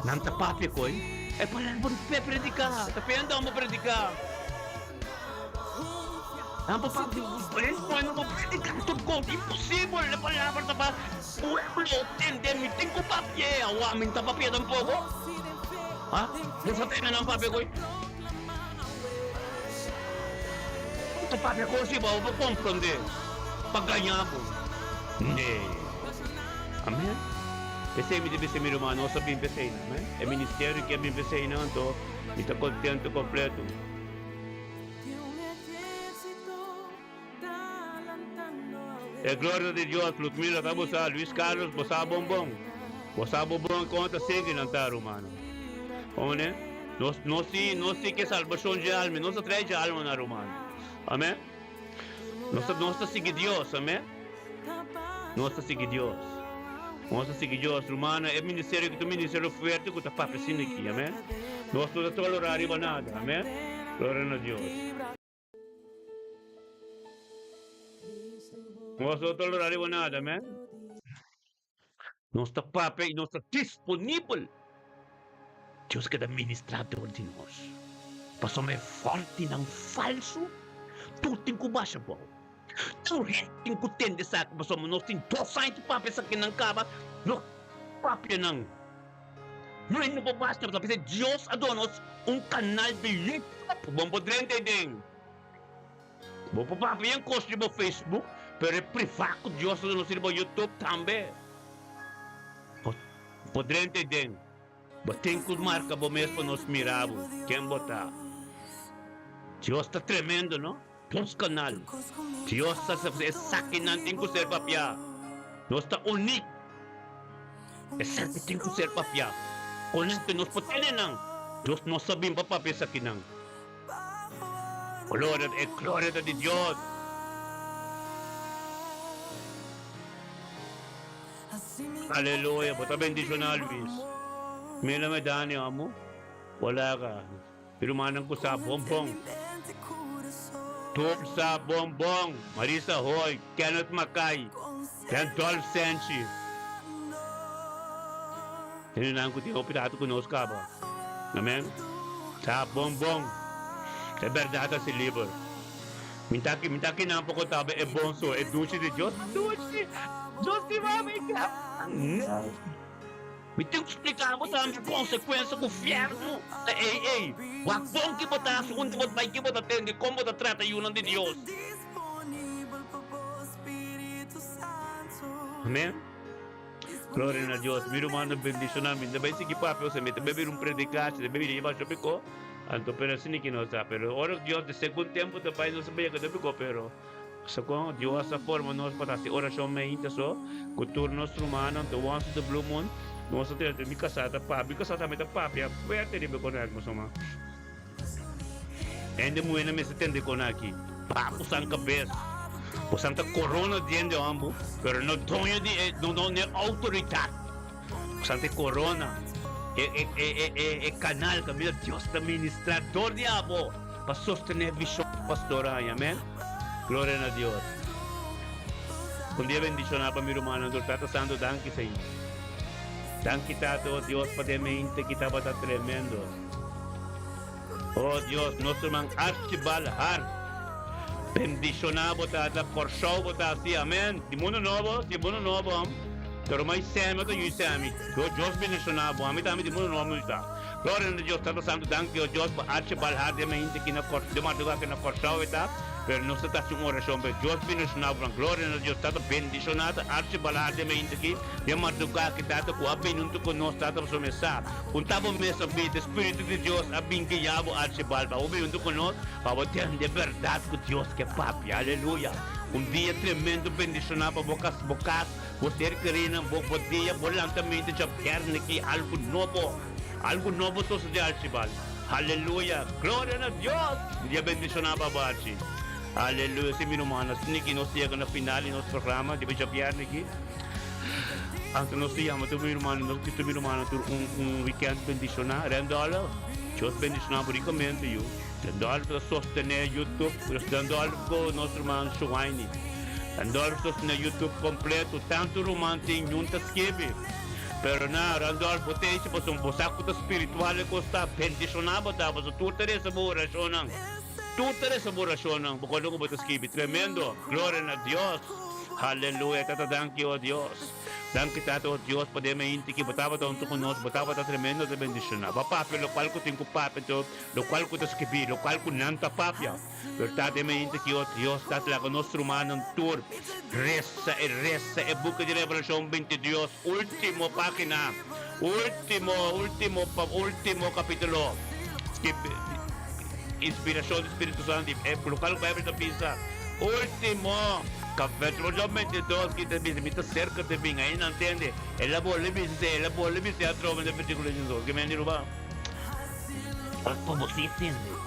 Nan ta papia coi. E palabra pe predica. Ta pe andamo predica. Nan por papia ku nan por prediká tur kos imposibel e palabra ta pa pueblo tende mi tin ku papia awa mi no ta papia tampoko ha bo sa tende nan papia koe bo ta papia kos si bo por komprende pa gaña bo nee amen p'esei mi ta bisa mi ruman nos a bin p'esei nan amen e ministerio ke a bin p'esei nan anto mi ta kontento kompleto. E gloria di Dios, Ludmila ta bo sa, Luis Carlos bo sa bon bon. Bo sa bo bon kon ta sigui nan ta rumannan. One, nos no si nos si ke salbashon dje alma, nos ta trae dje alma nan rumannan. Amen. Nos ta nos ta sigui Dios, amen. Nos ta sigui Dios. Nos ta sigui Dios, rumannan. E ministerio aki ta un ministerio fuerte ku ta papia asina aki, amen. Nos no ta tolorá riba nada, amen. Gloria na Dios. Nos no ta tolorá riba nada, amen. Nos ta papia i nos ta disponibel. Dios keda ministrá dor di nos. Pasobra e fòrtinan falsu tur tin ku basha bou. Tur hende tin ku tende esaki pasobra nos tin dos aña ta papia esakinan kaba, no papia nan. No hende por basha pasobra p'esei Dios a duna nos un kanal di YouTube, bo no por drenta ei den. Bo por papia yen kos riba Facebook, pero e privá ku Dios a duna nos riba YouTube tambe. Bo por drenta ei den. Bo tin ku marka bo mes pa nos mira bo ken bo ta. Dios ta tremendo no? Dos kanal. Dios ta sa esakinan tin ku ser papiá. Nos ta unik. Esaki tin ku ser papiá. Konekte nos por tene nan. Dios no sa bin pa papia esakinan. Gloria, e gloria ta di Dios. Aleluya bo ta bendiciona Luis Mira me Dani amo bo laga mi rumannan cu sa bon bon Tur sa bon bon Marisa Hoy Kenneth Mackay Randolph Senchi Hendenan cu tin hopi rato cu nos caba Amen sa bon bon E berdad ta haci liber. Mi ta mi ta kinan poko tabe e bon so e dushi di Dios ta dushi Dios di mami Mi tin ku splika bo tambe konsekuensia ku fiernu ta ei ei wak bon ki bo ta hasi unda bo ta bai ki bo ta tende kon bo ta trata yunan di Dios Amen Gloria na Dios mi rumannan bendishona mi ta bai sigui papia ose mi ta bai bira un predikashi ta bai bira yeba shopiko anto pero asina ki nos ta pero ora Dios di segun tempu ta bai nos ta bai yega topiko pero sa kon Dios a forma nos pa ta hasi orashon meinta so ku tur nos rumannan anto once in the blue moon nos ta trata mi kasá ta papia mi kasá tambe ta papia fuerte riba e konèk pasobra Hende muhénan mester tende kon aki. Pa bosan kabes. Bosan ta korona di hende hòmber, pero no doño di e, no no e outoridat. Bosan ta e korona, e e e e e e kanal kaminda Dios ta ministrá dor di abo pa sostené vishon di pastor haña. Amèn. Gloria na Dios. Un dia bendishoná pa mi rumannan tur. Tata Santu, danki Señor. Danki Tata, oh Dios, pa den mente ki tabata tremendo. Oh Dios, nos ruman Archibald Hart, bendiciona bo tata, Corsou bo ta si, amen, di mundo nobo, si mundo nobo, hom, pero mai Sammy ta yui Sammy, Dios, Dios bendiciona bo, ami tambe di mundo nobo mi ta. Gloria na Dios, Tata Santo, danki oh Dios pa Archibald Hart den mainta aki na Cor, den madruga aki na Corsou e ta, pero nos ta ta haci un oracion pa Dios bendiciona bo, gloria na Dios, Tata bendiciona ta Archibald Hart den mainta aki, den madruga aki, Tata, cu a bini hunto cu nos, Tata, pasobra mi sa. Un ta bo mes a bita, Spiritu di Dios a bin guia bo Archibald pa bo bin huntu ku nos pa bo tende bèrdat ku Dios ke papia. Aleluya! Un dia tremendo bendishoná pa bo kas, bo kas, bo ser kerinan, bo bo dia, bo lantamentu djabièrnè ki algu nobo, algu nobo sosodé Archibald. Aleluya! Gloria na Dios! Un dia bendishoná pa bo Archi. Aleluya! Si mi rumannan, sniki nos yega na final di nos programa di bo djabièrnè ki. Anto nos ta yama tur mi rumannan, nos bisa tur mi rumannan tur un un weekend bendishoná. Randolph, Dios bendishoná bo rikamente yu. Randolph ta sostené YouTube, Randolph ku nos ruman Shuaini. Randolph sostené YouTube kompleto, tantu ruman tin ñun ta skibi. Pero na, Randolph, bo ta hesi pasobra bo sa ku ta spiritual e kos ta. Bendishoná bo ta, pasobra tur ta resa bo orashonnan. Tur ta resa bo orashonnan, bo konta ku bo ta skibi. Tremendo! Gloria na Dios! Haleluya tata danki oh Dios danki tata oh Dios pa den mainti ki bo tabata hunto ku nos bo tabata tremendo ta bendiciona bo a papia lokual ku tin ku papia anto lokual ku ta skibi lokual ku nan ta papia pero tata den mainti ki oh Dios tata laga nos rumannan tur resa e resa e buki di Revelashon 22 ultimo pagina ultimo ultimo pa ultimo kapitulo skibi inspirashon di Spiritu Santo e lokual ku Bijbel ta bisa. Ultimo, capítulo 22 ki ta bisa, mi ta cerca di bin, ainda nan tende, el a bolbe bisa esei, el a bolbe bisa atrobe den versículo 12, ke men di ruman? Wak pa bo si a tende,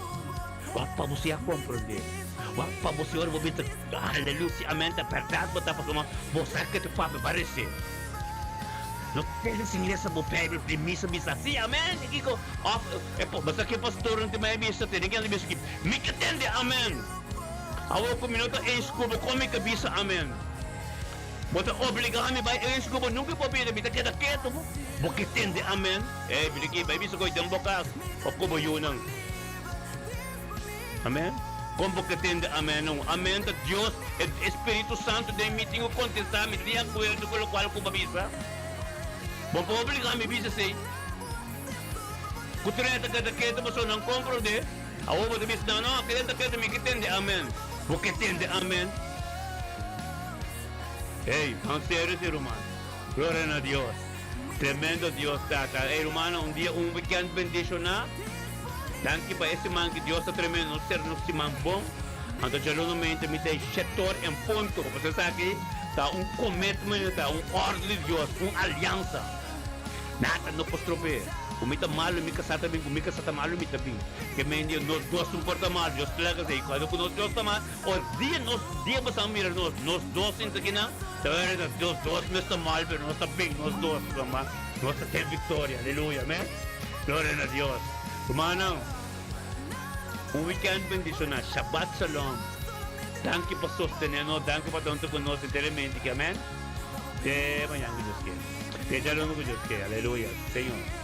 wak pa bo si a comprende, wak pa bo si ora bo bisa, aleluya, si amen ta berdad bo ta pasobra bo sa ke ta papia bo a recibi. No keda sin lesa bo Bijbel primisa bisa si amen i kiko, of e bo sa ke pastornan tin mai bisa, tene ke nan ta bisa ki, mi ke tende amen. Awor ku mi no ta eens ku bo, kon mi ka bisa amen? Bo ta obligá mi bai eens ku bo, nunka bo bira, mi ta keda ketu. Bo ke tende amen? Ey, bira aki, bai bisa ku den bo kas òf ku bo yunan. Amen. Kon bo ke tende amen no? Amen ta Dios, e Spiritu Santu den mi tin ku kontestá mi di akuerdo ku lokual ku bo a bisa. Bo por obligá mi bisa esei. Ku trenta keda ketu pasobra nan komprondé. Awor bo ta bisa nan, no, keda ta ketu mi ke tende amen. Bo ke tende amen? Ey, ban serio si ruman. Gloria na Dios. Tremendo Dios tata. Ey rumannan un dia un weekend bendiciona. Danki pa e siman ki Dios ta tremendo. Nos ser nos siman bon. Anto djaluna mente mi ta e shetor en punto. Pasobra esaki ta un commitment, ta un ordo di Dios, un aliansa. Nada no por strobe. Ku mi ta malu mi kasá ta bin, ku mi kasá ta malu mi ta bin. Ke men di nos dos no por ta malu, Dios ta laga esei. Kuando ku nos dos ta mal, o dia nos dia boso a mira nos, nos dos sinta kinan, ta wèr nos dos dos mes ta mal, pero nos ta bin nos dos, pasobra nos ta ten viktoria. Aleluya, amen. Gloria na Dios. Rumannan, un wikènt bendishoná. Shabbat shalom. Danki pa sostené nos, danki pa ta huntu ku nos enteramente aki, amen. Te mañan ku Dios kier. Te djalungu ku Dios kier. Aleluya. Señor.